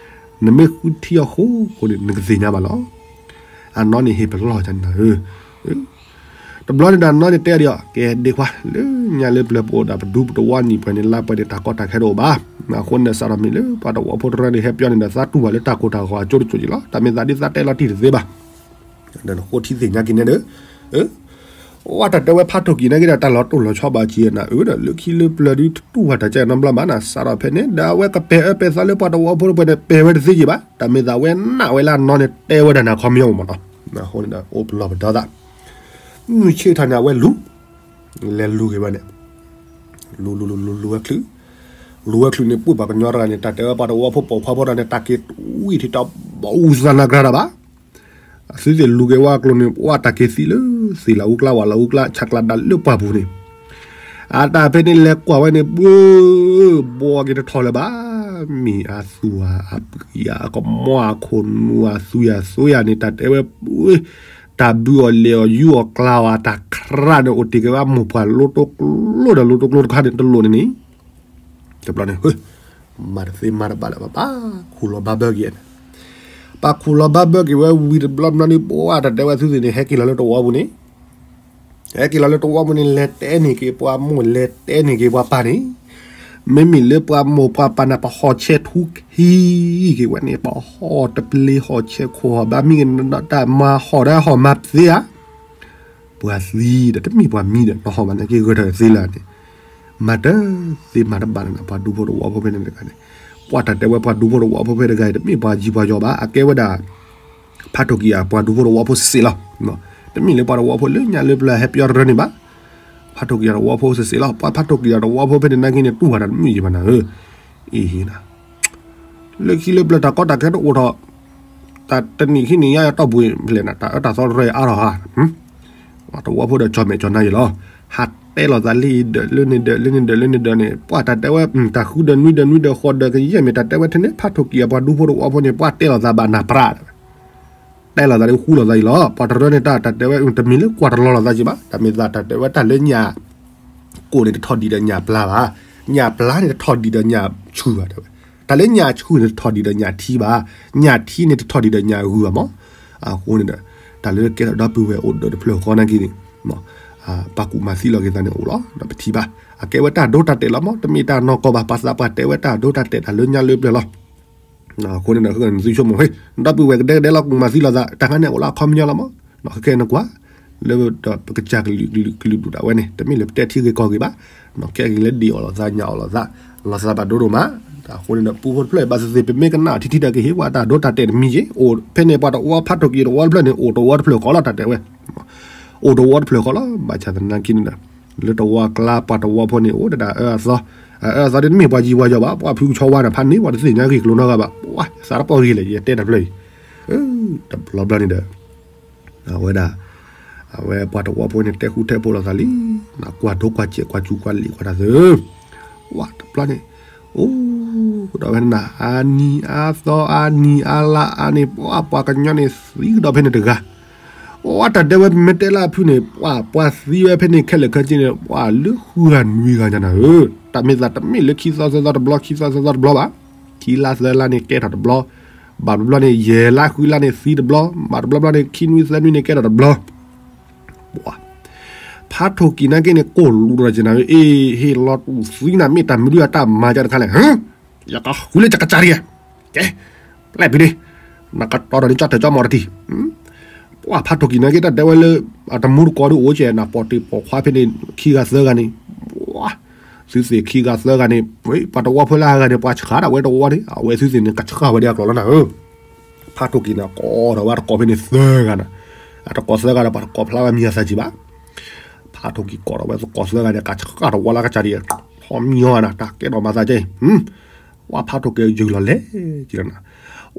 နမ့ၢ်ဃုထံအီဃိဃိန့ၣ် နကသ့ၣ်ညါဘၣ်လီၤ. အနီၢ်န့ၣ်ဟ့ၣ်ပလီၢ်ကန့ၣ်ဧၢ တဘျီန့ၣ်ဒီးနီၢ်န့ၣ်တဲဒံးအီၤ, ကဲဒ့ခွါ, လၢညါလၢပျၢၤပအိၣ်ဒီးပဒူပတဝီနံၣ်ပှဲၤန့ၣ် လါပှဲၤန့ၣ် တၢ်ကီတၢ်ခဲတအိၣ်ဘၣ်. အဃိန့ၣ်စးထီၣ်မ့ၢ်လၢပှၤတဝီဖိတရၢန့ၣ် ဟဲပၠီန့ၣ်ဒီး သးတူၢ်ဘၣ်လၢတၢ်ကိၢ်တၢ်ဂီၤအကၠိတကၠိက့ၤလီၤ. တၢ်မ့ၢ်သးဒ်သးတဲလီၤတံၢ်တသ့ဘၣ်. ဒီးနဃိထံသ့ၣ်ညါက့ၤန့ၣ်ဒီး ဝဲတၢ်တဲဝဲဖးထီၣ်ကံၤနာ်က့ဒီး တၢ်လီၤတိၢ်လီၤဆီဘၣ်က့ၤနၤဧၢဒီး လၢခံလၢပျၢၤဒုးတတူၢ်ဘၣ်တၢ်ကဲနီတဘျီဘၣ်နၤ. စးထီၣ်ဖဲန့ၣ်ဒီး အဝဲကပဲာ်အၢပဲာ်သီလၢပှၤတဝီဖိတပှဲၤန့ၣ် ပဲာ်ဝဲတသ့က့ၤဘၣ်. တၢ်မ့ၢ်သးဝဲနာ်ဝဲလၢအနီၢ်န့ၣ် တဲဝဲဒၣ်နၤခီမညီမးနီၤ. အဃိန့ၣ်ဒီး အိၣ်ပလီၢ်ပဒီသး မုၢ်ဆ့ၣ်ထီၣ်န့ၣ် အဝဲလူၤ လဲၤလူၤက့ၤဝဲန့ၣ် လူၤလူၤလူၤလူၤလူၤဝဲချုး လူၤဝဲချုးန့ၣ် ပှၢ်ပှၤကညီတဂၤန့ၣ် တၢ်တဲဝဲပှၤတဝီဖိပိာ်ခွါဖိတဂၤန့ၣ် တၢ်က့ၤဝံၤထံၣ်တၢ်ဘီအူသးနၤကြၤတၢ်ဘၣ်. အသုသ့ၣ်လူၤက့ၤဝဲအကျိၤန့ၣ် ပှၢ်တၢ်က့ၤသံလၢသ့ၣ်လၢအူကျါ ဝၣ်လၢအူကျါ ဆးကျးဒၣ်လၢပှၢ်ပူၤန့ၣ် အတၢ်ဖဲန့ၣ်လဲၤကွၢ်ဝဲန့ၣ် ပှၢ်ဘီက့ၤတထီၣ်လၢၤဘၣ်. မ့ၢ်အသူဧါ အပှ့ၤဧါ အကမီၤဧါ ခိၣ်နူာ်ဧါ သွံၣ်ဧါ သွဲဧါန့ၣ် တၢ်တဲဝဲ တၢ်ဘုအီၤလဲၤအီၤယူအီၤကျါအီၤ အတၢ်ခရၣ်န့ၣ် အိၣ်တ့ၢ်က့ၤဝဲအမိၢ်ပှၢ်လိတိကျိဒီးလိတိကျိတခါန့ၣ်တလိၣ်န့ၣ်န့ၣ် တဘျီန့ၣ် မၤတသ့မၤတဘၣ်လၢၤဘၣ် ပာ်ခူၣ်လီၤဘၣ်ဘၢက့ၤန့ၣ် ပာ်ခူၣ်လီၤဘၣ်ဘၢက့ၤဝဲဝံၤတဘျီဘျီန့ၣ် ပှၢ်တၢ်တဲဝဲသုသ့ၣ်န့ၣ် ဟဲက့ၤလီၤလၢတဝီပူၤန့ၣ် ဟဲက့ၤလီၤလၢတဝီပူၤန့ၣ် လဲၤတဲန့ၢ်က့ၤပှၤမိၢ် လဲၤတဲန့ၢ်က့ၤပှၤပၢ်န့ၣ် မ့မ့ၢ်လၢပှၤမိၢ်ပှၤပၢ်န့ၣ် ပဟီၣ်ဆဲထူကဟံးက့ၤဝဲန့ၣ် ပဟီၣ်တပျ့ၤ ဟီၣ်ဆဲခိၣ်ဟီၣ်ဘါမံက့ၤ တၢ်မၤဟီၣ်ဒၣ်ဟီၣ်မၤသ့ဧါ ပှၤသံဒီးတမ့ၢ်ပှၤမံဒီး နဟီၣ်မၤန့ၣ်က့ၤဂၢၢ်ထီၣ်သ့လၢန့ၣ် မၤတသ့မၤတဘၣ်လၢၤ ပှၤဒူဖိတဝီဖိဖဲန့ၣ်တဂၤန့ၣ်, ပှၤတၢ်တဲဝဲပှၤဒူဖိတဝီဖိဖဲတဂၤအံၤ တမ့ၢ်ပှၤယံၤပှၤယီၤဘၣ်, အကဲဝဲဒၣ် ဖးထိၣ်ကံၢ်အပှၤဒူဖိတဝီဖိစ့ၢ်လီၤ. တမ့ၢ်လၢပှၤတဝီဖိလၢညါလၢပျၢၤဟဲပယီၤတရၢန့ၣ်ဘၣ်. ဖးထိၣ်ကံၢ်အတဝီဖိစ့ၢ်စ့ၢ်လီၤ. ပှၤဖးထိၣ်ကံၢ်အတဝီဖိဖဲန့ၣ်နာ်က့န့ၣ် တူၢ်ဝဲဒၣ်တမုာ်ယံၤဘၣ်နၤဧၢ, အ့ၣ် လၢခံလၢပျၢၤတၢ်ကီတၢ်ခဲတအိၣ်ထီၣ်, တၢ်တနံၣ်ခံနံၣ်ညါယတီၢ်ပူၤဖဲလဲၣ်နၤ တၢ်အၢတၢ်သီတရၢအါထီၣ်ဧါ. တဝီဖိဒီးကၠီမဲာ်ကၠီနါယံၤလီၤ. ဟးတဲလိာ်သးလၢအံၤဒၢးလၢန့ၣ်ဒၢးလၢန့ၣ်ဒၢးလၢန့ၣ်ဒၢးန့ၣ် ပှၤတၢ်တဲဝဲ တၢ်ဃုဒၢးနွံဒၢးနွံဒၢးဃိးဒၢးကယဲၢ်မ့ၢ်တၢ်တဲဝဲထဲန့ၣ် ဖးထိၣ်ကံၢ်အပှၤဒူဖိတဝီဖိန့ၣ် ပှၤတဲလိာ်သးဘၣ်နၢ်ပြၢ် တဲလိာ်သးဒီးဃူလိာ်သးအံၤလီၤ. ပှၤတရၢန့ၣ်တၢ်တၢ်တဲဝဲ တမ့ၢ်လၢကွၢ်တလီၤလိာ်သးက့ဘၣ်, တၢ်မ့ၢ်သးတၢ်တဲဝဲတၢ်လၢညၣ်ကိၣ်န့ၣ် တထီၣ်ဒံးဒီးညၣ်ပျါဘၣ်, ညၣ်ပျါန့ၣ်တထီၣ်ဒံးဒီးညၣ်ဆူၣ်ဘၣ်တဲဝဲ, တၢ်လၢညၣ်ဆူၣ်န့ၣ် တထီၣ်ဒံးဒီးညၣ်ထံဘၣ်, ညၣ်ထံန့ၣ်တထီၣ်ဒံးဒီးညၣ်ဂုၢ်ဘၣ်မး. အဃိန့ၣ်ဒီး တၢ်လၢကဲထီၣ်ဒီပုၢ်ဝဲၢ်အိၣ်ဒီးတဖျၢၣ်ဃီနာ်က့န့ၣ် ပှၤကူၣ်မၤသံလိာ်က့ၤသးန့ၣ်အိၣ်လီၤ ဒီးပထံၣ်ဘၣ်. အကဲဝဲတၢ်ဒိတၢ်တဲာ်လီၤမး, တမ့ၢ်တၢ်နီၢ်ကီၢ်ဘၣ်, ပှၤသးပှၢ်တဲဝဲတၢ်ဒိတၢ်တဲာ်တၢ်လၢညါလၢပျၢၤလီၤ. အဃိန့ၣ်ဒီး သုဆိကမိၣ် ဒီပုၢ်ဝဲၢ်ကဒဲကဒဲလီၤကူၣ်မၤသံလိာ်သး တၢ်ခါန့ၣ်အိၣ်လၢအခီပညီလီၤမး. ခဲအံၤနကွၢ် လၢပကစၢ်ကလုာ်ကလုာ်ဒူၣ်ဒၣ်ဝဲန့ၣ် တမ့ၢ်လၢပတဲထံဂ့ၢ်ကီၢ်ဂ့ၢ်ဘၣ်, ခဲအံၤလၢဒ်အီၣ်လိာ်သးညၣ်အီၣ်လိာ်သး လီၤသးဘၣ်ဒိဒိၣ်မး. အဃိန့ၣ်ဒီး ပူဖိတဖျၢၣ်ဘၣ်သ့ၣ်သ့ၣ် ပမ့ၢ်ကနၣ်ထံထံဒီးကဟ့ၣ်ပှၤတၢ်ဒိတၢ်တဲာ်တမံၤက့, အိၣ်ဖဲန့ၣ်ပှၤတဝီဖးထိၣ်ကံၢ်တဝီတဖျၢၣ်န့ၣ် အိၣ်တဝီတဖျၢၣ်ဃီလီၤ တၢ်တဲဝဲ အိၣ်တဝီတဖျၢၣ်ဃီလီၤ. ဘၣ်ဆၣ်သနာ်က့န့ၣ်ဒီး လၢတဝီကျါပှၤတဝီဖိန့ၣ် အိၣ်ဒၣ်အၢအသီ, အအၢအသီဒ်တမ့ၢ်ပှၤယံၤပှၤယီၤဘၣ်, ပှၤဖုကဆီဝါန့ၣ် ဖးန့ၢ်ပှၤတသ့ၣ်ညါဂ့ၢ်ကျိၤနီတဂၤဘၣ်, ပှၤသးတပီၢ်ဂ့ၤလဲၣ် ယတဲတဖျၢၣ်အံၤ, တဘျီဘျီန့ၣ်ဒီး အဝဲဒၣ် အဝဲပှၤတဝီဖိန့ၣ် တဲဃူတဲဖိးလိာ်သးလံ, ကွၢ်ဒိကွၢ်စဲးကွၢ်စူၤကွၢ်လံာ်ကွၢ်တၢ်သ့, ဝဲတဘျီန့ၣ် အိၣ်ဒီးဝဲနၤ အါနံၤအါသီအါနံၤအါလါအါန့ၣ် ပှၤပှၤကညီန့ၣ်သံကဒီးဖဲန့ၣ်တဂၤ, ပှၤတၢ်တဲဝဲမ့ၢ်တဲလၢအဖုန့ၣ် ပှၤပှၤသံဝဲဖဲန့ၣ်ခဲလၢာ်ခဲဆ့န့ၣ် ပှၤလၢဃုဂၤနွံဂၤညါနၤဧၢ, တၢ်မ့ၢ်သးတမ့ၢ်လၢခံသီသၢသီတဘျီ ခံသီသၢသီတဘျီဘၣ်, ခံလါသၢလါန့ၣ်ကဲထီၣ်တဘျီ, ဘၣ်တဘျီန့ၣ် ယဲၢ်လါဃုလါန့ၣ်သံတဘျီ, ဘၣ်တဘျီဘျီန့ၣ် ခံနွံသၢနွံန့ၣ်ကဲထီၣ်တဘျီ ပှၤ ဖးထိၣ်ကံၢ်နာ်က့န့ၣ် ကိၢ်လူးဒီးက့နၤဧၢ, အ့ၣ် ဟ့ၣ်လီၤတူၢ်သံနၤ မ့ၢ်တၢ်မနုၤအတၢ်မၤကတခါလဲၣ်, ယကဃုလၢယကစၢ်တဂ့ၤ, ကဲ ပျဲၢ်ဖံးန့ၣ် နကတီၤဒီးန့ၣ် ကၠီၣ်တဲာ်ကၠီၣ်မီၤတထံၣ်, ပှၤဖးထိၣ်ကံၢ်နာ်က့ တၢ်တဲဝဲလၢ အတမူတကိးဒ်အိၣ်ကဲ နပိာ်တ့ၢ်ပိာ်ခွါဖဲန့ၣ် ခံဂၤသၢဂၤန့ၣ်, ပှၤ သုသ့ၣ်ခံဂၤသၢဂၤန့ၣ် ပှၤတဝီဖိလၢအဂၤန့ၣ် ပှၤဆှၣ်ဒၣ်ဝဲတဝီန့ၣ် အဝဲသုသ့ၣ်န့ၣ် ကဆှၣ်ဝဲဒ်အကျိၤလီၤနၤဧၢ. ဖးထိၣ်ကံၢ်န့ၣ် ကိးထီၣ်ဝဲတကိးဖဲန့ၣ်သၢဂၤနၤ, အတကိးသၢဂၤဒီး ပှၤတကိးဖျါဝဲမံၤအသးကံၢ်ဘၣ်. ဖးထိၣ်ကံၢ်ကိးထီၣ်ဝဲတကိးသၢဂၤန့ၣ် ကဆှၣ်တဝီလၢကစၢ်ဒ်အံၤ, ထီၣ်မံၤအီၤနၤ တၢ်ကဲထီၣ်မၤသးကဲအံၤ, ပှၤဖးထိၣ်ကံၢ်ယုၢ်လီၤလဲၤက့နၤ,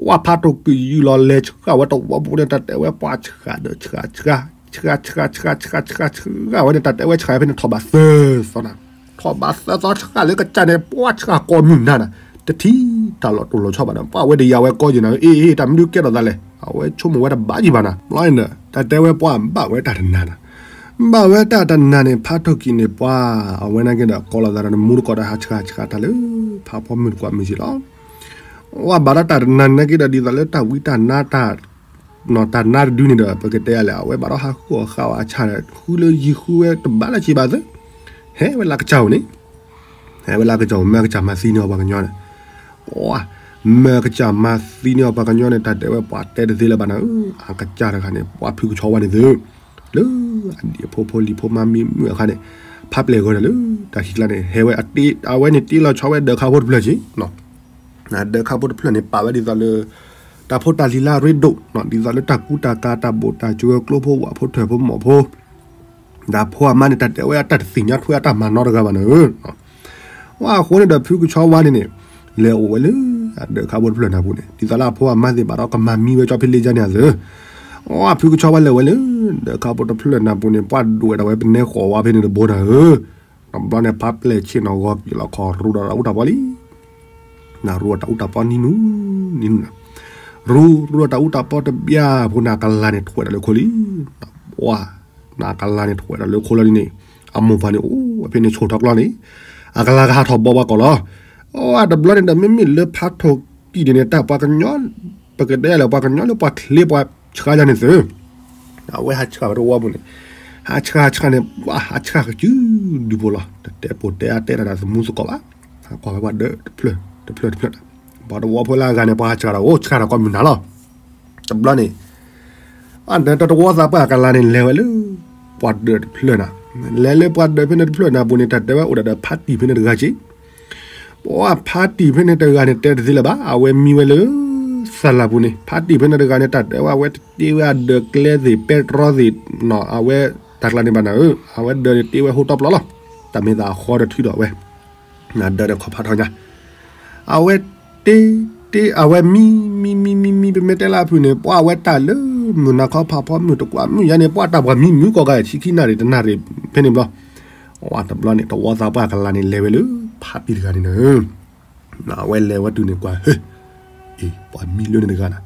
ပှၤဖးထိၣ်ကံၢ်ယုၢ်လီၤလဲၤဆှၣ်ဝဲတဝီပူၤန့ၣ် တၢ်တဲဝဲပှၤဆှၣ်ဒီးဆှၣ်ဆှၣ်, ဆှၣ်ဆှၣ်ဆှၣ်ဆှၣ်ဆှၣ်ဆှၣ်ဝဲန့ၣ် တၢ်တဲဝဲဆှၣ်ဖဲန့ၣ် ထီၣ်ဘးသၢသီနၤ, ထီၣ်ဘးသၢသီဆှၣ်လၢကစၢ်န့ၣ် ပှၤဆှၣ်ကိးမုၢ်နၤနၤ, တထံၣ်တၢ်လီၤတိၢ်လီၤဆီဘၣ်ဒီး ပှၤဝဲတယာ်ဝဲကီယံၤနၤ, အ့ၣ် တၢ်မနုၤကဲထီၣ်သးလဲၣ်, အဝဲဆိကမိၣ်ဝဲတဘၣ်ယံၤဘၣ်နၤ, ဘျီန့ၣ်ဒီး တၢ်တဲဝဲပှၤဘၣ်ဝဲတၢ်တနၤနၤ, ဘၣ်ဝဲတၢ်တနၤန့ၣ် ဖးထိၣ်ကံၢ်န့ၣ် ပှၤ အဝဲနာ်က့ဒီး ကိးလိာ်သးဒီးနမူတကိးဒီး ဟးဆှၣ်ဆှၣ်တၢ်လၢ ဖးဖီမုၢ်တကွၢ်မုၢ်က့လီၤ. ဝဲဘၣ်ဒီးတၢ်တနၤနာ်က့ဒီး ဒ်သိးလၢတၢ်ဝံတၢ်နါတၢ် နီၢ်တၢ်နါတဒုန့ၣ်ဒီး ပကတဲယၤလဲၣ် အဝဲဘၣ်ဒီးဟးဃုအီၣ်ဃုအီအဆၣ်ဒီး ဃုလၢယံၤဃုဝဲတဘၣ်လၢၤဘၣ်သ့, ဟဲဝဲလၢကစၢ်ဧိၤန့ၣ်, ဟဲဝဲလၢကစၢ်ဧိၤ မၢကစၢ်မၤသံန့ၢ်အီၤပှၤကညီန့ၣ်, ပှၤ မၢကစၢ်မၤသံန့ၢ်အီၤပှၤကညီန့ၣ် တၢ်တဲဝဲပှၤတဲတသ့လၢၤဘၣ်နၤဧၢ, အကစၢ်တဂၤန့ၣ် ပှၤဖုကဆီဝါန့ၣ်သ့, လၢအဒံၣ်အဖိဖိလံၤဖိမါမံမုၣ်အခါန့ၣ် ဖးပျဲၢ်ဂီၤန့ၣ်လၢ တၢ်ခံကျါန့ၣ် ဟဲဝဲအတ့ အဝဲန့ၣ်တ့လီၤဆီဝဲဒၢးခါဖိတဖျၢၣ်က့ ဒၢးခါဖိတဖျၢၣ်န့ၣ် ပာ်ဝဲဒ်သိးလၢ တၢ်ဖိတၢ်လံၤလၢအရ့ဒိၣ်, ဒ်သိးလၢတၢ်ကူတၢ်ကၤ တၢ်ဘိၣ်တၢ်ကၠိ ကျိဖိဝၣ်ဖိထၢၣ်ဖိမီၣ်ဖိ, ဒီးဖိအမါန့ၣ် တၢ်တဲဝဲအတၢ်တသ့ၣ်ညါထွဲအတၢ်မၤနီတဂၤဘၣ်န့ၣ်ဧၢ, ဝဲအဃိန့ၣ်ဒီး ဖုကဆီဝါန့ၣ်န့ၣ် လဲၤအိၣ်ဝဲလၢ အဒၢးခါဖိတဖျၢၣ်နၢ်ပူၤန့ၣ် ဒ်သိးလၢအဖိအမါသ့ၣ်ဘၣ်ဒီးကမၤမံဝဲကၠီဖဲလ့ကၠါန့ၣ်အသိး, ဝဲဖုကဆီဝါလဲၤဝဲလၢ ဒၢးခါဖိတဖျၢၣ်နၢ်ပူၤန့ၣ် ပှၤဒိၣ်ဝဲဒၣ်ဝဲပနဲဃီၤဝါဖဲန့ၣ်တဘိနၤဧၢ, တဘျီန့ၣ် ဖးပျဲၢ်ဆ့ၣ်နီၤဂီၤက့ၤလီၤခီၣ်ရူဒီးတၢ်အူတၢ်ပီလံ နရူအတၢ်အူတၢ်ပီနံၤနူနံၤနူနၤ, ရူရူအတၢ်အူတၢ်ပီတဘျီဖိန့ၣ် အကလၤန့ၣ်ထွဲးဒီးလၢခိလံ, ပှၤ နကလၤန့ၣ်ထွဲးဒီးလၢခိလီၤလံန့ၣ်, အမိၢ်ပှၢ်န့ၣ် အိၣ်ဝဲဖဲန့ၣ်ဆိၣ်ထီၣ်ကျီန့ၣ်, အကလၤကဟးထီၣ်ဘီပှၤကီၢ်လီၤ. အတဘျီန့ၣ်ဒီး မ့မ့ၢ်လၢဖးထိၣ်ကံၢ်န့ၣ်န့ၣ် တၢ်ပှၤကညီ ပကတဲယၤလဲၣ် ပှၤကညီလၢပှၤချ့ပှၤဆှါယၤန့ၣ်သု အဝဲဟးဆှၣ်ဝဲတဝီပူၤန့ၣ်, ဟးဆှၣ်ဆှၣ်န့ၣ် ပှၤဟးဆှၣ်ကစုဒုဖိလီၤ. တတဲပိာ်တဲအါတဲတၢ်ဒီးသမူသကိးဘၣ်, ဟးကွၢ်ဝဲပှၤဒၢးတဖျၢၣ်တဖျၢၣ်တဖျၢၣ်, ပှၤတဝီဖိလၢအဂၤန့ၣ် ပှၤဟးဆှၣ်ဒီးအိၣ်ဆှၣ်ဒီးကီၢ်မုၢ်နၤလီၤ. တဘျီန့ၣ် အတတဝီသးပှၢ်အကလၤန့ၣ် လဲၤဝဲလၢ ပှၤဒၢးတဖျၢၣ်နၤ လဲၤလၢပှၤဒၢးဖဲန့ၣ်တဖျၢၣ်န့ၣ်အပူၤန့ၣ် တၢ်တဲဝဲအိၣ်ဒၣ်ဒီးဖါတံၢ်ဖဲန့ၣ်တဂၤက့ၤ. ပှၤဖါတံၢ်ဖဲန့ၣ်တဂၤန့ၣ် တဲတသ့လၢၤဘၣ်, အဝဲမံဝဲလၢ သလၢပူၤန့ၣ် ဖါတံၢ်ဖဲန့ၣ်တဂၤန့ၣ် တၢ်တဲဝဲအဝဲတတ့ဝဲအဒၢးကျဲသ့ၣ် ပဲတြီသ့ၣ်နီၤ အဝဲတၢ်ကျါန့ၣ်ဘၣ်နၤဧၢ, အဝဲဒၢးန့ၣ်တ့ဝဲဟိထီၣ်ပျီလီၤ. တၢ်မ့ၢ်သးအဃီဒီးထုးဒီးအဝဲ နၤဒၢးန့ၣ်ခီၣ်ဖးထီညါ, အဝဲတ့တ့ အဝဲမံ မံ မံ မံ မံ ပမ့ၢ်တဲလၢအဖုၣ်န့ၣ် ပှၤအဝဲတၢ်လၢမုၢ်နၤခီဖးဖီမုၢ်တကွၢ်မုၢ်ယါန့ၣ် ပှၤတၢ်ပှၤမံမုၢ်ကီၢ်ဂၤ ဆံခံနၣ်ရံၣ်တနၣ်ရံၣ်ဖဲန့ၣ်ဘျီ, ဝဲတဘျီန့ၣ် တဝီသးပှၢ်ကလၤန့ၣ် လဲၤဝဲလၢ ဖါတံၢ်တဂၤန့ၣ်နၤ အဝဲလဲၤဝဲတုၤန့ၣ်ကွၢ် ဟ့, အ့ ပှၤမံလၢန့ၣ်တဂၤနၤ,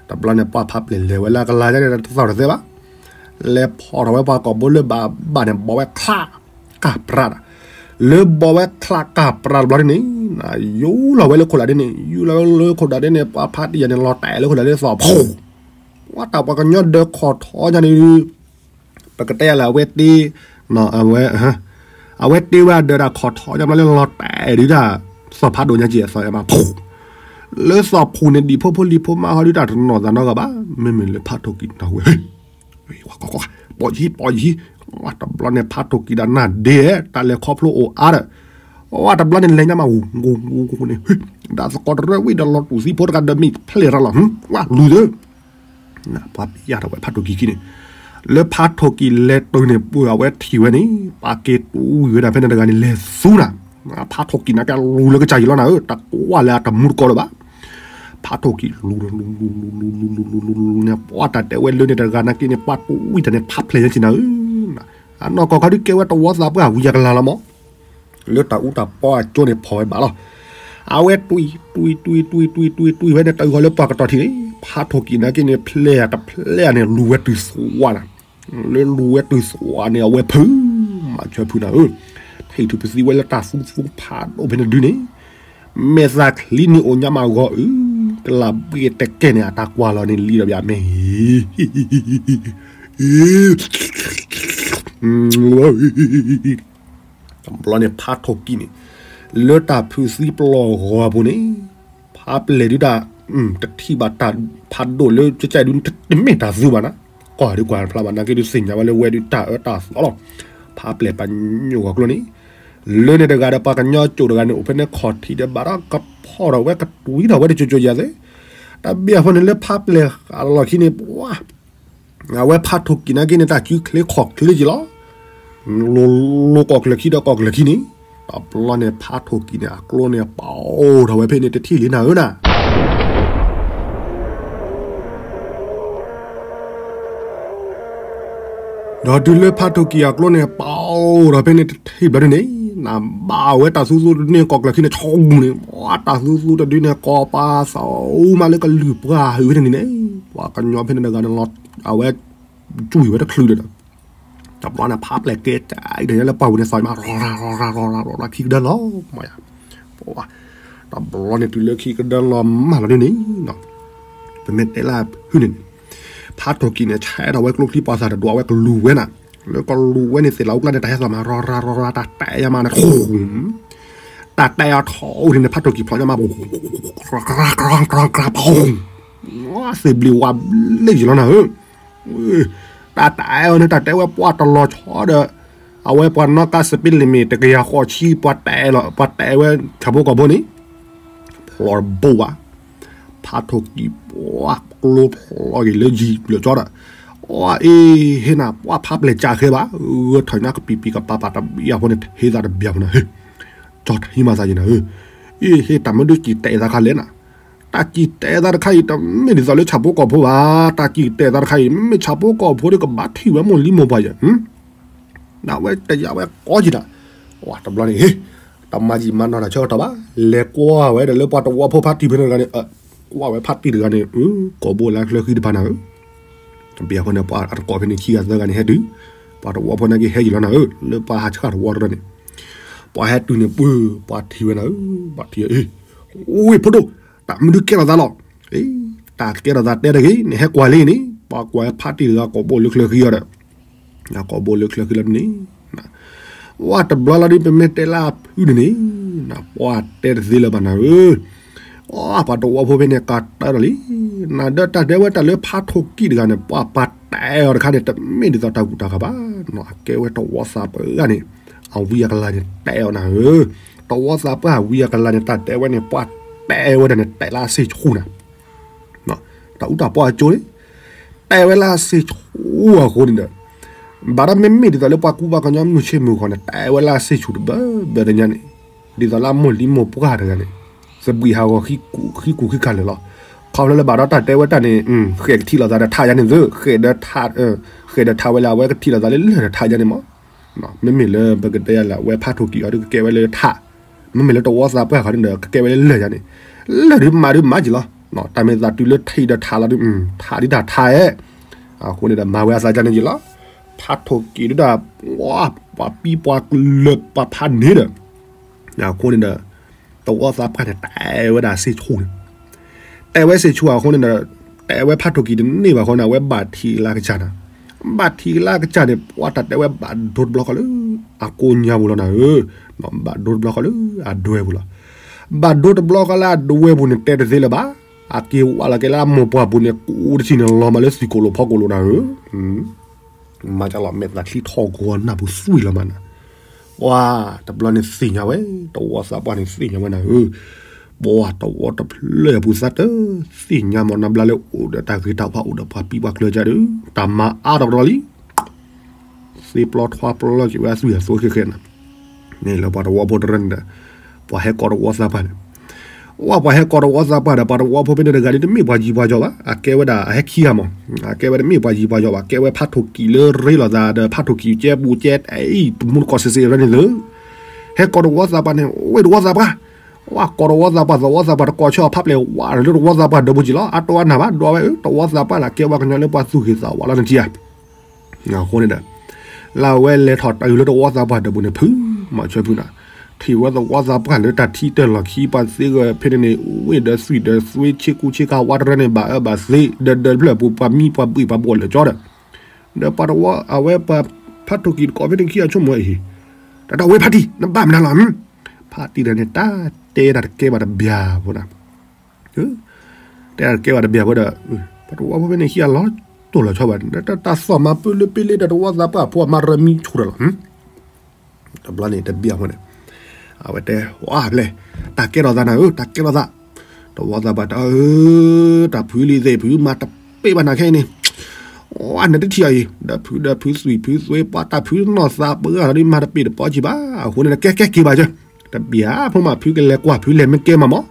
တဘျီန့ၣ် ပှၤဖါပျဲၢ်လဲၤဝဲလၢကလၤန့ၣ် တသီၣ်တသဲဘၣ်, လဲၤဖီၣ်ထီၣ်ဝဲပှၤကိာ်ဘိလၢဘၣ်ဘၣ်န့ၣ် ဘီးဝဲချး ကၢ်ပြးတၢ်, လၢဘီးဝဲချးကၢ်ပြးတဘျီန့ၣ် ယူၢ်လီၤဝဲလၢခိၣ်ဒၣ်ဒ့န့ၣ် ယူၢ်လီၤဝဲလၢခိၣ်ဒၣ်ဒ့န့ၣ် ပှၤဖါတံၢ်ယၤန့ၣ် လီၤတဲာ်လၢခိၣ်ဒၣ်ဒ့သီၣ်ဖီၣ်, ပှၤတၢ်ပှၤကညီဒၢးခီၣ်ထီညါန့ၣ် ပကတဲယၤလၢအဝဲတ့ အဝဲ အဝဲတ့ဝဲအဒၢးတၢ်ခီၣ်ထီညါဘျီလၢလီၤတဲာ်ဒုးတၢ် သီၣ်ဖးဒိၣ်ညါက့ၤအသီၣ်ယါမးဖီၣ်, လၢသီၣ်ဖီၣ်န့ၣ် ဒံၣ်ဖိဖိလံၤဖိမါဟီဒုးတၢ်တနီၣ်သးနီတဂၤဘၣ်, မ့မ့ၢ်လၢဖါထိၣ်ကံၢ်နၤဝဲ ပီၢ်ယံၤ ပီၢ်ယံၤ, တဘျီန့ၣ်ဖါထိၣ်ကံၢ်ဒၣ်နၢ်ဒ့ တၢ်လဲၤခီဖျိအိၣ်အါဒီး, တဘျီန့ၣ်လဲၤညါမး ဂူၤဂူၤဂူၤန့ၣ်, ဒၣ်သကိးတရၢဝံၣ်ဒီးလီၤတူၢ်သံဖိတဂၤဒီးမ့ၢ်ဖျဲၣ်ရၤလီၤ, ဝဲလူၤသၢ ပှၤပျံၤယၢ်ထီၣ်ဝဲဖါထိၣ်ကံၢ်ခံန့ၣ်, လၢဖါထိၣ်ကံၢ်လဲၤတုၤန့ၣ် ပှၤအဝဲထံၣ်ဝဲန့ၣ် ပှၤက့ၤတူၢ်ဝံၤဝဲဒၣ်ဖဲန့ၣ်တဂၤန့ၣ် လဲၤသူနၤ, ဖါထိၣ်ကံၢ်နာ်က့လူၤလၢကစၢ်ယံၤလီၤနၤဧၢ, တကွၢ်လၢအတမူတကိးလၢၤဘၣ်, ဖါထိၣ်ကံၢ်လူၤ လူၤလူၤလူၤလူၤလူၤလူၤလူၤလူၤန့ၣ် ပှၤတၢ်တဲဝဲလၢန့ၣ်တဂၤနာ်က့န့ၣ် ပှၤတူၢ်ဝံၣ်တၢ်န့ၣ် ဖးဖျဲးညါက့ၤနၤဧၢ, အနီၢ်ကီၢ်ခီဒုးကဲဝဲတဝီသးပှၢ်ဝံၤယၤကလၤလီၤမး လၢတၢ်အူတၢ်ပီအကၠိန့ၣ်ဖီၣ်ဝဲဘၣ်လီၤ, အဝဲတွံၢ်တွံၢ်တွံၢ်တွံၢ်တွံၢ်တွံၢ်တွံၢ်ဝဲန့ၣ် တၢ်အူဃီၤလၢပှၤကတီၢ်ထံးန့ၣ် ဖါထိၣ်ကံၢ်နာ်က့န့ၣ် ဖျဲးတဖျဲးန့ၣ် လူၤဝဲတုၤသွးနၤ, လၢလူၤဝဲတုၤသွးန့ၣ် အဝဲဖုး မၤဆၢဖုးနၤဧၢ, ထံၣ်ထူၣ်ပသံဝဲလၢတၢ်သူသူဖးဒိၣ်ဖဲန့ၣ်ဒုန့ၣ် မဲာ်သၣ်ချံန့ၣ်အိၣ်ညါမးဂီၤအုး, ကလးဘ့ၣ်တကဲန့ၣ် အတၢ်ကွၢ်လီၤန့ၣ်လံဒီးဘၣ်မ့ၢ် တဘျီန့ၣ်ဖါထိၣ်ကံၢ်န့ၣ် လၢတၢ်ဖုးသံပျီၢ်ဂီၤအပူၤန့ၣ် ဖါပျဲၢ်ဒုးတၢ် တထံၣ်ဘၣ်တၢ်ဖးဒိၣ်လၢကစၢ်ဒုး တမ့ၢ်တၢ်သူဘၣ်နၤ, ကွၢ်ဒုးကွၢ်တဖျါဘၣ်နာ်က့ဒုးသ့ၣ်ညါဝဲလၢဝဲဒုးတၢ်အၢတၢ်သီလီၤ, ဖါပျဲၢ်ပှၤညိၣ်ဂီၤကျိန့ၣ် လၢန့ၣ်တဂၤဒီးပှၤကညီကၠိၣ်တဂၤန့ၣ် အိၣ်ဖဲန့ၣ်ခီၣ်ထံးဒီးဘၣ်ဒီးကဖီၣ်ထီၣ်ဝဲကတွံထီၣ်ဝဲတကၠိကၠိယၤသ့, တဘ့ၣ်အဃိန့ၣ်လၢဖါပျဲၢ်အလီၢ်ခံန့ၣ် ပှၤ အဝဲဖါထိၣ်ကံၢ်နာ်က့န့ၣ် တၢ်စုချ့ခီၣ်ချ့က့ၤလီၤ, လိၤလိၤကီၢ်ကျၢၢ်ခံဒီးကီၢ်ကျၢၢ်ခံန့ၣ်, တဘျီန့ၣ်ဖါထိၣ်ကံၢ်န့ၣ် အကျိန့ၣ်ပအိၣ်ထီၣ်ဝဲဖဲန့ၣ်တထံၣ်လံနၤဧၢနၤ ဒီးတုၤလၢဖါထိၣ်ကံၢ်အကျိန့ၣ် ပအိၣ်ထီၣ်ဖဲန့ၣ်တထံၣ်ဘျီဒုန့ၣ်, နဘၣ်ဝဲတၢ်သူသူတဒုန့ၣ် ကီၢ်ကျၢၢ်ခံန့ၣ် ဆိကမိၣ်န့ၣ် ပှၤတၢ်သူသူတဒုန့ၣ် ကီၢ်ပၤသးအူမးလၢကလုၢ်ပှၢ်ဟုၣ်ဝဲန့ၣ်န့ၣ်, ပှၤကညီဖဲန့ၣ်တဂၤန့ၣ်လီၤ, အဝဲ ကွံာ်ဝဲတချုးဒီး တဘျီန့ၣ် ဖါပျဲၢ်ကဲတၢ်အံၤဒီးလၢပှၢ်ပူၤန့ၣ် သီၣ်မး ရီရၤရီရၤရီရၤ ခံကဒၢလီၤ မးယၤ, ပှၤ တဘျီန့ၣ်တုၤလၢခံကဒၢလီၤမးလီၤဒ်န့ၣ်, ပမ့ၢ်တဲလၢဟုန့ၣ်န့ၣ်, ဖါထိၣ်ကံၢ်န့ၣ် ဆဲးထီၣ်ဝဲကျိချံပှၤသၣ်တဒိး အဝဲကလူၤဝဲနၤ, လၢကလူၤဝဲန့ၣ်သ့ၣ်လီၤအူကျါန့ၣ် တၢ်ဟဲသီၣ်မး ရီရၤရီရၤ တၢ်တဲယၤမးန့ၣ် တၢ်တဲအီၤထီၣ်အိၣ်န့ၣ် ဖါထိၣ်ကံၢ်ဖျိးညါမး ကရၢကရၢကရၢ သ့ၣ်ဘျံးဝါဘျ့ၣ်ယံၤလီၤနၤဧၢ, တၢ်တဲအီၤန့ၣ် တၢ်တဲဝဲပှၤတလီၤဆီဒီး အဝဲပှၤနီၣ်ကါစပံးလံာ်မ့ၢ် တကယၤဃိးဆံ ပှၤတဲလီၤ ပှၤတဲဝဲ ဆၣ်ဖိကီၢ်ဖိန့ၣ် ဖျိးတဘိဘၣ်, ဖါထိၣ်ကံၢ်ပှၤကျိဖျိးက့ၤလၢယံၤလၢကၠီဒီး အီအ့ ဟ့ၣ်နၤ ပှၤဖါပျဲၢ်ကးဃဲဘၣ်, ဂၢၢ်ထီၣ်ညါကပံာ်ပံာ်ကပၤပၤတဘျီဖိန့ၣ် ဟ့ၣ်သးတဘျီဖိနၤဧၢ, ကၠီထံမၤသးယံၤနၤဧၢ, အ့ ဟ့ၣ်တၢ်မ့ၢ်ဒုးကံၢ်တဲာ်သးခါလဲၣ်နၤ, တၢ်ကံၢ်တဲာ်သးတခါအံၤ တမ့ၢ်ဒ်သိးလၢဆၣ်ဖိကီၢ်ဖိဘၣ်, တၢ်ကံၢ်တဲာ်သးတခါအံၤ မ့မ့ၢ်ဆၣ်ဖိကီၢ်ဖိဒီးကဘၣ်ထံၣ်ဝဲမိၢ်လံမိၢ်ပှၢ်ယဲၢ် ဒၣ်ဝဲတယာ်ဝဲကိးက့ၤတၢ်, ဝဲတဘျီန့ၣ် ဟ့ၣ် တမၤယံာ်မၤနီၢ်တၢ်ဆၢကတီၢ်ဘၣ်, လဲၤကွၢ်ဝဲဒီးလၢပှၤတဝီဖိဖါတံၢ်ဖဲန့ၣ်တဂၤန့ၣ်, ကွၢ်ဝဲဖါတံၢ်တဂၤန့ၣ် ကိာ်ဘိလၢချၢဃံတဖၣ်နၤဧၢ, တဘျီအဃိန့ၣ် ပှၤအတကိးဖဲန့ၣ်ခံဂၤသၢဂၤန့ၣ်ဟဲတုၤ, ပှၤတဝီဖိနာ်က့ဟဲယံာ်လီၤနၤဧၢ, လၢပှၤဟးဆှၣ်တဝီတရၢန့ၣ်, ပှၤဟဲတုၤန့ၣ်ပှၢ် ပှၤထံၣ်ဝဲနၤဧၢ, ပှၤထံၣ်ဝဲ အ့ အိၣ်ဝ့ၢ်ဖိဒိၣ်, တၢ်မနုၤကဲထီၣ်သးလီၤ, အ့ တၢ်ကဲထီၣ်သးတဲတဂ့ၤ, နဟဲကွၢ်လံန့ၣ် ပှၤကွၢ်ဖါတံၢ်တဂၤကိာ်ဘိလၢချၢဃံအီၤဒီး ကိာ်ဘိလၢချၢဃံလီၤန့ၣ်, ဝဲတဘျီလီၤဒ်ပမ့ၢ်တဲလၢအဖုန့ၣ်န့ၣ်, ပှၤတဲတသ့လၢၤဘၣ်နၤဧၢ, အပှၤတဝီဖိဖဲန့ၣ်ကးတၢ်ဒီးလံ, နဒၢတၢ်ဒဲဝဲတၢ်လၢဖါထိၣ်ကံၢ်တဂၤန့ၣ် ပှၤပှၤတဲအီၤတခါန့ၣ် တမ့ၢ်ဒ်သိးတၢ်ကူၣ်တၢ်ဂီၤဘၣ်, အကဲဝဲတဝီသးပှၢ်န့ၣ် အဝံအကလၤန့ၣ်တဲအီၤနၤဧၢ, တဝီသးပှၢ်အဝံအကလၤန့ၣ် တၢ်တဲဝဲန့ၣ် ပှၤတဲဝဲဒၣ်န့ၣ် တဲလၢအစ့ၣ်ဆူၣ်နၤ, တၢ်အူတၢ်ပီအကၠိန့ၣ် တဲဝဲလၢအစ့ၣ်ဆူၣ်အဃိန့ၣ်ဒီး ဘၣ်ဒီးမ့မ့ၢ်ဒ်သိးလၢပှၤကူပှၤကညီမုၢ်ဆ့ၣ်မုၢ်ဂီၤန့ၣ် တဲဝဲလၢအစ့ၣ်ဆူၣ်တဘၢဘၢတညါန့ၣ်, ဒ်သိးလၢအမိၢ်လံမိၢ်ပှၢ်တဂၤန့ၣ် သဘှံးဟးဂီၤဃံကူၣ်ဃံကၢ်လၢာ်လီၤ. ခီဖျိလၢဘၣ်ဒီးတၢ်တဲဝဲတၢ်န့ၣ် ဃဲးကထံၣ်လိာ်သးဒီးထးယါန့ၣ်သု, ဃဲးဒီးထး, ဃဲးဒီးထးဝဲလၢအဝဲကထံၣ်လိာ်သးလၢလၢၢ်ဒီးထးယါန့ၣ်မး, မ့မ့ၢ်လၢပကတဲယါလၢအဝဲဖးထိၣ်ကံၣ်အီၤဒုးကကဲဝဲလၢထး, မ့မ့ၢ်လၢတဝီသးပှၢ်ဃီန့ၣ်ဒီး ကကဲဝဲလၢလၢၢ်ယါန့ၣ်, လၢၢ်ဒုးမၤဒုးမၤက့ၤလီၤ. တၢ်မ့ၢ်သးတုၤလၢထံၣ်ဒီးထးလီၤဒုး ထးဒုးတၢ်ထးဧဲ, အဃိန့ၣ်ဒီးမၤဝဲအသးယါန့ၣ်က့ၤလီၤ. ဖးထိၣ်ကံၣ်ဒုးတၢ် ပှၤပံပှၤကလၢာ်ပှၤဖးန့ၣ်ဒီး အဃိန့ၣ်ဒီး တဝီသးပှၢ်န့ၣ် တဲဝဲဒၣ်စ့ၣ်ဆူၣ်န့ၣ်, တဲဝဲစ့ၣ်ဆူၣ်အဃိန့ၣ်ဒီး တဲဝဲဖးထိၣ်ကံၣ်တန့ၢ်ဘၣ်အဃိန့ၣ် အဝဲဘၣ်ထံးလၢကစၢ်နၤ, ဘၣ်ထံးလၢကစၢ်န့ၣ် ပှၤတၢ်တဲဝဲဘၣ်ဒိတဘျီဃီလၢ အကိးညါပူၤလီၤနၤဧၢ, ဘၣ်ဒိတဘျီဃီလၢအဒွဲပူၤလီၤ. ဘၣ်ဒိတဘျီဃီလၢအဒွဲပူၤန့ၣ် တဲတသ့လၢၤဘၣ်, အက့ၤဝးလီၤက့ၤလၢအမိၢ်ပှၢ်ပူၤန့ၣ် ကူးတထံၣ်န့ၣ် လီၤမးလၢသံၣ်ကိၣ်လိာ်ဖီကိၣ်လိာ်နၤဧၢ မၤကလီၤမဲာ်သးချံထီၣ်ကဝီၤနၢ်ပူၤသွံၣ်လီၤမးနၤ, ပှၤတဘျီန့ၣ်သ့ၣ်ညါဝဲ, တဝီသးပှၢ်န့ၣ်သ့ၣ်ညါဝဲနၤဧၢ, ပှၤတဝီတဖျၢၣ်အပူၤသးတသ့ၣ်ညါမး နဘျါလၢအိၣ်ဒီးတၢ်ဂ့ၤတၢ်ဝါအိၣ်ဒီးပှၤပံပှၤကျၢၤကဒီး တၢ်မၤအါထီၣ်ကဒီးလံ သ့ပျီထွါပျီက့ၤဝဲအသွံၣ်အသိဃဲဃဲနၤ, န့ၣ်လၢပှၤတဝီဖိတရၢန့ၣ်ဒီး ပှၤဟဲကိးတဝီသးပှၢ်န့ၣ်, ဝဲပှၤဟဲကိးတဝီသးပှၢ်ဒီး ပှၤတဝီဖိဖဲန့ၣ်တဂၤဒ်တမ့ၢ်ပှၤယံၤပှၤယီၤဘၣ်, အကဲဝဲဒၣ်အဟဲခံဂၤမး, အကဲဝဲတမ့ၢ်ပှၤယံၤပှၤယီၤဘၣ်, ကဲဝဲဖးထိၣ်ကံၣ်လၢရ့လိာ်သးဒီး ဖးထိၣ်ကံၣ်ကဲပူၤကဲအံၤ တမူတကိးစ့စ့ရၢန့ၣ်လၢ ဟဲကိးတဝီသးပှၢ်န့ၣ် ဝဲတဝီသးပှၢ်, ဝဲကိးတဝီသးပှၢ် သဝီသးပှၢ်တကိးဆၢအီၤဖးပျဲၢ်ဝးလၢတဝီသးပှၢ်ဒီးပူၤက့ၤလီၤ, အတိအနၢ်ဘၣ်ဒွးဝဲဧၢ, တဝီသးပှၢ်လၢကဲဝဲကညီလၢပှၤသူၣ်ဂ့ၤသးဝါလီၤနထံၣ်ဧါ အဃိန့ၣ်ဒီး လၢအဝဲလဲၤထီၣ်တၢ်အုၣ်လၢတဝီသးပှၢ်ဒီးပူၤန့ၣ် ဖုမၤဆၢဖုနၤ, ထံၣ်ဝဲသဝီသးပှၢ်လၢတၢ်ထံတၢ်လီၢ်ခံပှၤသ့ဂၢၢ်ဖဲန့ၣ်န့ၣ် ဝ့ၢ်ဒီးသွံၣ်ဒီးသွ့ဆ့ကူဆ့ကၤဝါတရၢန့ၣ် ဘၣ်အၢဘၣ်သီ ဒီးဒီးတဖျၢၣ်ပူၤ ပှၤမံပှၤဘှံးပှၤဘှီၣ်လၢာ်ကၠီဒီး ဒီးပှၤတဝီအဝဲပှၤဖးထိၣ်ကံၣ်တကိးဖဲန့ၣ်ခံအဆိကမိၣ်အံၤ တၢ်တဝဲဖးတံၢ် နဘၣ်မနုၤလီၤ, ဖးတံၢ်ဒီးန့ၣ် တၢ်တဲတၢ်တကဲဘၣ်တဘၣ်ဖိနၤ တဲတၢ်တကဲဘၣ်တဘၣ်ဖိဒီး ပှၤတဝီဖိဖဲန့ၣ်ခံဂၤလီၤတိၢ်လီၤဆီဘၣ် တၢ်သီၣ်မၤပၢၢ်လၢပ့လ့ဒီးတဝီသးပှၢ်ဖိအမၤရၢမံဆူၣ်ဒီးလီၤ တဘျီန့ၣ်တဘၣ်ဖိန့ၣ် အဝဲတဲဝဲဖျဲၣ် တၢ်ကဲထီၣ်သးနၤဧၢ တၢ်ကဲထီၣ်သး တဝီသးပှၢ်တၢ်ဧၢ တၢ်ဖုလံသ့ၣ်ဖုမၤတပ့ၢ်ဘၣ်နၤခဲအံၤန့ၣ် အနတထံၣ်အီၤအံၤ ဒီးဖုဒီးဖုသွံၣ်ဖုသွ့ပှၤတၢ်ဖုနီၢ်သးပှၢ်လီၤဒ်မၤတပ့ၢ်တပီၢ်ကံဘၣ် အဃိန့ၣ်ဒီးကဲကဲက့ၤဘၣ်ကၢ တဘၣ်ဖိမးဖုကလဲၤကွၢ်ဖုလဲၤမ့ၢ်ကဲမးမး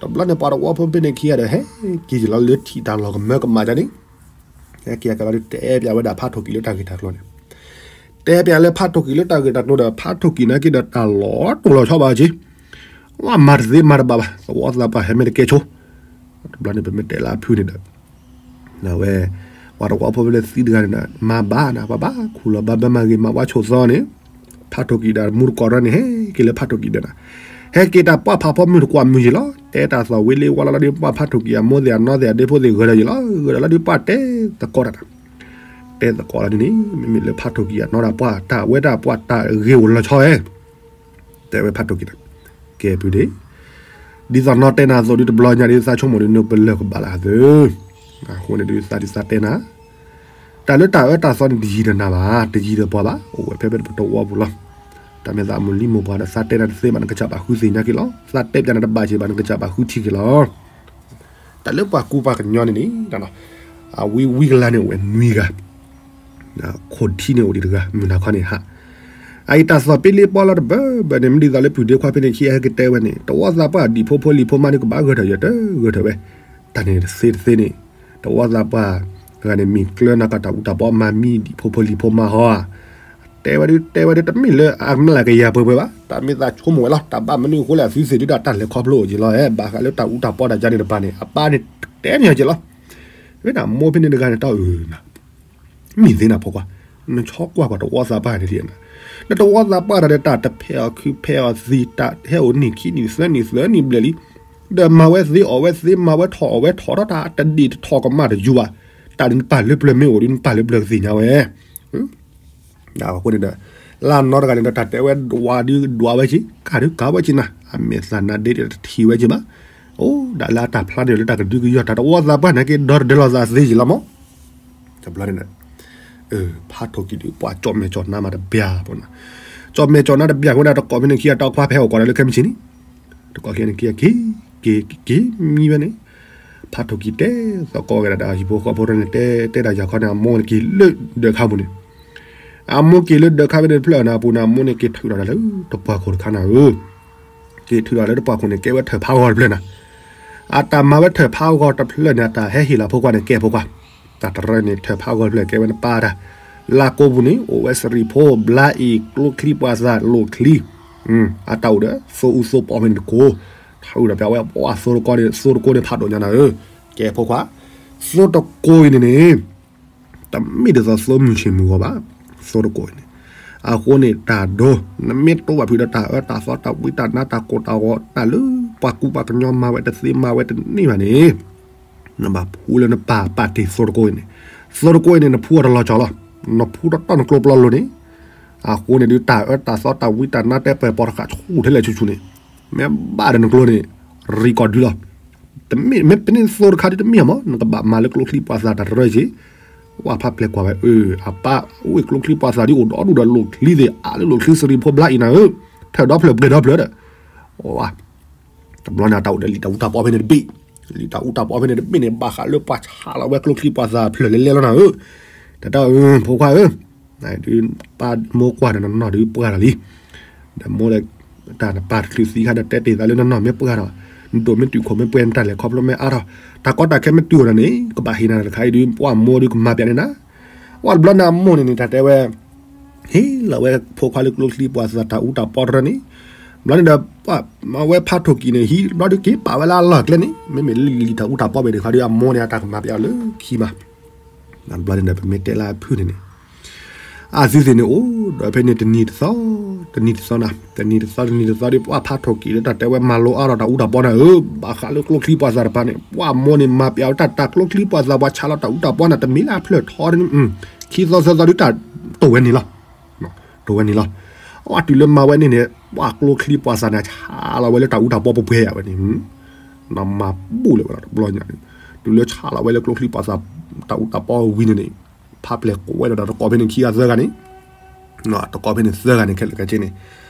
တဘျီန့ၣ်ပှၤတဝီဖိဖဲန့ၣ်ခံဂၤဒီး ဟဲက့ၤက့ၤလီၤလၢထံၣ်တၢ်လီၢ်ကမၢကမၣ်ကၢန့ၣ် ဟဲက့ၤက့ၤလီၤဒီး တဲပၠးဝဲဒၣ်ဖးထိၣ်ကံၣ်လၢတၢ်ဂ့ၢ်တၢ်ကျိၤန့ၣ် တဲပၠးလၢဖးထိၣ်ကံၣ်လၢတၢ်ဂ့ၢ်တၢ်ကျိၤဒီး ဖးထိၣ်ကံၣ်နာ်က့ဒီးတၢ်လီၤတိၢ်လီၤဆီဘၣ်က့ ဝဲမၤတသ့မၤတဘၣ်ဘၣ် သဝီသးပှၢ်ဟဲမ့ၢ်တကဲဆိ တဘျီန့ၣ် ပမ့ၢ်တဲလၢအဖုန့ၣ်ဒီး အဝဲ ပှၤတဝီဖိလၢသံတဂၤန့ၣ်ဒီး မၤဘၣ်နၤ ပှၤဘၣ်ခူၣ်လီၤဘၣ်ဘၢမၤဂ့ၤမၤဝါဆိးသီန့ၣ် ဖးထိၣ်ကံၣ်ဒီးမူတကိးရၢန့ၣ် ဟဲက့ၤလၢဖးထိၣ်ကံၣ်ဒီးနၤ ဟဲက့ၤတၢ်ပှၢ်ဖးဖီမုၢ်တကွၢ်မုၢ်ယံၤလီၤ တဲတၢ်သီၣ်ဝံၤလံဝါလီၤလီၤဒီးပှၢ်ဖးထိၣ်ကံၣ်အမိၢ်သ့ၣ်အနီၢ်သ့ၣ်အဒ့ဖိသ့ၣ်ဂၢၢ်လီၤယံၤလီၤ ဂၢၢ်လီၤလီၤဒီးပှၢ်တဲသကိးတၢ် တဲသကိးလီၤဒ်န့ၣ် မ့မ့ၢ်လၢဖးထိၣ်ကံၣ်အနီၢ်တၢ်ပှၢ်တၢ်ဝဲဒၣ်ပှၢ်တၢ်ဂ့ၢ်အိၣ်လီၤဆီဧဲ တဲဝဲဖးထိၣ်ကံၣ်ဒီး ကဲဖုဒ့ ဒ်သိးနီၢ်တဲနၤအသိးဒ်တဘျီညါဒ်သးဆိကမိၣ်ဒ် နပလၢၢ်ကဘၣ်လၢအသၢ အဃိန့ၣ်ဒ်သးဒ်သးတဲနၤ တၢ်လၢတၢ်အၢတၢ်သီန့ၣ် တယံၤဒီးနၤဘၣ် တယံၤဒီးပှၤဘၣ် အိၣ်ဝဲဖဲဖဲပတဝီပူၤလီၤ တၢ်မ့ၢ်သးအမုၢ်လံမိၢ်ပှၢ်ဒီး သးတဲနၤတသ့ဘၣ် နကစၢ်ဘၣ်ဃုသ့ၣ်ညါက့ၤလီၤ သးတဲပၠးနၤတဘၣ်က့ၤဘၣ် နကစၢ်ဘၣ်ဃုထံၣ်က့ၤလီၤ တၢ်လၢပှၤကူပှၤကညီန့ၣ်န့ၣ် အဝံဝံကလၤန့ၣ်အိၣ်ဝဲနွံဂၤ ခိၣ်ထံန့ၣ်အိၣ်ဒံးတဂၤ မုၢ်နၤခီန့ၣ်ဟး အအံၤတၢ်သီၣ်ပ့လ့ပီလီၤတဘၢဘၢန့ၣ် မ့ၢ်ဒ်သိးလၢပုၢ်ဒ့ခွါဖဲန့ၣ်ခံဂၤဟဲကတဲဝဲန့ၣ် တဝီသးပှၢ်ဒံၣ်ဖိဖိလံၤဖိမါန့ၣ် ကဘၣ်ဂၢၢ်ထၢၣ်ယဲၢ်တဂၢၢ်ထၢၣ်ဝဲ တၢ်န့ၣ်တသ့တသ့န့ၣ် တဝီသးပှၢ်တဂၤန့ၣ် မ့ၢ်ကျၢၤနၤကတၢ်အူတၢ်ပီမၤမံဒံၣ်ဖိဖိလံၤဖိမါဟီဧါ တဲဝဲဒ်တဲဝဲဒ်တမ့ၢ်လၢအမျးကယၤပှဲၤပှဲၤဘၣ် တၢ်မ့ၢ်သးဆိကမိၣ်ဝဲလီၤ တၢ်ဘၣ်မနုၤအဃိလဲၣ် အသုသ့ၣ်ဒုးတၢ်တၢ်လဲၤခီဖျိအိၣ်က့ၤလီၤ ဘၣ်ဃးလၢတၢ်အူတၢ်ပီတၢ်ယါန့ၣ်တပၤန့ၣ် အပၢ်န့ၣ်တဲန့ၢ်က့ၤလီၤ ဝဲဒၣ်မိၢ်ဖဲန့ၣ်တဂၤန့ၣ် တၢ်အုၣ်နၤ မ့ၢ်သ့နၤဖိခွါ နဆီကွၢ်ပှၤတဝီသးပှၢ်န့ၣ်လံနၤ နတဝီသးပှၢ်တၢ်ဒီးတၢ်တဖဲးအီၤခုဖဲးအီၤသံး တၢ်ဟဲအိၣ်နံၣ်ခံနံၣ်သၢနံၣ်သၢနံၣ်ဘျဲၣ်လံ ဒီးမၤဝဲသ့အီၣ်ဝဲသ့ မၤဝဲထီၣ်အီၣ်ဝဲထီၣ်ထီၣ်တၢ် တဒံၣ်တထီၣ်ကမၣ်တယူၤဘၣ် တၢ်ဒ်နပၢ်လၢပျၢၤမ့ၢ်အိၣ်ဒ်နပၢ်လၢပျၢၤကသ့ၣ်ညါဝဲ အဃိန့ၣ်ဒီး လၢနီတဂၤန့ၣ်ဒီး တၢ်တဲဝဲဒွးဒုးဒွးဝဲက့ၤ ကၢ်ဒုးကၢ်ဝဲက့ၤနၤ အမဲာ်သၣ်နါဒ့ဒီးတထံၣ်ဝဲက့ၤဘၣ် အိၣ်ဒၣ်လၢအတၢ်ဖျါန့ၣ်လၢတၢ်ကဒုကယီၢ် တၢ်တဝီသးပှၢ်န့ၣ်က့ၤ ဒီတဒၢလီၤသးသ့က့ၤလီၤမး တဘျီန့ၣ်ဒီး ဖးထိၣ်ကံၣ်ဒုး ပှၤကၠီၣ်မဲာ်ကၠီၣ်နါမးတဘျီဖိနီၤ, ကၠီၣ်မဲာ်ကၠီၣ်နါတဘျီဖိန့ၣ် တကိးဖဲန့ၣ်ခံဂၤ တၢ်ခွါဖဲဟီၣ်ကဝီၤဒီးလၢခဲမုၢ်ဆ့ၣ်န့ၣ်, တကိးခံဂၤန့ၣ်ခံဂၤ က့ၤ က့ၤ က့ၤမံဝဲန့ၣ်, ဖးထိၣ်ကံၣ်တဲသကိးဝဲဒၣ်ဒီးဟံၣ်ဖိဃီဖိန့ၣ် တဲတဲဒၣ်ယၤခီန့ၣ် အမိၢ်န့ၣ်က့ၤလၢဒၢးခါပူၤန့ၣ်, အမိၢ်က့ၤလၢဒၢးခါဖဲန့ၣ်တဖျၢၣ်န့ၣ်အပူၤန့ၣ် အမိၢ်န့ၣ်က့ၤထုးဒီးတၢ်လၢတပှၢ်ခိၣ်တခါနၤဧၢ, က့ၤထုးဒီးလၢတပှၢ်ခိၣ်န့ၣ် ကဲဝဲထၢၣ်ဖးဂီၤတဖျၢၣ်နၤ, အတၢ်မၤဝဲထၢၣ်ဖးဂီၤတဖျၢၣ်န့ၣ် အတၢ်ဟဲဟ့ၣ်လီၤဖိခွါန့ၣ် ကဲဖိခွါ, တၢ်တရၢန့ၣ် ထၢၣ်ဖးဂီၤတဖျၢၣ်ကဲဝဲနပၢ်တၢ်, လၢကိပူၤန့ၣ် အိၣ်ဝဲစရံးဖိ ဘျါအံၤ ကျိချံပှၤသးလိၣ်ချံ, အတၢ်အိၣ်ဒီး သိအူသိပီဖဲန့ၣ်တကိး, ထုးဒီးပျးဝဲပှၤသိတကိးန့ၣ် သိတကိးန့ၣ်ဖးဒိၣ်ညါနၤဧၢ, ကဲဖိခွါ, သိတကိးအံၤန့ၣ်န့ၣ် တမ့ၢ်ဒ်သိးသိမုၢ်ဆ့ၣ်မုၢ်ဂီၤဘၣ်, သိတကိးအံၤန့ၣ်, အဃိန့ၣ်တၢ်ဒိ နမ့ၢ်တိဘၣ်ဖုးဒီးတၢ်အၢတၢ်သီတၢ်ဝံတၢ်နါတၢ်ကိၢ်တၢ်ဂီၤ တၢ်လၢပှၤကူပှၤကညီမၤဝဲတသ့မၤဝဲတန့ၢ်ဘၣ်န့ၣ် နဘၣ်ဖှူလၢနပၢ်ပာ်တ့ၢ်သိတကိးအံၤန့ၣ်, သိတကိးအံၤန့ၣ် နဖှူအီၤတလီၤကၠီၤလီၤ, နဖှူတတီၢ်နကျိပျီလိၤန့ၣ်, အဃိန့ၣ်ဒုး တၢ်အၢတၢ်သီတၢ်ဝံတၢ်နါတဲပှဲၤပီၤတဃာ်ဆူၣ်ထဲလဲၣ်ဆူၣ်ဆူၣ်န့ၣ်, မ့ၢ်ဘၣ်ဒီးနကျိန့ၣ် ရံးကီၢ်ဒုလီၤ. တမ့ၢ် မ့ၢ်ပန့ၢ်သိတခါဒ်တမ့ၢ်မး နကဘၣ်မၤလၢကျိချံပှၤသးတၢ်တရၢက့ၤ, ဝဲဖးပျဲၢ်ကွၢ်ဝဲ အၢ အပၢ်အိၣ်ကျိချံပှၤသးဒ်အိၣ်ဒီဒူၣ်ဒီးလိၣ်ချံသ့ၣ် အါလၢလိၣ်ချံစရံးဖိဘျါအံၤနၤဧၢ, ထၢၣ်ဒီဖျၢၣ်ပှဲၤဒီဖျၢၣ်ဒီး, ဝဲ တဘျီန့ၣ် တၢ်အိၣ်ဒီးလံာ်တၢ်အူတၢ်ပီဖဲန့ၣ်တဘ့ၣ်, လံာ်တၢ်အူတၢ်ပီဖဲန့ၣ်တဘ့ၣ်န့ၣ် ဘၣ်ဃးလၢပှၤဆးလီၤဝဲကျိချံပှၤသးဖျၢၣ်လဲၤလဲၤလီၤနၤဧၢ, တၢ်တၢ် ဖိခွါဧၢ, ဒုး ပၢ်မိၢ်ကွၢ်ဒီးနနီၢ်ဒုးပှၢ်လီၤလံ, ဒီးမိၢ်လၢ တၢ်နပၢ်တချုးသံခါဒီးတဲတ့ၢ်သးလၢနနီၢ်မ့ၢ်ပှၢ်ဒီး, နဒိၣ်မ့ၢ်တုာ်ခိၣ်မ့ၢ်ပှဲၤ နတၢ်လဲၤခီဖျိမ့ၢ်အါထီၣ်, တၢ်ကီတၢ်ခဲမ့ၢ်တုၤအိၣ်နၤန့ၣ် ကဘၣ်ဟ့ၣ်နၤတခါအံၤဒုး ပှၢ်မိၢ်ဒုးကမၤပျးန့ၣ်နၤ, ဝဲတဘျီန့ၣ်အမိၢ်န့ၣ်န့ၣ် တၢ်တဲဝဲ ဟ့ၣ်လီၤဝဲဖိခွါလၢကျိချံပှၤသးတၢ်အူတၢ်ပီတရၢန့ၣ်, ဘျီန့ၣ်ဒီး ပှၢ်မၤဝဲဖးထိၣ်ကံၣ်န့ၣ် ဟံးဘျီဒုးက့ၤပာ်ဝဲလၢအလီၢ်ကျဲန့ၣ် မ့မ့ၢ်လံာ်တၢ်အူတၢ်ပီဘ့ၣ်န့ၣ်ခါဒုး အမိၢ်န့ၣ်အတၢ်ကမၤပျးအီၤလၢခံမး, ဘျီန့ၣ်ဒီး ပမ့ၢ်တဲလၢအဖုၣ်န့ၣ်န့ၣ်, အသုသ့ၣ်န့ၣ်အိၣ်ဒီးဖဲန့ၣ်တနံၤတသီ, တနံၤတသီနၤ, တနံၤတသီတနံၤတသီဒီး ပှၢ်ဖးထိၣ်ကံၣ်လၢတၢ်တဲဝဲမၤလိအါထီၣ်တၢ်အူတၢ်ပီနၤဧၢ, ဘၣ်ဃးလၢကျိချံပှၤသးတပၤန့ၣ် ပှၢ်မိၢ်န့ၣ်မၤပျးအီၤတၢ် တၢ်ကျိချံပှၤသးပှၤဆးလီၤတၢ်အူတၢ်ပီနၤ တမ့ၢ်လၢအဖျၢၣ်ထီန့ၣ်, ခံသီသၢသီဒုးတၢ်တိၢ်ဝဲန့ၣ်လီၤ. တိၢ်ဝဲန့ၣ်လီၤ. အဝဲတုၤလၢမၤဝဲန့ၣ်န့ၣ် ပှၢ်ကျိချံပှၤသးန့ၣ် ဆးလီၤဝဲလၢတၢ်အူတၢ်ပီပှဲၤပှဲၤယၤဝဲန့ၣ်, နမၤဘူၣ်လၢၤဝဲလီၤတဘျီညါန့ၣ်, တုၤလၢဆးလီၤဝဲလၢကျိချံပှၤသး တၢ်အူတၢ်ပီဝံၤန့ၣ်န့ၣ်, ဖးပျဲၢ်ကိးဝဲဒီးတကိးဖဲန့ၣ်ခံဂၤသၢဂၤန့ၣ်, တကိးဖဲန့ၣ်သၢဂၤန့ၣ် ခဲလၢာ်ခဲဆ့န့ၣ်,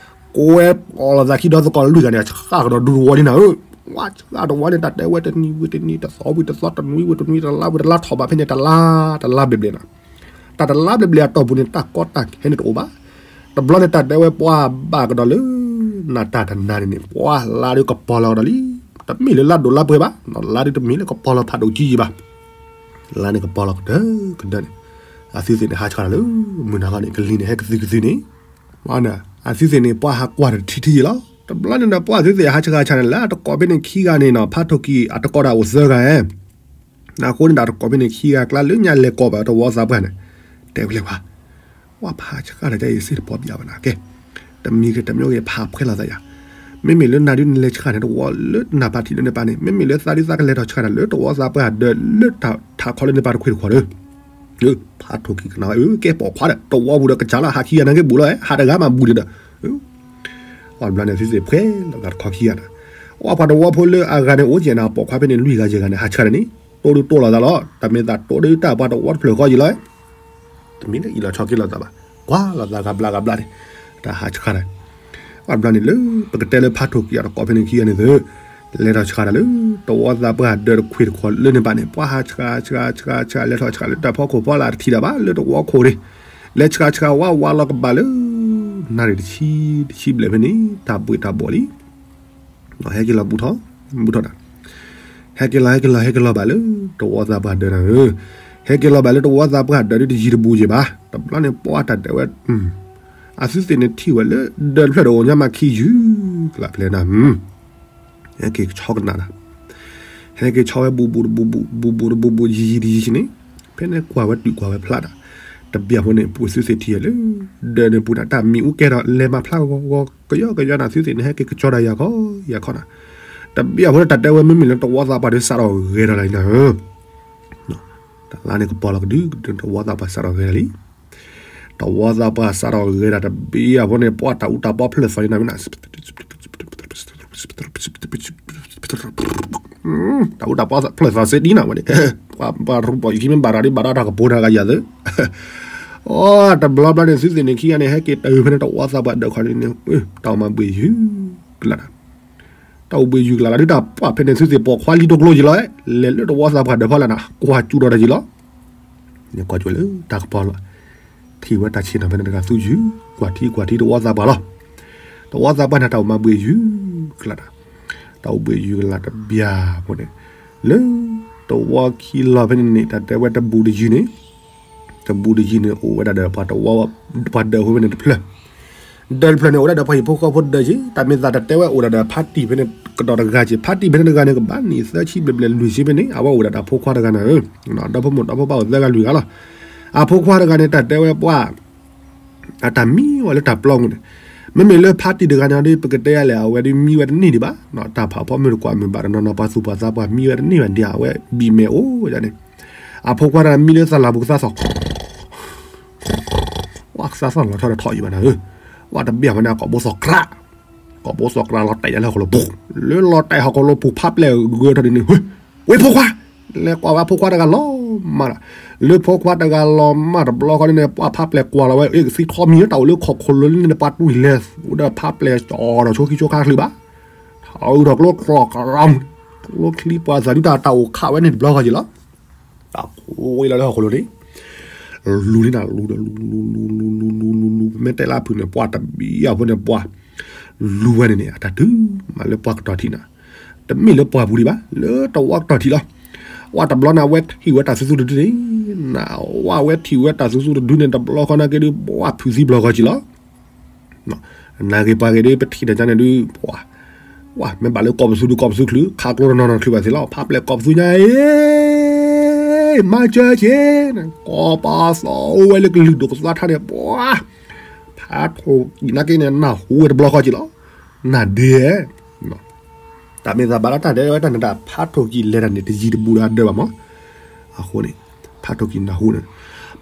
ကိးဝဲအီၤလီၤသးခံဒီးသကိးလွံၢ်ဂၤန့ၣ် ဆှၣ်ကဒီးဒူတဝီန့ၣ်နၤဧၢ, ဝဲဆှၣ်တဝီန့ၣ် တၢ်တဲဝဲတနံၤဝံၤတနံၤ တသီဝံၤတသီ တနွံဝံၤတနွံ တလါဝံၤတလါ ထီၣ်ဘးဖဲန့ၣ် တလါ တလါဘျဲၣ်ဘျဲၣ်နၤ, တၢ်တလါဘျဲၣ်ဘျဲၣ်အတီၢ်ပူၤန့ၣ် တၢ်ကီတၢ်ခဲန့ၣ်တအိၣ်ဘၣ်. တဘျီန့ၣ် တၢ်တဲဝဲပှၢ်ဘၣ်ကဒီးလၢ နၤတၢ်တနၤန့ၣ်န့ၣ် ပှၢ်လါဒုးကပီၤလီၤကဒီးလံ. တမ့ၢ်လၢလါဒိၣ်လါပှဲၤဘၣ်, လါဒုးတမ့ၢ်လၢကပီၤလီၤဖးဒိၣ်ကံယံၤဘၣ်. လါန့ၣ်ကပီၤလီၤကဒၢကဒၢန့ၣ်, အသုသ့ၣ်န့ၣ် ဟးဆှၣ်တၢ်လၢ မုၢ်နၤခီန့ၣ် ကလံၤန့ၣ် ဟဲကသုကသုန့ၣ်, အသုသ့ၣ်န့ၣ် ပှၢ်ဟးကွၢ်တထံထံယံၤလီၤ. တဘျီန့ၣ်ဒီး ပှၢ်သုသ့ၣ်ဟးဆှၣ်ဆှၣ်န့ၣ် လၢအတကိးဖဲန့ၣ်ခံဂၤန့ၣ်နီၤ ဖးထိၣ်ကံၣ် အတကိးတၢ်အိၣ်သၢဂၤ အဃိန့ၣ်ဒီး တကိးဖဲန့ၣ်ခံဂၤကျါလၢညါလဲၤကိးဘၣ်တဝီသးပှၢ်န့ၣ်, တဲဝဲလဲၣ်ပှၤ, ပှၢ်ဖးဆှၣ်တၢ်ယစ့ၢ်တပီၤပၠးဘၣ်နၤကဲ, တမံၤဂ့ၤတမံၤဂ့ၤ ဖးဖှဲလီၤသးယၤ, မ့မ့ၢ်လၢနၤဒုးနလဲၤဆှၣ်န့ၣ်တဝီလၢနပၢ်ထံၣ်လၢနပၢ်န့ၣ် မ့မ့ၢ်လၢသးဒုးသးကလဲၤထီၣ်ဆှၣ်တၢ်လၢတဝီသးပှၢ်ဒၢးလၢထးခီလၢနပၢ်တခွ့ၣ်တခွီၣ်လၢ ဖးထိၣ်ကံၣ်ကနၣ်ဝဲ အၢ ကဲပိာ်ခွါဒီး တဝီပူၤဒီးကစၢ်လီၤ ဟးခံဂၤန့ၣ်က့ၤဘူးလီၤ ဟးတဂၤမးဘူးဒီး ပှၢ်တဘျီန့ၣ် သုသ့ၣ်ဖှဲလီၤသးတခီခံဂၤန့ၣ်, အပှၤတဝီဖိလၢအဂၤန့ၣ် အိၣ်ကဲန့ၣ် ပိာ်ခွါဖဲန့ၣ် လွံၢ်ဂၤယဲၢ်ဂၤန့ၣ် ဟးဆှၣ်တၢ်န့ၣ် တိၢ်ဒုးတိၢ်လီၤသးလီၤ တၢ်မ့ၢ်သးတိၢ်ဒုးတၢ်ပှၤတဝီတဖျၢၣ်ဃီယံၤလီၤ တမ့ၢ်လၢအံၤလီၤဆီက့ၤလီၤသးဘၣ်, ကွၢ်လီၤသးဂၤဘျါဂၤဘျါန့ၣ်, တၢ်ဟးဆှၣ်တၢ်, ပှၢ်တဘျီန့ၣ်လၢ ပကတဲလၢဖးထိၣ်ကံၣ်အတကိးဖဲန့ၣ်ခံဂၤန့ၣ်သၢ, လဲၤထီၣ်ဆှၣ်တၢ်လၢ တဝီသးပှၢ်ဒၢးတခွ့ၣ်တခွီၣ်လၢန့ၣ်ဘၣ်န့ၣ် ပှၢ်ဟးဆှၣ်ဆှၣ်ဆှၣ်ဆှၣ် လဲၤထီၣ်ဆှၣ်လၢတၢ်ဖီခိၣ်ဖီလာ်တထံၣ်တၢ်ဘၣ် လၢတဝီခိၣ်န့ၣ်, လဲၤဆှၣ်ဆှၣ်ဝါဝါလီၤကဘၣ်လၢ နၣ်ရံၣ်တဆံ တဆံဘျဲၣ်ဖဲန့ၣ် တၢ်ဘှ့ၣ်တၢ်ဘှီၣ်လံ ဟဲက့ၤလီၤဘူးထီၣ်, ဘူးထီၣ်တၢ်, ဟဲက့ၤလီၤ ဟဲက့ၤလီၤ ဟဲက့ၤလီၤဘၣ်လၢ တဝီသးပှၢ်ဒၢးနၤဧၢ, ဟဲက့ၤလီၤဘၣ်လၢတဝီသးပှၢ်ဒၢးဒုးတယံၤတဘူးယံၤဘၣ်, တဘျီန့ၣ် ပှၢ်တၢ်တဲဝဲ, အသုသ့ၣ်န့ၣ်ထံၣ်ဝဲလၢ ဒၢးတဖျၢၣ်ဒီးအိၣ်ညါမးခံယုၢ် ကလးဖျဲနၤ ဟဲက့ၤဆီကနၣ်တၢ်, ဟဲက့ၤဆီဝဲဘူးဘူးတဘူးဘူး ဘူးဘူးတဘူးဘူး ယံၤယံၤတယံၤန့ၣ်, ဖဲန့ၣ်ကွၢ်ဝဲတုၤကွၢ်ဝဲဖျါတၢ်, တဘျီအဃိန့ၣ် ပှၤသုသ့ၣ်ထံၣ်ဝဲလၢ ဒၢးန့ၣ်ပူၤန့ၣ် တၢ်မံၤအူကဲထီၣ် လဲၤမၤဖျါဂီၤဂီၤ ကယီကယီန့ၣ် သုသ့ၣ်န့ၣ် ဟဲက့ၤကကၠီတၢ်ယၤခီ ယၤခီနၤ, တဘျီအဃိန့ၣ် တၢ်တဲဝဲမ့မ့ၢ်လၢတဝီသးပှၢ်ဒုးစးထီၣ်ဂဲၤထီၣ်လၢနၤဧၢ တလါန့ၣ်ကပီၤလီၤကဒုကဒု တဝီသးပှၢ်စးထီၣ်ဂဲၤထီၣ်လံ, တဝီသးပှၢ်စးထီၣ်ဂဲၤထီၣ်တဘျီအဃိန့ၣ် ပှၢ်တၢ်အူတၢ်ပီဖျၢၣ်သီန့ၣ်နၤဝဲနၤ တၢ်အူတၢ်ပီဖျၢၣ်သီစ့ဒ်နၤဝဲန့ၣ်, ပှၤရူးပီၣ်ယခံမ့ၢ်ဘၣ်တၢ်ဒ်ဘၣ်တၢ်တၢ်ကပိၤတၢ်ဂၤယၤသၢ, အိ တဘျီဘျီန့ၣ် သုသ့ၣ်န့ၣ်ခံဂၤန့ၣ် ဟဲက့ၤတၢ်အုးဖဲန့ၣ် တဝီသးပှၢ်ဒၢးခီန့ၣ် တၢ်အိၣ်မၤဘှ့ၣ်ယုၢ်ကလးတၢ်, တၢ်အိၣ်ဘှ့ၣ်ယုၢ်ကလးလၢ ဒုးတၢ်ပှၢ်ဖဲန့ၣ် သုသ့ၣ်ပိာ်ခွါလံတိကျိယံၤလီၤ, လဲၤလၢတဝီသးပှၢ်ဒၢးဖီလာ်နၤ ကွၢ်ကၠူဒီးတၢ်ယံၤလီၤ. န့ၣ်ကွၢ်ကၠူလၢတၢ်ကပီၤလီၤ, ထံၣ်ဝဲတၢ်ဆ့ၣ်နီၤဖဲန့ၣ်တဂၤသူယုၢ်, ကွၢ်ထံကွၢ်ထံတဝီသးပှၢ်လီၤ. တဝီသးပှၢ်န့ၣ် တၢ်အိၣ်မၤဘှ့ၣ်ယုၢ်ကလးတၢ်, တၢ်အိၣ်ဘှ့ၣ်ယုၢ်ကလးတဘျီဖိန့ၣ်, လၢတဝီခံလီၤဖဲန့ၣ်န့ၣ် တၢ်တဲဝဲတဘူးတယုၢ်န့ၣ်, တဘူးတယုၢ်န့ၣ် အိၣ်ဝဲဒၣ်ဒီးပှၤတဝီ, ပှၤဒၢးဖိဖဲန့ၣ်တဖျၢၣ်, ဒၢးတဖျၢၣ်န့ၣ် အိၣ်ဝဲဒၣ်ဒီးပှၤဟံၣ်ဖိဃီဖိဒၢးက့ၤ, တၢ်မ့ၢ်သးတၢ်တဲဝဲအိၣ်ဒၣ်ဒီးဖါတံၢ်ဖဲန့ၣ်ကဒီးတဂၤက့ၤ, ဖါတံၢ်ဖဲန့ၣ်တဂၤန့ၣ် ကဘၣ်နံၣ်သၢဆံဘျဲၣ်ဘျဲၣ်လွံၢ်ဆံဖဲန့ၣ် အဝဲအိၣ်ဒၣ်ဒီးအဖိခွါတဂၤန့ၣ်, ဒီဖိမိၢ်ဒီဖိပၢ်အိၣ်သၢဂၤလွံၢ်ဂၤလီၤ. အဖိခွါတဂၤန့ၣ် တၢ်တဲဝဲပှၤ အတၢ်မံဝဲလၢတၢ်ပျီပူၤန့ၣ်, မ့မ့ၢ်လၢဖါတံၢ်တဂၤန့ၣ်ဒီး ပကတဲလဲၣ် အဝဲဒ်မံဝဲတန့ၢ်ဒံးဘၣ်, တၢ်ဖးဖီမုၢ်တကွၢ်မုၢ်ဘၣ်တနီၤနီၤ ပှၤသူၣ်ပှၤသးပှၢ်မံဝဲတန့ၢ်ဘၣ်ဒံး အဝဲဘံၣ်မဲာ်အိၣ်ဒ်န့ၣ်, အဖိခွါတဂၤမံလၢသးလီၤပူၤကသးသီၣ် ဝဲကသးသီၣ်လီၤထီၣ်ဒီးထီၣ်ယံၤဘၣ်နၤဧၢ, ဝဲတဘၣ်မနုၤကိာ်ဘိသီၣ်ကြး, ကိာ်ဘိသီၣ်ကြးလီၤတဲာ်လၢဟီၣ်ခိၣ်လိၤပူၤ, လၢလီၤတဲာ်ဟီၣ်ခိၣ်လိၤပူၤ ဖးပျဲၢ်ဂၢၢ်ထီၣ်ဒ်န့ၣ်, ဝဲဖိခွါ, လဲၤကွၢ်ဝဲဖိခွါတဂၤလီၤမၢ်လီၤ, လၢဖိခွါတဂၤလီၤမၢ်တဘျီဃီန့ၣ် ပှၤဖးပျဲၢ်ကွၢ်လီၤဝဲ အ့ၣ်ကသံထီမံၤ တၢ်အိၣ်လၢဟီၣ်ခိၣ်လိၤလၢန့ၣ် ပှၤတူၢ်လဲၤ အိၣ်ဒီးဖးပျဲၢ်ကၠီဒီးဆိခံဆိခါချုးဘၣ်, ထီၣ်အုးထီၣ်ကျိ ကျီၣ်ကရီ, ကျိချံပှၤသးဒုတၢ်တၢ်အိၣ်ခးဝဲန့ၣ်တဘျီဃီက့ၤလီၤ. တၢ်ဃိလီၤလၢဟီၣ်ခိၣ်လိၤန့ၣ်, လူၤန့ၣ်နၤ လူၤဒီးလူၤ လူၤ လူၤ လူၤ လူၤ လူၤ လူၤ လူၤ ပမ့ၢ်တဲလၢအဖုၣ်န့ၣ် ပှၤတဘံၣ်အဖိန့ၣ် ပှၤလူၤဝဲန့ၣ်န့ၣ် အတၢ်တုၤမးလၢပှၤကတီၢ်ထံးနၤ, တမ့ၢ်လၢပှၤပူၤဒံးဘၣ် လၢတဝီကတီၢ်ထံးလီၤ. ဝဲတဘျီန့ၣ် အဝဲထံၣ်ဝဲတၢ်သူသူတဒုန့ၣ်, နဝဲထံၣ်ဝဲတၢ်သူသူတဒုန့ၣ် တဘျီဃီနာ်က့ဒုး ပှၤဖုၣ်သံဘျီဃီက့ၤလီၤ. နာ်က့ပှၤဂ့ၤဒုး ပထံၣ်တၢ်ကန့ၣ်ဒုး ပှၤ ဝဲမ့ၢ်ဘၣ်လၢကိးပသူဒုး ကိးပသူချုး ခးကျိတနီၤနီၤချုးဘၣ်သ့လီၤ. ဖးပျဲၢ်ကိးပသူညါအံၤ မၤစၢၤက့ၤ, ကိးပသူဝဲလၢကလုာ်ဒိၣ်ကသါထါန့ၣ် ပှၤ ဖးထိၣ်ကံၢ်နာ်က့န့ၣ် နၢ်ဟူဝဲတဘျီဃီက့ၤလီၤ. နၢ်ဒ့ဧဲ, တၢ်မ့ၢ်သးဘၣ်လီၤ တၢ်ဒဲဝဲတၢ်န့ၣ် တၢ်ဖးထိၣ်ကံၢ်လဲၤတၢ်န့ၣ် တယံၤတဘူးဒီးအဒၢးဘၣ်မး. အဃိန့ၣ် ဖးထိၣ်ကံၢ်နၢ်ဟူန့ၣ်,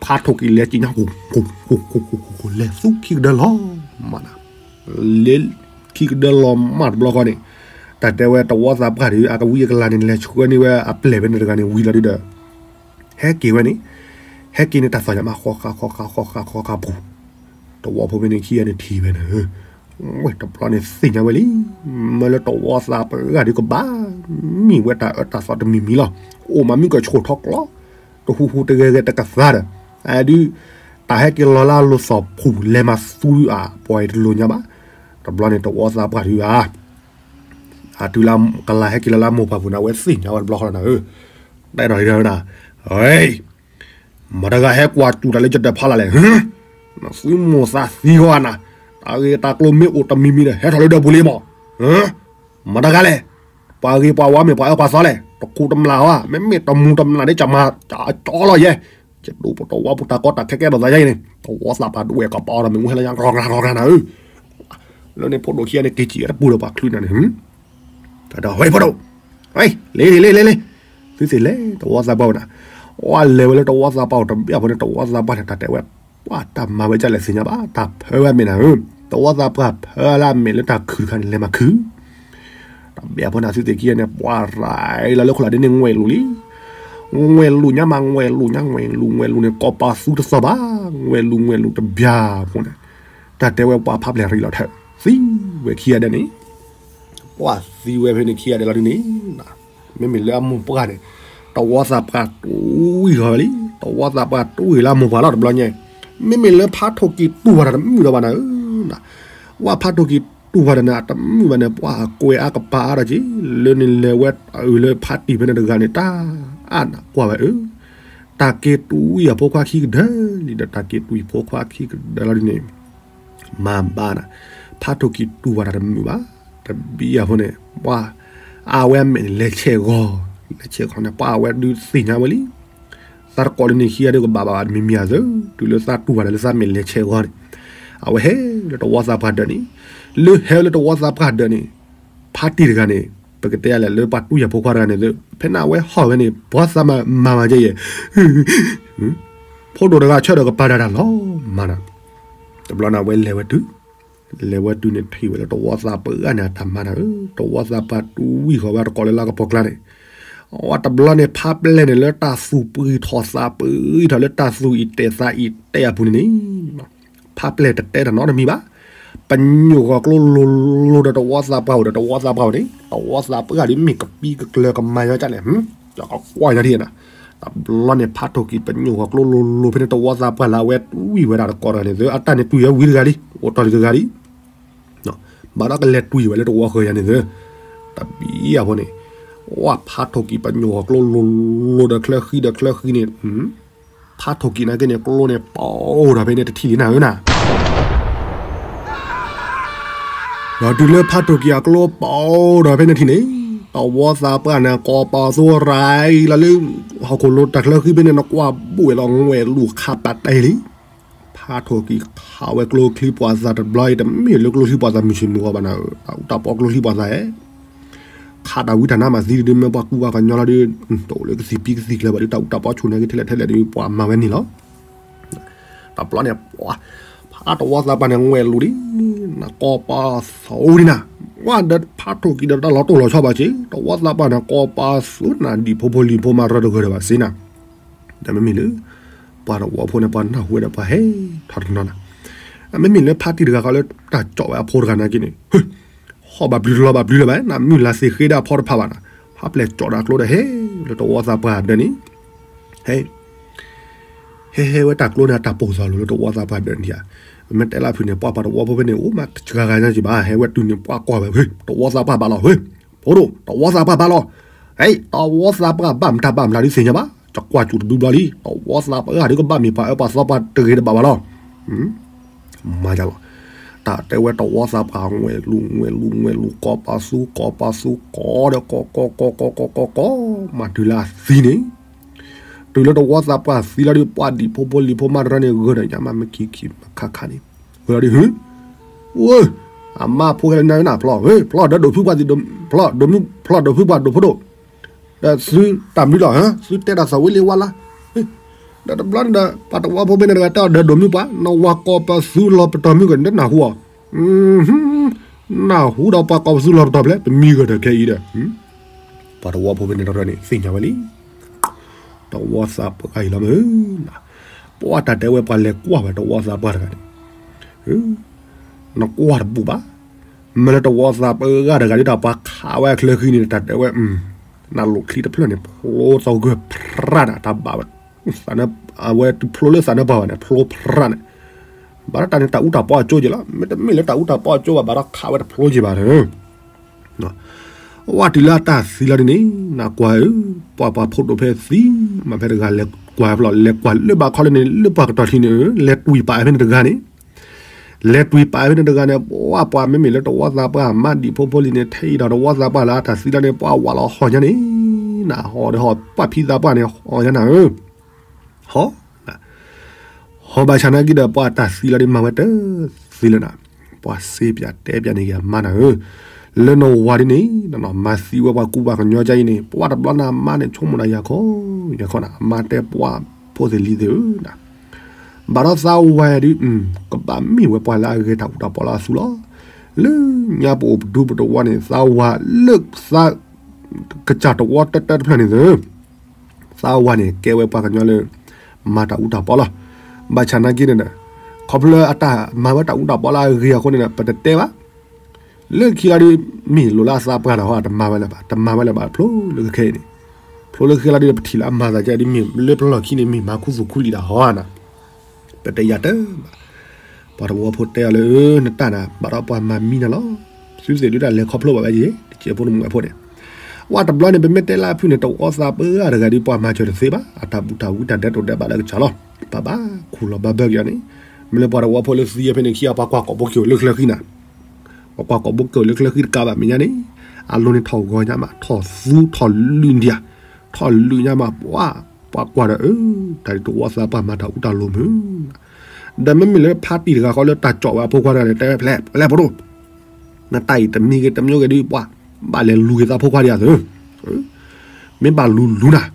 ဖးထိၣ်ကံၢ်လဲၤက့ၤညါ လဲၤသူခံကဒၢလီၤမးနၤ, လဲၤခံကဒၢလီၤမးတဘျီဃီန့ၣ်, တၢ်တဲဝဲတဝီသးပှၢ်ဒီး အကဝံအကလၤန့ၣ် လဲၤဆှၢန့ၢ်ဝဲအပျဲၢ်ဖဲန့ၣ်တဂၤန့ၣ် ဝံၤလီၤဒုးဒီး ဟဲက့ၤဝဲန့ၣ်, ဟဲက့ၤန့ၣ် တၢ်သီၣ်ညါမး ဃီဃာ်ဃီဃာ်ဃီဃာ်ပူၤ, တဝီဖိဖဲန့ၣ်ခံဂၤန့ၣ်ထံၣ်ဝဲန့ၣ်, ဝဲတဘျီန့ၣ်သ့ၣ်ညါဝဲလံ, မ့ၢ်လၢတဝီသးပှၢ်ဂၤဒုးကဘၣ် မ့ၢ်ဝဲတၢ်အၢတၢ်သီတမံၤမံၤလီၤ. အိၣ်မးမ့ၢ်ကဆိၣ်ထီၣ်ကျီ တဟူဟူတဂဲၤဂဲၤတကသါဒီး, အဒုး တၢ်ဟဲက့ၤလီၤလၢအလိၤသီၣ်ဖှူၣ် လဲၤမၤသူအပှၤအံၤတလိၤညါဘၣ်. တဘျီန့ၣ် တဝီသးပှၢ်ဒုးဧါ အတုၤလၢကလၤဟဲက့ၤလီၤလၢအမိၢ်ပှၢ်ပူၤန့ၣ် အဝဲသ့ၣ်ညါဝဲတဘျီဃီလီၤနၤဧၢ, တဲဒီးဒ်ဝဲဒၣ်, မတၤဂၤဟဲကွၢ်စူၣ်တၢ်လၢယဒၢးဖီလာ်လဲၣ်, သုမိၢ်သးသံဃီဧါနၤ, တၢ်ဂ့ၢ်တၢ်ကျိၤမ့ၢ်အိၣ်တမံၤမံၤဒီး ဟဲထီၣ်လၢဒၢးပူၤလံမး, မတၤဂၤလဲၣ်, ပှၤဂ့ၤပှၤဝါမ့ၢ်ပှၤအၢပှၤသီလဲၣ်, တခူတမျၢ်ဧါ, မ့မ့ၢ်တမူတမျၢ်န့ၣ် ကမၤကၠီလီၤယဲ, ကဒိၣ်ပတဝီပူၤတၢ်ကီတၢ်ခဲကဲထီၣ်သးယဲအံၤန့ၣ် တဝီသးပှၢ်ဒွဲၣ်ကပီၤဒီးမ့ၣ်အူဟဲလၢညါ ကရီကရၤကရီကရၤနၤဧၢ, လၢန့ၣ်ဖိဒိၣ်ခံဂၤန့ၣ် က့ၤစံးတပူၤဒီးပှၤချုးနၤန့ၣ် တၢ်ဒီးဝဲဖိဒိၣ်, လ့လ့လ့လ့လ့, သုသ့ၣ်လဲၤ တဝီသးပှၢ်ဝဲနၤ, ဝဲလဲၤဝဲလၢတဝီသးပှၢ်အိၣ်တဘျီအဃိန့ၣ် တဝီသးပှၢ်န့ၣ် တၢ်တဲဝဲ, ပှၤတၢ်မၤဝဲဒ်လဲၣ်သ့ၣ်ညါဘၣ် တၢ်ဖၢဝဲအမဲာ်နၤဧၢ, တဝီသးပှၢ်ဖၢလၢအမဲာ်လၢတၢ်ခုၣ်တခါန့ၣ် လဲၤမၤခုၣ် တဘျီအဃိန့ၣ် သုသ့ၣ်ခံဂၤန့ၣ် ပှၤရၤလီၤလၢခိၣ်လာ်ဒ်န့ၣ် ငွဲၣ်လူၤလံ, ငွဲၣ်လူၤညါမး ငွဲၣ်လူၤညါ ငွဲၣ်လူၤ ငွဲၣ်လူၤန့ၣ် ကိးပသူတသီၣ်ဘၣ်, ငွဲၣ်လူၤ ငွဲၣ်လူၤတဘျီအဃိန့ၣ် တၢ်တဲဝဲပှၤဖးပျဲၢ်ရံးလီၤထၢၣ် သံဝဲခံဂၤဒဲးန့ၣ် ပှၤသံဝဲဖဲန့ၣ်ခံဂၤဒဲးလီၤဒ်န့ၣ်, မ့မ့ၢ်လၢအမိၢ်ပှၢ်န့ၣ် တဝီသးပှၢ်တွံၢ်ဃီၤဝဲလံ, တဝီသးပှၢ်တွံၢ်လၢအမိၢ်ပှၢ်လီၤတဘျီညါ, မ့မ့ၢ်လၢဖးထိၣ်ကံၢ်တူၢ်ဝဲဒၣ်တမုာ်ဒီးဘၣ်နၤဧၢ, ဝဲဖးထိၣ်ကံၢ်တူၢ်ဝဲဒၣ်န့ၣ် အတမုာ်ဘၣ်န့ၣ် ပှၤအကွဲးအါကပၤအါဒီးက့ၤ, လၢန့ၣ်လဲၤဝဲအုၣ်လၢဖးတံၢ်ဖဲန့ၣ်တဂၤန့ၣ် တၢ်အါနးကွၢ်ဝဲဧၢ, တၢ်က့ၤတူၢ်ဝံၤအဖိခွါခံကဒၢလံဒီး တၢ်က့ၤတူၢ်အဖိခွါခံကဒၢလီၤဒ်န့ၣ် မၤဘၣ်နၤ, ဖးထိၣ်ကံၢ်တူၢ်ဝဲဒၣ်တမုာ်ဘၣ်, တဘျီအဃိန့ၣ် ပှၤ အဝဲအမဲာ်န့ၣ်လဲၤဆဲးဂီၤ, လဲၤဆဲးဂီၤန့ၣ် ပှၤအဝဲဒုးသ့ၣ်ညါဝဲလံ, သးတကိးလၢန့ၣ်ခံဂၤဒုးကဘၣ်ဘၣ်ဘၣ်တမံၤမံၤဧါသၢ, တုၤလၢသးတူၢ်ဝဲဒၣ်လၢသးမဲာ်လဲၤဆဲးဂီၤန့ၣ်, အဝဲဟဲလၢတဝီသးပှၢ်ဒၢးန့ၣ်, လၢဟဲလၢတဝီသးပှၢ်ဒၢးန့ၣ် ဖးတံၢ်တဂၤန့ၣ် ပကတဲလဲၣ်လၢပှၤတူၢ်ယၤဖိခွါတဂၤန့ၣ်သၢ, ဖဲန့ၣ်အဝဲဟီၣ်ဝဲန့ၣ် ပှၤသးမၤမၤမၤကဲယဲၢ် ဖိဒိၣ်တဂၤဆၢထၢၣ်ကပၤဒၣ်တၢ်လီၤမးနၤ, တဘျီန့ၣ်အဝဲလဲၤဝဲတုၤ, လဲၤဝဲတုၤန့ၣ် ထံၣ်ဝဲလၢတဝီသးပှၢ်န့ၣ် အတၢ်မၤနၤဧၢ, တဝီသးပှၢ်တူၢ်ဝံၤဃီၤဝဲတကိးလၢလၢကပီၤကျါန့ၣ်, ဝဲတဘျီန့ၣ် ဖးပျဲၢ်န့ၣ်လၢတၢ်သူၣ်ပှံၤထီၣ်သးပှံၤထီၣ် လၢတၢ်သူၣ်အံၣ်တဲာ်သးအံၣ်တဲာ်အပူၤန့ၣ်န့ၣ် ဖးပျဲၢ်တတဲတၢ်နီတမံၤဘၣ်. ပညိၣ်ဂီၤကျိလိၤလိၤဒီးတဝီသးပှၢ်အိၣ်ဒီးတဝီသးပှၢ်အိၣ်န့ၣ် တဝီသးပှၢ်ဒ်မ့ၢ်ကပံကကျၢၤကမၤညီကလဲၣ်, ကကွၢ်ညီဒ်န့ၣ်. တဘျီန့ၣ် ဖးထိၣ်ကံၤပညိၣ်ဂီၤကျိလိၤလိၤဖဲန့ၣ် တဝီသးပှၢ်လၢအဝဲတွံၢ်ဝဲဒၣ်တကိးတဂၤန့ၣ်သၢ အတၢ်န့ၣ်တွံၢ်ဝဲဝံၤတဂၤလံ အိၣ်တီၢ်လံတဂၤလံ ဘၣ်ဒီးကလဲၤတွံၢ်ဝဲလၢတဝီဃၢၤယၤန့ၣ်သၢ တဘျီအဃိန့ၣ် ဝဲဖးထိၣ်ကံၤပညိၣ်ဂီၤကျိလိၤလိၤဒီးချၢဃံဒီးချၢဃံန့ၣ် ဖးထိၣ်ကံၤနာ်က့န့ၣ် ကျိန့ၣ်ပီၣ်ဒီးဖဲန့ၣ်တထံၣ်လံနၤဧၢနၤ. ဒီးတုၤလၢဖးထိၣ်ကံၤအကျိပီၣ်ဒီးဖဲန့ၣ်ထံၣ်န့ၣ် တဝီသးပှၢ်န့ၣ် ကိးပသူရၤလီၤလၢ ဟီၣ်ခိၣ်လိၤတၢ်ချၢဃံဖဲန့ၣ် နကွၢ်ဘိၣ်ဝဲလီၤငွဲၣ်လူၤခးပာ်တဲလံ ဖးထိၣ်ကံၤခးဝဲကျိချံပှၤသးတဘျီအံၤ တမ့ၢ်လၢကျိချံပှၤသးမုၢ်ဆ့ၣ်မုၢ်ဂီၤဘၣ်နၤဧၢ, တၢ်အူတၢ်ပီကျိချံပှၤသးဧၢ ခးတၢ်ဝံတၢ်နါမးသံဒုး မ့ၢ်ပှၤကူပှၤကညီလီၤဒုး တအိၣ်လၢကသံၣ်ပံကသံၣ်ကျၢၤဘၣ်ဒုး တၢ်အူတၢ်ပီဆိၣ်န့ၢ်က့ၤထဲလဲၣ်ထဲလဲၣ်ဒုး ပှၤမၤဝဲန့ၣ်လီၤ. တဘျီန့ၣ် ဖးတဝီသးပှၢ်န့ၣ် ငွဲၣ်လူၤလံ နကိးပသူဒံးနၤ, ဝဲဒီးဖးထိၣ်ကံၤဒီးတၢ်လီၤတိၢ်လီၤဆီဘၣ်စ့ၢ် တဝီသးပှၢ်န့ၣ် ကိးပသူနၤ ဒံၣ်ဖိဖိလံၤဖိမၤရၢတဂၢၢ်ဒီးဘၣ်စ့ၢ်နၤ ဒီးမ့မ့ၢ်လၢ ပှၤတဝီဖိန့ၣ် ပှၤနၢ်ဟူဝဲဒီးပှၤဟဲထီၣ်တနီၤနၤ, အမ့မ့ၢ်လၢဖးတံၢ်တဂၤဃီလၢတၢ်ကၠီၣ်ဝဲအဖိတဂၤနာ်က့န့ၣ် ဟီၣ်ဘၣ်ဘျုးတလီၤဘၣ်ဘျုးလၢၤဘၣ် နမုၢ်လၢ်သ့ၣ်ဃ့ဒီးအဖီတဖၣ်ဘၣ်နၤ, ဖးပျဲၢ်ကၠီၣ်တၢ်ကျိဒီးဟဲလၢတဝီသးပှၢ်ဒၢးန့ၣ် ဟဲ ဟဲဟဲဝဲတၢ်ကျိန့ၣ် တၢ်ပိၢ်သီၣ်လိၤလၢတဝီသးပှၢ်ဒၢးန့ၣ်ဧါ, မ့ၢ်တဲလၢဖုၣ်န့ၣ် ပှၤပှၤတဝီဖိဖဲန့ၣ် အိၣ်မးတစှၤဂၤညါက့ဘၣ် ဟဲဝဲတုၤန့ၣ် ပှၤကွၢ်ဝဲ တဝီသးပှၢ်ဘၣ်လီၤ ဝ့ၢ် ဖိဒိၣ် တဝီသးပှၢ်ဘၣ်လီၤ, ဟဲ တဝီသးပှၢ်ဘၣ်မတၤဘၣ်မတၤဒုးသ့ၣ်ညါဘၣ် ကကွၢ်စူၣ်တဒုဘျီလံ တဝီသးပှၢ်အဂၤဒုးကဘၣ်မ့ၢ်ပှၤအၢပှၤသီပှၤတဂ့ၤတဘၣ်ဘၣ်လီၤ မၤယလီၤ, တၢ်တဲဝဲတဝီသးပှၢ် ငွဲၣ်လူၤ ငွဲၣ်လူၤ ငွဲၣ်လူၤ ကိးပသူ ကိးပသူ ကိးဒီးကိးကိးကိးကိးကိး မၤတုၤလၢအသံန့ၣ်, တုၤလၢတဝီသးပှၢ်သံလီၤဒုး ပှၤဒံၣ်ဖိဖိလံၤဖိမၤတရၢန့ၣ် ဂၢၢ်ဒီးညါမး မ့ၢ်ခံခံမးခါခါန့ၣ်, ဂၢၢ်လီၤဒုး ဟၢ ဝ့ၢ် အမါဖိခဲလၢာ်နၤနၤဖျီ ဝ့ၢ် ဖျီဒီးဒိးဖုပှၤ ဖျီဒိးဖုပှၤဒိးဖိဒိၣ် ဒီးသုတၢ်မနုၤလီၤ သုတဲတၢ်သီၣ်ဝံၤလံဝါလၢ်, ဒီးတဘျီန့ၣ်ဒီး ပှၤတဝီဖိဖဲန့ၣ်တဂၤတဲအီၤဒီးဒိးမုၢ်ပှၤ နဝၤကိးပသူလီၤပတီၢ်မုၢ်ကနၣ်နၢ်ဟူအီၤ, နၢ်ဟူဒီးပှၤကိးပသူလီၤပတီၢ်ဖျဲၣ် ပမံဂၢၢ်တခဲအံၤဒီး ပှၤတဝီဖိဖဲန့ၣ်တရၢန့ၣ် သ့ၣ်ညါဝဲလံ တဝီသးပှၢ်အံၤလီၤမ့ၢ်, ပှၤတၢ်တဲဝဲပှၤလဲၤကွၢ်ဝဲတဝီသးပှၢ်တဂၤန့ၣ်, နကွၢ်တဘူၣ်ဘၣ်, မ့ၢ်လၢတဝီသးပှၢ်အဂၤတဂၤဒ်တၢ်ပှၤခးဝဲအချၢဃံန့ၣ် တၢ်တဲဝဲ, နလိၣ်ချံတဖျၢၣ်န့ၣ် ဖျိသီဂၢၢ်ဖရၣ်နၤ တၢ်ဘၣ်ဝဲ, အဝဲတဖျိလၢသးနၢပှၢ်ဘၣ်န့ၣ် ဖျိဖရၣ်န့ၣ်, ဘၣ်ဒီးတၢ်န့ၣ်တၢ်အူတၢ်ပီအကၠိက့ၤလီၤ မ့တမ့ၢ်လၢတၢ်အူတၢ်ပီအကၠိဘၣ် ဘၣ်ဒီးခးဝဲတဖျိက့ၤဘၣ် ဝဲတုၤလၢအတၢ်သံလီၤဒ်န့ၣ် နကွၢ်ဧၢ, ပှၤပှၤဖိဒိၣ်ဖဲသံ မၤဖဲတဂၤလဲၤကွၢ်ဖျီၣ် လဲၤကွၢ်လၢဘၣ်ခီလၢန့ၣ် လၢပှၤကတီၢ်ထံန့ၣ် လဲၤတွံၢ်ပာ်ဖဲန့ၣ်တဂၤန့ၣ်, လဲၤတွံၢ်ပာ်ဖဲန့ၣ်တဂၤန့ၣ် ပှၤပှၤမ့မ့ၢ်လၢတဝီသးပှၢ်မၤဒံၣ်ဖိဖိလံၤန့ၣ် ထဲအံၤဒီးတဝီသးပှၢ်လၢအတၢ်သံလီၤန့ၣ် ပှၤဝးလီၤဟီၣ်ညါန့ၣ်, နဟီၣ်ဒီးဟီၣ် ပှၤဖံသးပှၢ်န့ၣ် ဟီၣ်ညါနၤဧၢ ဟီၣ်, ဟီၣ်ဘၣ်ဆၣ်နာ်က့ဒီး ပှၤတၢ်သံလီၤဒ်မၤဝဲတသ့လၢၤနၤ, ပှၤစ့ပၠးတဲပၠးန့ၣ်က့ၤအမါနၤဧၢ, လၢနဝၤဒ်န့ၣ် နမၤသံဝဲပှၤကူပှၤကညီကါအံၤန့ၣ် ပှၤတဘျီနၤမါန့ၣ် ဆိကမိၣ်နၤယၤခီ, ယၤခီနၤ မါတဲပှၤဖိသ့ၣ်လံၤသ့ၣ်ဧၢနၤ, ဘၣ်ဒီးသးဝၤဒ် ကဘၣ်မ့ၢ်ဝဲပှၤလၢအဂဲၤတၢ်အူတၢ်ပီလၢအသူလီၤ, လၢညါပအိၣ်ပဒူပတဝီန့ၣ် သးဝၤလၢသး ကစၢ်တဝီတၢတၢတဖျၢၣ်န့ၣ်သ့ၣ် သးဝၤန့ၣ် ကဲဝဲပှၤကညီလၢ မၤတၢ်အူတၢ်ပီလီၤ. ဘၣ်ဆၣ်နာ်က့န့ၣ်ဒီး ခီဖျိလၢအတၢ်မၤဝဲတၢ်အူတၢ်ပီလၢအဂ့ၤအဃိန့ၣ်ဒီး ပတတဲဘၣ်. လၢခံလီၤဒ် မ့ၢ်လိၣ်လၢအသးပှၢ်တၢ်ဟီ တမၤဝဲလၢၤဘၣ်, တမၤဝဲလၢၤဘၣ် ဖျိလၢခဲအံၤန့ၣ်, ဖျိလၢခဲလီၤဒ် ပထံၣ်လၢအမၤသးကဲဒ်မ့ၢ်လၢပလီၢ်ခံန့ၣ် မ့ၢ်မၤခူသူၣ်ခူလံာ်တၢ်ဟီဧါနၤ ပတယၤတၢ်ဘၣ်. ပှၤတဝီဖိတဲအီၤလၢ နတၢ်နၤ ဘၣ်ဒီးပှၤမၤမံနၤလီၤ. သုသ့ၣ်ဒုးတၢ်လဲၤခီဖျိဘၣ်ဝဲယ့ၣ် တကဲဖိတမုၣ်ဝဲဖိန့ၣ်, ဝဲတဘျီန့ၣ် ပမ့ၢ်တဲလၢအဖုၣ်န့ၣ် တဝီသးပှၢ်တဂၤဒ်ပှၤမၤစၢၤတသ့ဘၣ်. အတၢ်ဘူၣ်တၢ်ဝံတၢ်ဒဲးတိၣ်ဒဲးဘးလၢကစၢ်လီၤ. ပဘၣ်ခူၣ်လီၤဘၣ်ဘၢက့ၤအီၤန့ၣ်, မ့ၢ်လၢပှၤတဝီဖိလၢသံအဖဲန့ၣ်ခံ ပှၤကွၢ်ကိာ်ဘိက့ၤအိၣ်လၢချၢဃံနၤ ပှၤကွၢ်ကိာ်ဘိက့ၤအိၣ်လၢချၢဃံတကးဘၣ်မဲာ်ညါန့ၣ်, အလိၤန့ၣ်ထီၣ်ဂီၤညါမး ထီၣ်သူထီၣ်လုၢ်ဒံးဧါ, ထီၣ်လုၢ်ညါမး ပှၤ ပှၤကွၢ်ဒီး အၢ တၢ်ဒ်တဝီသးပှၢ်မၤတၢ်အူတၢ်လိၤမုၢ်, ဒီးမ့မ့ၢ်လၢဖါတံၢ်တဂၤဃီလၢတၢ်ကၠီၣ်ဝဲအဖိခွါတဂၤန့ၣ် တဲဝဲဖျဲး ဖျဲးဖိဒိၣ် နတၢ်အံၤတမံၤဂ့ၤတမံၤဂ့ၤဒ်ပှၤ ဘၣ်လဲၤလူၤက့ၤသးဖိခွါဒံးဧါသၢ, မ့ၢ်ဘၣ်လူၤလူၤနၤ,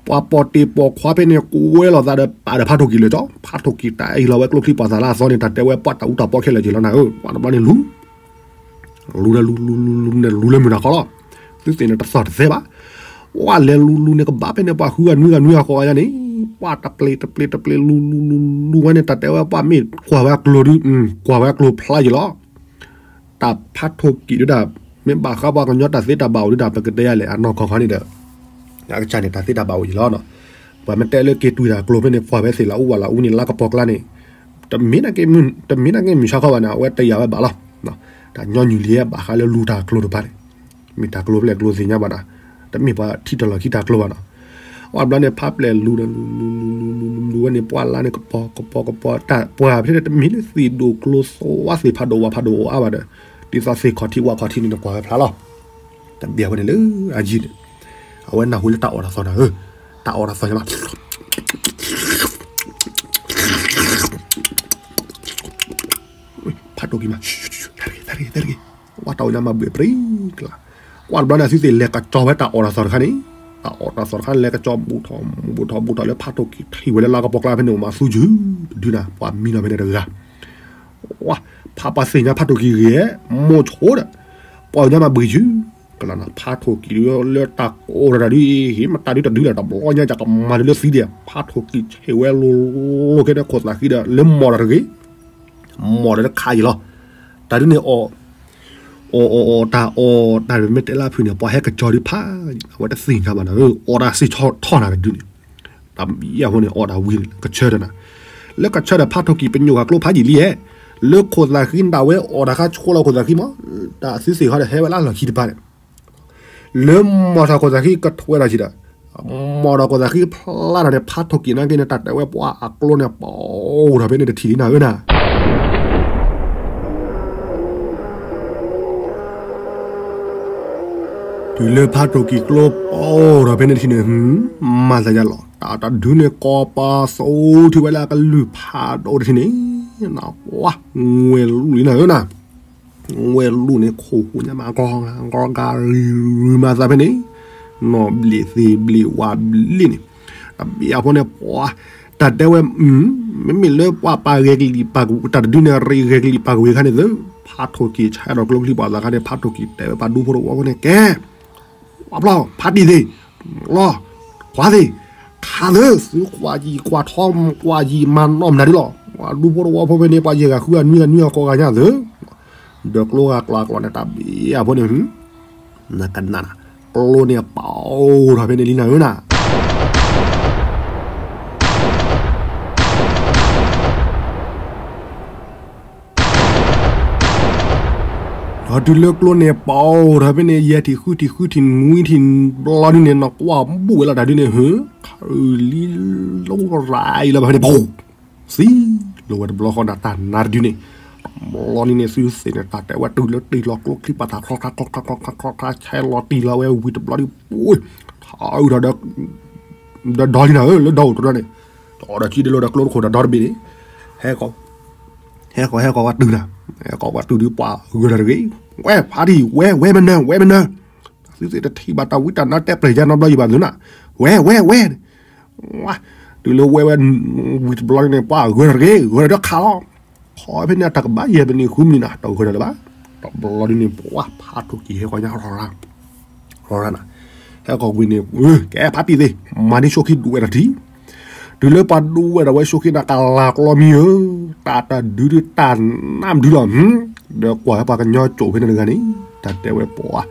ပှၤပိာ်တ့ၢ်ပိာ်ခွါဖဲန့ၣ် ကွဲလီၤသးဒီးပာ်ဒီးဖါထိၣ်ကံၤလၢာ်ကၠီ, ဖါထိၣ်ကံၤတၢ်အံၤလီၤဝဲကျိချံပှၤသးလၢအသီန့ၣ် တၢ်တဲဝဲပှၤတၢ်အူတၢ်ပီခဲလၢာ်က့ၤလီၤနၤဧၢ, ပှၤတဘျီန့ၣ်လူၤ လူၤဒီးလူၤ လူၤ လူၤ လူၤ လူၤ လူၤလၢမုၢ်နၤခီလီၤ. သုသ့ၣ်န့ၣ်တသီၣ်တသဲဘၣ်. ပှၢ်လဲၤလူၤလူၤန့ၣ် ကဘၣ်ဖဲန့ၣ် ပှၤဃုဂၤနွံဂၤနွံဂၤဃိးဂၤညါန့ၣ်, ပှၢ်တပျ့ၤတပျ့ၤတပျ့ၤ လူၤလူၤလူၤလူၤဝဲန့ၣ် တၢ်တဲဝဲပှၢ်မ့ၢ်ကွၢ်ဝဲအကျိၤဒုး, ကွၢ်ဝဲအကျိၤဖျါယံၤလီၤ. တၢ်ဖးထိၣ်ကံၣ်ဒုးဒၣ်, မ့ၢ်ဘၣ်ဃးပှၤကညီတၢ်သ့တၢ်ဘၣ်အိၣ်ဒုးဒၣ် ပကတဲယၤလဲၣ် အနီၢ်ကီၢ်ခီန့ၣ်ဒီး အကစၢ်န့ၣ် တၢ်သ့တၢ်ဘၣ်အိၣ်ယံၤလီၤနီၤ. ပှၤမ့ၢ်တဲလၢက့ၤတွံၢ်တၢ်ကျိၤဖဲန့ၣ် ကွၢ်ဝဲသ့ၣ်လၢအူဝဲလၢအူန့ၣ် လါကပီၤကျါန့ၣ်, တမ့ၢ်နာ်က့, တမ့ၢ်နာ်က့မုၢ်ဆါခီဘၣ်န့ၣ် အဝဲတယာ်ဝဲဘၣ်လီၤ. တၢ်ညီနုၢ်လံဘၣ်ဃးလၢလူၤတၢ်ကျိၤတဖၣ်န့ၣ်, မ့ၢ်တၢ်ကျိၤဖဲလဲၣ်ကျိၤသ့ၣ်ညါဘၣ်နီၤ, တမ့ၢ်ပှၤထံၣ်တၢ်လီၢ်ခံတၢ်ကျိၤဘၣ်နီၤ. အဘျီန့ၣ် ဖးပျဲၢ်လူၤဒီး လူၤလူၤလူၤလူၤလူၤလူၤဝဲန့ၣ် ပှၢ်လါန့ၣ် ကပီၤကပီၤကပီၤ တၢ်ပှၢ်ဖဲန့ၣ် တမ့ၢ်လၢသ့ၣ်ဒိၣ်ကျိၤသွါသ့ၣ် ဖးဒိၣ်ဝးဖးဒိၣ်အိၣ်အါဘၣ်ဒီး, ဒ်သိးသ့ၣ်ခီၣ်ထံးဝးခီၣ်ထံးန့ၣ် နကွၢ်ဝဲဖျါလီၤ. တဘၣ်ဝဲန့ၣ်လၢအယံၤန့ၣ်, အဝဲနၢ်ဟူလၢတၢ်အီၣ်တၢ်သီနီၤဧၢ, တၢ်အီၣ်တၢ်သီန့ၣ်ဘၣ် ဖးဒိၣ်ကံၤမး, သၢတဂ့ၤ, သၢတဂ့ၤ, သၢတဂ့ၤ, ဝဲတၢ်အိၣ်ညါမၤဘှံးပြံကျါ, ကွၢ်တဘျီန့ၣ် အသုသ့ၣ်လဲၤကစီၤဝဲတၢ်အီၣ်တၢ်သီတခါန့ၣ်, တၢ်အီၣ်တၢ်သီတခါန့ၣ် လဲၤကစီၤဘူးထီၣ်ဘူးထီၣ်ဘူးထီၣ်လၢဖးထိၣ်ကံၣ်ထံၣ်ဝဲလၢလါကပီၤကျါဖဲန့ၣ် အိၣ်မးသူယုၢ်တဒုနၤ ပှၤမံနီၤဖဲန့ၣ်တဂၤ ဝါ, ဖးပှၤသ့ၣ်ညါဖးထိၣ်ကံၣ်ဂ့ၤ, မိၢ်ဆိဒီး, ပှၤညါမၤဘှံးယုၢ်, ကလီၤနၤ ဖးထိၣ်ကံၣ်လၢတၢ်ကိးတၢ်ဒုးအံၤ ဟ့ၣ်မတၤဒုတဒုလၢတဘျီညါ ကကမၤဒုးလၢသံဒံး, ဖးထိၣ်ကံၣ်ဆဲးဝဲလိၤလိၤကဲဒီးခိၣ်သၣ်ဃံဒီး လၢမီၢ်တၢ်တဂ့ၤ, မီၢ်ဒီးတခးယံၤလီၤ, တၢ်ဒုးန့ၣ်အီၣ် အီၣ်အီၣ်အီၣ်တၢ်အီၣ်တၢ်မ့ၢ်တဲလၢအဖုၣ်န့ၣ် ပှၤဟဲကစီၤဒုးဖး, အဝဲတသ့ၣ်ညါဘၣ်နၤ, အီၣ်တၢ်စ့ၢ်ဆီထီၣ်နၤတဒုန့ၣ်, တၢ်ဘံယၤဖိန့ၣ် အီၣ်တၢ်ဝံၤန့ၣ် ကဆၢဒီးနၤ, လၢကဆၢဒီးဖးထိၣ်ကံၣ်ပညိၣ်ဂၤကျိဖးယံာ်လံဧဲ, လၢခိၣ်သၣ်ဃံဒၣ်ဝဲအီၣ်တၢ်ခါဆိလီၤခိၣ်သၣ်ဃံမး, တၢ်သုသ့ၣ်ခီဒီးဟဲဝဲလၢလီၢ်ခံတပၤန့ၣ် လၢမီၢ်ထီၣ်ခိၣ်သၣ်ဃံကထွဲဒီးဆံးဒီး, မီၢ်ထီၣ်ခိၣ်သၣ်ဃံဖျါထီၣ်န့ၣ် ဖးထိၣ်ကံၣ်နာ်က့န့ၣ် တၢ်တဲဝဲပှၤအကျိန့ၣ် ပအိၣ်ထီၣ်ဖဲန့ၣ်တထံၣ်လံနၤဧၢနၤ. တုၤလၢဖးထိၣ်ကံၣ်ကျိပအိၣ်ထီၣ်ဖဲန့ၣ်တထံၣ်န့ၣ်, မၤသးယါလီၤ တၢ်တဒုန့ၣ် ကိးပသူထံၣ်ဝဲလၢအကလုၢ်ဖးဒိၣ်တထံၣ်န့ၣ်, နဝါ, ငွဲၤလူၢ်လံနၤဧၢနၤ, ငွဲၤလူၢ်န့ၣ် ခိၣ်ဟူးညါမး ကီဂၤကီဂၤရံၤရံၤမၤသးဖဲန့ၣ်, နီၢ်ဘျ့ၣ်သ့ၣ်ဘျ့ၣ်ဝါဘျ့ၣ်န့ၣ်, တဘ့ၣ်အဖိန့ၣ်ပှၤ, တၢ်တဲဝဲ, မ့မ့ၢ်လၢပှၤပာ်ဂဲၤကလံၣ်ပာ်ကဝ့ၤ တၢ်တဒုန့ၣ် ရ့ဂဲၤကလံၣ်ပာ်ကဝ့ၤခါန့ၣ်သု, ဖးထိၣ်ကံၣ်ဆါဒီးကျိချံပှၤသးခါန့ၣ် ဖးထိၣ်ကံၣ်တဲဝဲပှၤဒူဖိတဝီဖိန့ၣ် ကဲ ဝါဖျီၣ် ဖးတံၢ်သ့ၣ်, လီၤ, ကွၢ်သ့ၣ်, ခးသ့ၣ်, သုကွၢ်ယံာ်ကွၢ်ထီ ကွၢ်ယံာ်မၤနီၢ်မနုၤဒ်လီၤ, ပှၤဒူဖိတဝီဖိဖဲန့ၣ် ပှၤယဲၢ်ဂၤဃုဂၤနွံဂၤနွံဂၤဃိးဂၤညါသ့ၣ်, ဒီးကျိဂၤကျိၤကျိၤန့ၣ် တၢ်ဘ့ၣ်အဖိန့ၣ်, နကနၣ်, ကျိန့ၣ်ပအိၣ်ထီၣ်ဖဲန့ၣ်လံနၤဧၢနၤ. ဒီးတုၤလၢကျိန့ၣ်ပအိၣ်ထီၣ်ဖဲန့ၣ် ယဲၢ်ထံၣ်ဃုထံၣ်ဃုထံၣ်နွံထံၣ် ဘျီဒုန့ၣ် နကွၢ်ဘူၣ်ဝဲလီၤတၢ်ဒုန့ၣ် ဟၢ, ခရံာ်လံလိရၤအံၤလီၤဘၣ်ဖဲန့ၣ် ပူၤ သံလိဝဲတဘျီဃီနၤ တၢ်နါတဒုန့ၣ်, ဘျီန့ၣ်န့ၣ် သုသ့ၣ်န့ၣ် တၢ်တဲဝဲတုၤလၢတံၢ်လီၤကျိချံပာ်သး ချီထါချီထါချီထါချီထါ ဆဲးလီၤတံၢ်လီၤဝဲဝံၤတဘျီဒု ပူၤ, ထါအုးထီၣ်ဒီး ဒီးဒီလံနၤဧၢ လၢဒီအိၣ်တဒီန့ၣ်, ဒီးဒီကံဒ်လိာ်ဒီးကျိတခိၣ်ဒီးဒီတဘ့ၣ်န့ၣ်, ဟဲကီး ဟဲကီး ဟဲကီး ဟဲကီးဝဲတုၤနၤ, ဟဲကီးဝဲတုၤဒုးပှၤဂၢၢ်တၢ်တဂ့ၤ, ဝဲဖးတံၢ် ဝဲ ဝဲမနၢၤ ဝဲမနၢၤ, သုသ့ၣ်တထံၣ်ဘၣ်တၢ်ဝံတၢ်နါတဲပျဲၢ်ယါနီတဘျီယံၤဘၣ်သုနၤ, ဝဲ ဝဲ ဝဲ, ဝါ, တုၤလၢဝဲဝဲ ဝံၤတဘျီန့ၣ် ပှၤဂၢၢ်တၢ်တဂ့ၤ ဂၢၢ်တၢ်ဒီးခးလီၤ, ခီဖဲန့ၣ်တၢ်ကဘၣ်ယဲၢ်မံးနံးဃုမံးနံးနၤ တဂၢၢ်တၢ်လၢၤဘၣ်, တဘျီဒုန့ၣ် ပှၤဖးထိၣ်ကံၣ်ဟဲကီးညါ ရီၤရၤ ရီၤရၤနၤ, ဟဲကီးဝံၤန့ၣ် ကဲဖးတံၢ်သ့ၣ် မၤန့ၢ်ဆိခံဒူဝဲတၢ်ထံ, တုၤလၢပှၤဒူဝဲဒၣ်ဝဲဆိခံနၤ ကလၤကျီမံၤဧၢ, တၢ်တဒုဒုတၢ်နါမဒုလီၤ, ဒီးကွၢ်ဝဲပှၤကညီကၠိၣ်ဖဲန့ၣ်တဂၤန့ၣ်, တၢ်တဲဝဲပှၤ,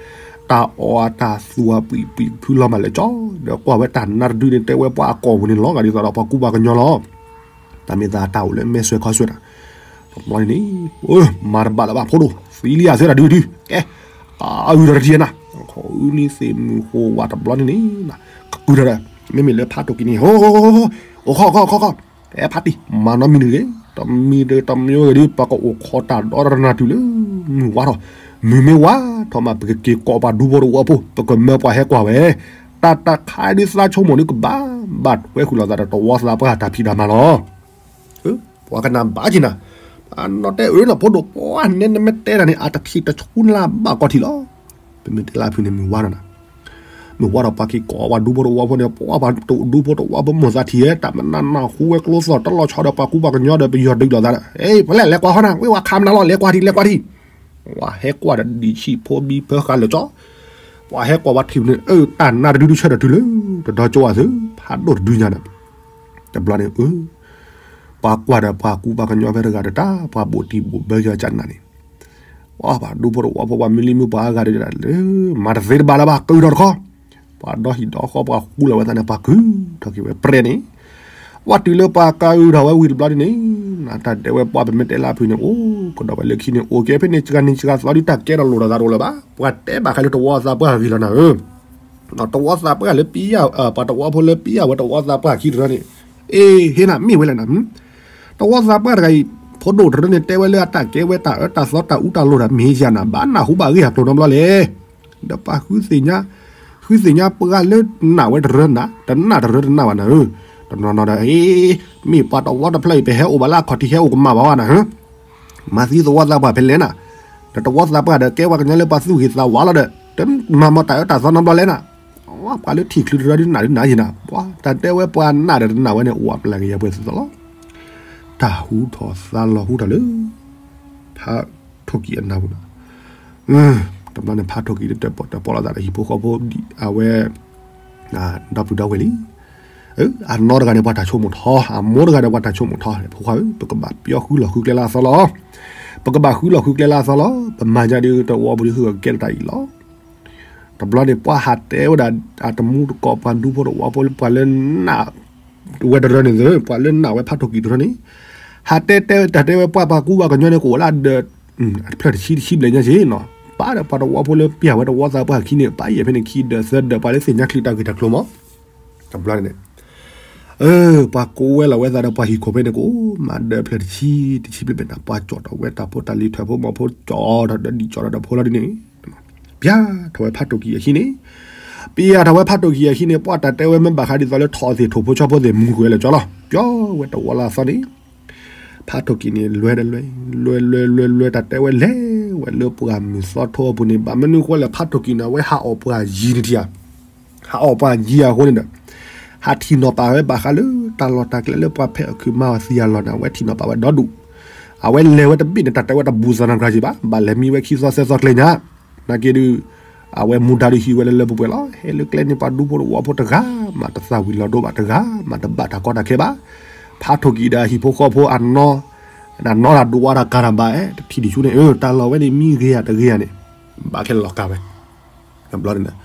တၢ်အီၣ်အတၢ်သူၣ်အပှံၤပှံၤဖုလီၤမးလဲၣ်ကၠီ, ဒီးကွၢ်ဝဲတၢ်နါတဒုန့ၣ် တဲဝဲပှၤအကီၢ်ပူၤန့ၣ်လီၤဂာ်ဒ်သိးဒီးပှၤကူပှၤကညီလီၤ တၢ်မ့ၢ်သးတၢ်အိၣ်လၢမဲာ်ဆွဲခီဆွဲနၤ, တဘျီန့ၣ်န့ၣ်, မၤတဘၣ်လၢၤဘၣ်ဖိဒိၣ် သံလံယၤသ့တၢ်ဒုဒု, ကဲ, အုၣ်ဒီးတထံၣ်နၤ, ခီအုၣ်န့ၣ်သ့ၣ်မုၢ်ဃိဝါတဘျီန့ၣ်န့ၣ်, ကကုၢ်ဒီး, မ့မ့ၢ်လၢဖးထိၣ်ကံၣ်န့ၣ်, အိၣ်ခီၣ်ခီၣ်ခီၣ်ခီၣ်, ကဲဖးတံၢ် မၤနီတမံၤတဂ့ၤ, တမံၤတမံၤဂ့ၤဒုး ပကအိၣ်ခိးတၢ်ဒီတရနၤတုၤလၢ မုၢ်ဝါထီၣ်, မုၢ်မ့ၢ်ဝါထီၣ်မး ပကက့ၤကိးပှၤဒူဖိတဝီဖိ ပကမၢပှၤဟဲကွၢ်ဝဲ တၢ်တခါဒုးသးဆိကမိၣ်ဒုးကဘၣ် ဘၣ်ထွဲဃုာ်လိာ်သးဒီးတဝီသးပှၢ်တၢ်ဖံးတၢ်မၤလီၤ. ပှၤကနၣ်ဘၣ်က့ၤနၤ, အနီၢ်တဲအၢနၤဖိဒိၣ် ပှၤနဲနမ့ၢ်တဲတၢ်န့ၣ် အတထံၣ်တဆူနၤဘၣ်ကီၢ်ထံးလီၤ. ပမ့ၢ်တဲလၢအဖုၣ်န့ၣ် မုၢ်ဝါထီၣ်နၤ, မုၢ်ဝါထီၣ်ပှၤက့ၤကိးပှၤဒူဖိတဝီဖိန့ၣ် ပှၤပှၤဒူဖိတဝီဖိမိၢ်သးထံၣ်ဧဲ တၢ်မနုၤနၢ်ဟူဝဲကျိသီၣ် တလီၤဆီဒီးပှၤကူပှၤကညီဒီးပယီၤဒုးလိာ်သးဒီး ဖဲလဲၣ်လဲၤကွၢ်ဟီနၤ ဝ့ၢ်ဝဲခးမနုၤလီၤ လဲၤကွၢ်ထံၣ် လဲၤကွၢ်ထံၣ်, ဝဲဟဲကွၢ်ဒီးဒံၣ်ဆံးဖိဘံဖၢဃာ်လၢာ်ကၠီ, ပှၤဟဲကွၢ်ဝဲထံၣ်န့ၣ် အၢ တၢ်နါတဒုဒုဆၢထၢၣ်တုၤလၢ တဒီကၠိအသုး ဖးဒိၣ်တဒုညါန့ၣ်, တဘျီန့ၣ် အၢ ပှၤကွၢ်ဒီးပှၤကူပှၤကညီဖဲတဂၤဒီး တၢ် ပှၤဘိးတံၢ်ဘိးဘၢက့ၤအီၤကနၣ်န့ၣ်, ပှၤဒူဖိတဝီဖိ ပှၤမုၢ်လံၢ်မုၢ်ပှၤအါဂၤဒီး မၤတသ့တဘၣ်လၢၤဘၣ် ကုၢ်ထီၣ်တခီ, ပှၤဒီဟံၣ်ဒီဃီ ပှၤဃူလီၤဝဲသးန့ၣ် ပှၤကုၢ်ထီၣ်က့ၤဝဲပြဲန့ၣ်, ပှၤတုၤလၢပှၤကုၢ်ထီၣ်ဝဲဝံၤတဘျီဒ်န့ၣ်, တၢ်တဲဝဲပှၤ ပမ့ၢ်တဲလၢအဖုၣ်န့ၣ် အိၣ်ကဒီးဝဲလၢခံန့ၣ် အိၣ်က့ၤဖဲန့ၣ် စှၤနံၤစှၤသီဒုး တၢ်ကဲထီၣ်လိၣ်ထီၣ်သးတအိၣ်လၢၤဘၣ်. ပှၤတဲဘၣ်ဃးလၢတဝီသးပှၢ်ဂ့ၤလီၤနၤဧၢ, တဝီသးပှၢ်လၢပံယၢ် ပှၤတဝီဖိလၢပံယၢ်ဝဲတဝီသးပှၢ်ခံတရၢန့ၣ်, အ့ ဟ့ၣ်နၤမ့ၢ်ဝဲလဲၣ်နၤ, တဝီသးပှၢ်တဂၤအံၤ ဖိဒိၣ်တရၢန့ၣ် တဲဝဲလၢအတၢ်ကဲဝဲတၢ်အၢတၢ်သီတၢ်အူတၢ်လိၣ်တၢ်မ့ၢ်ယၤနၤ ဘၣ်နၢ်ဟူဘၣ်ဂ့ၢ်အကျိၤနီတဘျီလဲၣ်. ဒီးပှၤဃုသ့ၣ်ညါ, ဃုသ့ၣ်ညါပှၤလၢနၢ်ဝဲတရၢနၤ တနၢ်တရၢတနၢ်ဘၣ်နၤဧၢ, တနီၤနီၤဒီး အ့ မ့ၢ်ပှၤတဝီတဖျၢၣ်အံၤ ပဟဲအိၣ်ဘၣ်လၢအခီၣ်ထံး ဟဲအိၣ်ကမၣ်ဘၣ်ဝဲနၤဧၢ, မၤသံတဝီသးပှၢ်ဖဲလဲၣ်နၤ, ဒီးတဝီသးပှၢ်ဒီး ကဲပှၤကညီလၢပှၤသူၣ်ဂ့ၤသးဝါလီၤဒီး တမၤမၤတၢ်အၢတၢ်သီနီတဘျီလဲၣ်နၤ, ပှၤလၢထံၣ်ချုးတရၢဒုးနၢ်ဒုးနၢ်ယံၤနၤ, ပှၤတၢ်တဲဝဲပှၤနၢ်ဒီးတနၢ်ဝဲန့ၣ် အိၣ်အပျဲၢ်ကယဲၢ်ပှဲၤသီလီၤ. တၢ်ဟူထီၣ်သါလီၤဟူထီၣ်လၢ ဖးထိၣ်ကံၢ်အနၢ်ပူၤနၤ, တဘျီန့ၣ် ဖးထိၣ်ကံၢ်တၢၣ်ပီၣ်တၢၣ်ပီၣ်လိာ်သးဒီးဟံၣ်ဖိဃီဖိဒ်အဝဲ ဒီပုၢ်ဒီဝဲၢ်လံ, အနီၢ်တဂၤန့ၣ် ပှၤတၢ်ဆိကမိၣ်ထီ, အမိၢ်တဂၤန့ၣ် ပှၤတၢ်ဆိကမိၣ်ထီ, ဖိခွါဧၢ ပကဘၣ်ပျီဃုလီၢ်ဃုကျဲလၢအသီလီၤ, ပကဘၣ်ဃုလီၢ်ဃုကျဲလၢအသီလီၤ, ပမၤညါဒ်တဝီပူၤဒ်ဟုၣ်ကကဲထီၣ်တၢ်အံၤလီၤ. တဘျီန့ၣ် ပှၤဟးတဲဝဲဒၣ် အတမူတကိး ပှၤဒူဖိတဝီဖိ ပှၤလၢနၢ်ဝဲတရၢန့ၣ်သ့ၣ်, ပှၤလၢနၢ်ဝဲဖးထိၣ်ကံၢ်တရၢန့ၣ်, ဟးတဲတဲတၢ်တဲဝဲ ပှၤပှၤကူပှၤကညီန့ၣ် ကအိၣ်လၢအဒၢး တဖျၢၣ်တဆံတဆံဘျဲၣ်ညါက့ၤနီၤ, ပာ်ဒီးပှၤတဝီဖိလၢပျၢ်ဝဲတဝီသးပှၢ်ခံန့ၣ် ပာ်ယဲၢ်ဖဲန့ၣ် ခံဒၢးသၢဒၢး ပှၤလၢသ့ၣ်ညါချုးတၢ်ဂ့ၢ်တၢ်ကျိၤမး, တဘျီန့ၣ် ပှၤကိးဝဲလီၤဝဲသးဒီးပှၤဟံၣ်ခိၣ်ဖဲန့ၣ် ကအိၣ်မးဒၢးဖျၢၣ်တဆံတဆံဘျဲၣ်ဘျဲၣ်နၤ, ပှၤကၠီၣ်ထီၣ်ဝဲတၢ်ဖိတၢ်လံၤ ထၢၣ်ဖိမီၤဖိ ကၠီၣ်ထီၣ်ဒီးဒံးကၠီၣ်ထီၣ်ဒီးဖိလီၤဒ်န့ၣ်, ပျၢ်ထီၣ်ဝဲဖးထိၣ်ကံၢ်အဟံၣ်န့ၣ်, ပျၢ်ထီၣ်ဝဲဖးထိၣ်ကံၢ်အဟံၣ်န့ၣ် ပှၤတၢ်တဲဝဲမ့ၢ်ဘၣ်ဃးဒ်သိးလၢထိၣ်သ့ၣ်ထိၣ်ဖိဆီဖိသ့ၣ် မူကွံာ်ဝဲလၢကၠီလီၤ, ပျီဝဲတဝီလၢအသီန့ၣ် ဖးထိၣ်ကံၢ်န့ၣ် လွဲဒီးလွဲ, လွဲလွဲလွဲလွဲ တၢ်တဲဝဲလဲၤဝဲလၢပှၢ်မုၢ်သီထိအပူၤန့ၣ် ဘၣ်မနုၤဃိလဲၣ် ဖးထိၣ်ကံၢ်န့ၣ် အဝဲဟးအီၣ်ပှၢ်ယံၤန့ၣ်ထံၣ်ဧါ, ဟးအီၣ်ပှၢ်ယံၤအဃိန့ၣ်ဒီး ဟးထံၣ်နီၤပာ်ဝဲဘၣ်ဃးလၢတၢ်လီၢ်တၢ်ကျဲလၢပှၤဖဲအီၣ်ခုးမၤအီၣ်သံအလီၢ်န့ၣ် အဝဲထံၣ်နီၤပာ်ဝဲဒီဒူၣ်, အဝဲလဲၤဝဲတဘ့ၣ်န့ၣ် တၢ်တဲဝဲတဘူးသးနီတဂၤက့ၤဘၣ်, ဘၣ်လဲၤမံဝဲခံသီသၢသီကျဲညါ, နာ်က့ဒုး အဝဲမူဒါဒုးဟံးဝဲလၢလၢပှဲၤပှဲၤလီၤ. ဟဲလၢကျဲန့ၣ် ပှၤဒူဖိတဝီဖိတဂၤမး တသၣ်ဝံၤလီၤဒိဘၣ်တဂၤမး တဘၣ်တၢ်ကီတၢ်ခဲဘၣ်. ဖးထိၣ်ကံၢ်ဒီးအဟံၣ်ဖိဃီဖိအနီၢ်, အနီၢ်တၢ်ဒိးဝါတၢ်ကၤတၢ်ဘၣ် တထံၣ်ဒံးဆူန့ၣ် တၢ်လီၢ်ဝဲန့ၣ် မံဂ့ၤဧါတဂ့ၤဧါန့ၣ် ဘၣ်ခဲလၢာ်လီၤကၤဝဲ. တဘျီန့ၣ်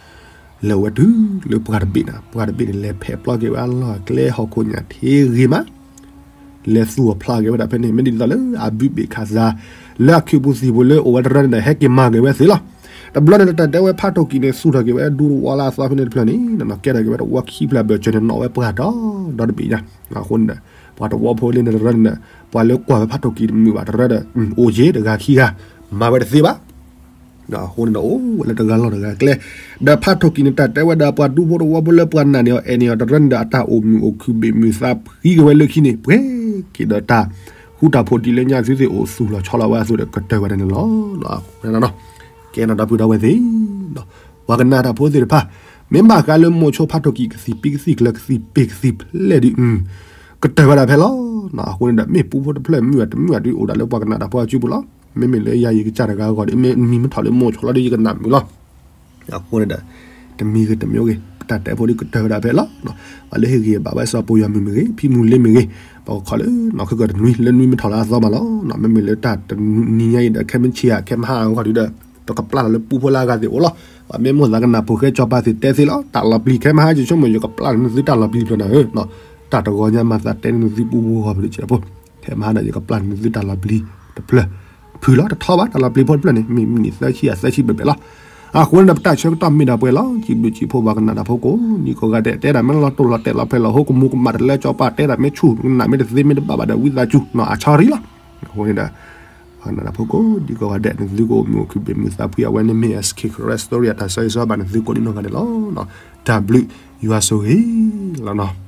လဲၤဝဲတုၤလၢပှၢ်တဘ့ၣ်န့ၣ် ပှၢ်တဘ့ၣ်န့ၣ် လဲၤဖဲးပျီက့ၤဝဲအလီၢ်အကျဲဟီၣ်ခိၣ်ညၣ်ထံဂ့ၤမး လဲၤသူၣ်အီၤဖျါက့ၤဝဲဒၣ်ဖဲန့ၣ် မ့ၢ်ဒ်သိးလၢအဘုးဘ့ၣ်ခးသး လၢအခုးပူၤသံၣ်ပူၤလၢအိၣ်ဝဲတရၢန့ၣ်ဒီး ဟဲက့ၤမၤက့ၤဝဲသ့လီၤ. တဘျီန့ၣ် တၢ်တဲဝဲဖးထိၣ်ကံၢ်န့ၣ် သူၣ်ထီၣ်က့ၤဝဲဒူတဝီလၢအသီဖဲန့ၣ်တဖျၢၣ်န့ၣ် ကဲထီၣ်က့ၤဝဲတဝီခံဖျၢၣ်ဘၢၣ်စၢၤန့ၣ် နီၣ်ဝဲပှၢ်ဒီဒီတဘ့ၣ်ညါ. အဃိန့ၣ်ဒီး ပှၤတဝီဖိလၢန့ၣ်တရၢန့ၣ်ဒီး ပှၤလၢကွၢ်ဝဲဖးထိၣ်ကံၢ်တမုာ်ဘၣ်တရၢဒီး အိၣ်က့ၤတဂၤခံဂၤ မၤဝဲတသ့ဘၣ်. အဃိန့ၣ်ဒီး အိၣ်ဝဲလၢတဂၤလီၢ်တဂၤကျဲ, ဒီးဖးထိၣ်ကံၢ်န့ၣ် တၢ်တဲဝဲဒၣ်ပှၤဒူဖိတဝီဖိလၢပှၤနာ်န့ၢ်အီၤ အဲၣ်န့ၢ်အီၤတရၢန့ၣ်ဒီး အတၢ်အိၣ်မုာ်အိၣ်ခုးဘ့ၣ်မုာ်သးဖှံက့ၤဝဲလၢခံန့ၣ် ပှဲၤက့ၤဒီးတၢ်ဃူတၢ်ဖိးဒ်လၢညါသုသ့ၣ်အိၣ်သူၣ်လီၤဆီလီၤဝဲအသိးဒီး ကတၢၢ်ဝဲဒၣ်န့ၣ်လီၤ. ကဲနီၤ ဒီပုၢ်ဒီဝဲၢ်သ့ၣ်, ပှၤကနၣ်တၢ်ဖိသ့ၣ်တဖၣ် မ့ၢ်ဘၣ်ဃးလၢမိၤဆိဖးထိၣ်ကံၢ်ကသံၣ်ပံကသံၣ်ကျၢၤကသံၣ်ပ့ၤကသံၣ်ဖျဲးဒုး ကတၢၢ်ဝဲဒၣ်ဖဲလီၤ. အဃိန့ၣ်ဒီး မ့ၢ်ပူဖိတဖျၢၣ်မုာ်အတမုာ်အဒုး အိၣ်ဒၣ်လၢပှၤကနၣ်တၢ်ဖိအစုပူၤလီၤ. မ့မ့ၢ်လၢယၤယကစၢ်တဂၤအဂီၢ်ဒီး မ့ၢ်မံၤမ့ၢ်ထီၣ်လၢမိၤဆိလီၤဒီး ယကနၣ်မုာ်လီၤ. အဃိန့ၣ်ဒီး တမံၤဂ့ၤတမံၤဂ့ၤ ပတၢ်တဲဖိဒုးကတၢၢ်ဝဲဒၣ်ဖဲလီၤ. ပှၤလၢဟ့ၣ်ဂံၢ်ဘါဝဲစီၤပီၤယွၤမုၢ်မ့ၢ်ဂ့ၤ ဖံမုၢ်လ့မ့ၢ်ဂ့ၤ ပကခီလၢနီၢ်ခိကီၢ်တနွံ လၢနွံမ့ၢ်ထီၣ်လၢအသီမးလီၤ. မ့မ့ၢ်လၢတၢ်တနံၤညါအံၤဒီး ခဲမုၢ်ဆ့ၣ်ဧါ ခဲမုၢ်ဟါအဂီၢ်ဒုးဒီး ပကပျၢ်လီၤလၢပူဖိလၢအဂၤသ့ၣ်အိၣ်လီၤ. ပှၤမ့ၢ်မိၣ်သးကနၣ်ဖိဃဲစီၤပၤသ့ၣ်တဲသ့လီၤ. တၢ်လီၤပျံၤခဲမုၢ်ဟါ ယဆိကမိၣ် ယကပျၢ်လီၤနသုတၢ်လီၤပျံၤတဖျၢၣ်နၤဧၢ. တၢ်တဂီၤညါမၤသးတဲန့ၢ်နသုပူဖိဂီၢ်ဖိတစဲးဖိ ခဲမုၢ်ဟါဒီး ယကပျၢ်လီၤနသုတၢ်လီၤပျံၤတဖျၢၣ် ဖုၣ်လီၤတထီဘၣ် တၢ်လီၤပျံၤဖိတဖျၢၣ်န့ၣ် မ့ၢ်မံးနံးသၢဆံဧါသၢဆံဘဲးဘဲးလီၤ. အဃိန့ၣ်ဒီး ပတၢ်ဆၢကတီၢ်မ့ၢ်ဒၣ်ပှဲၤလီၤ. စံးဘျုးစံးဖှိၣ်ပှၤကနၣ်တၢ်ဖိကိးဒံကိးဂၤဒဲး တဲဒၣ်မ့ၢ်လီၤတိၢ်လီၤတဲာ်လီၤဖျဲးလီၤ ဟိကမူကမၣ်တလၢကၠီၤပၤ တဲဒၣ်မ့ၢ်ဆူၣ် ကနၣ်မ့ၢ်တသ့မ့ၢ်တဘၣ်ဘၣ်ဒီး ဝံသးစူၤနီၤ အဆီရံလီၤ. အဃိန့ၣ်ဒီး ပှၤကနၣ်တၢ်ဖိကိးဒံကိးဂၤဒဲး နသုကအိၣ်မုာ်အိၣ်ခုးဘ့ၣ်မုာ်သးဖှံ အဝဲန့ၣ်မ့ၢ် SK Karen Story အတၢ်ဆၢဂ့ၤဆၢဝါဘၣ်နသုကိးဒံနီၢ်ဂၤဒဲးလီၤ. တၢ်ဘျုးယွၤဆိၣ်ဂ့ၤလီၤနီၤ.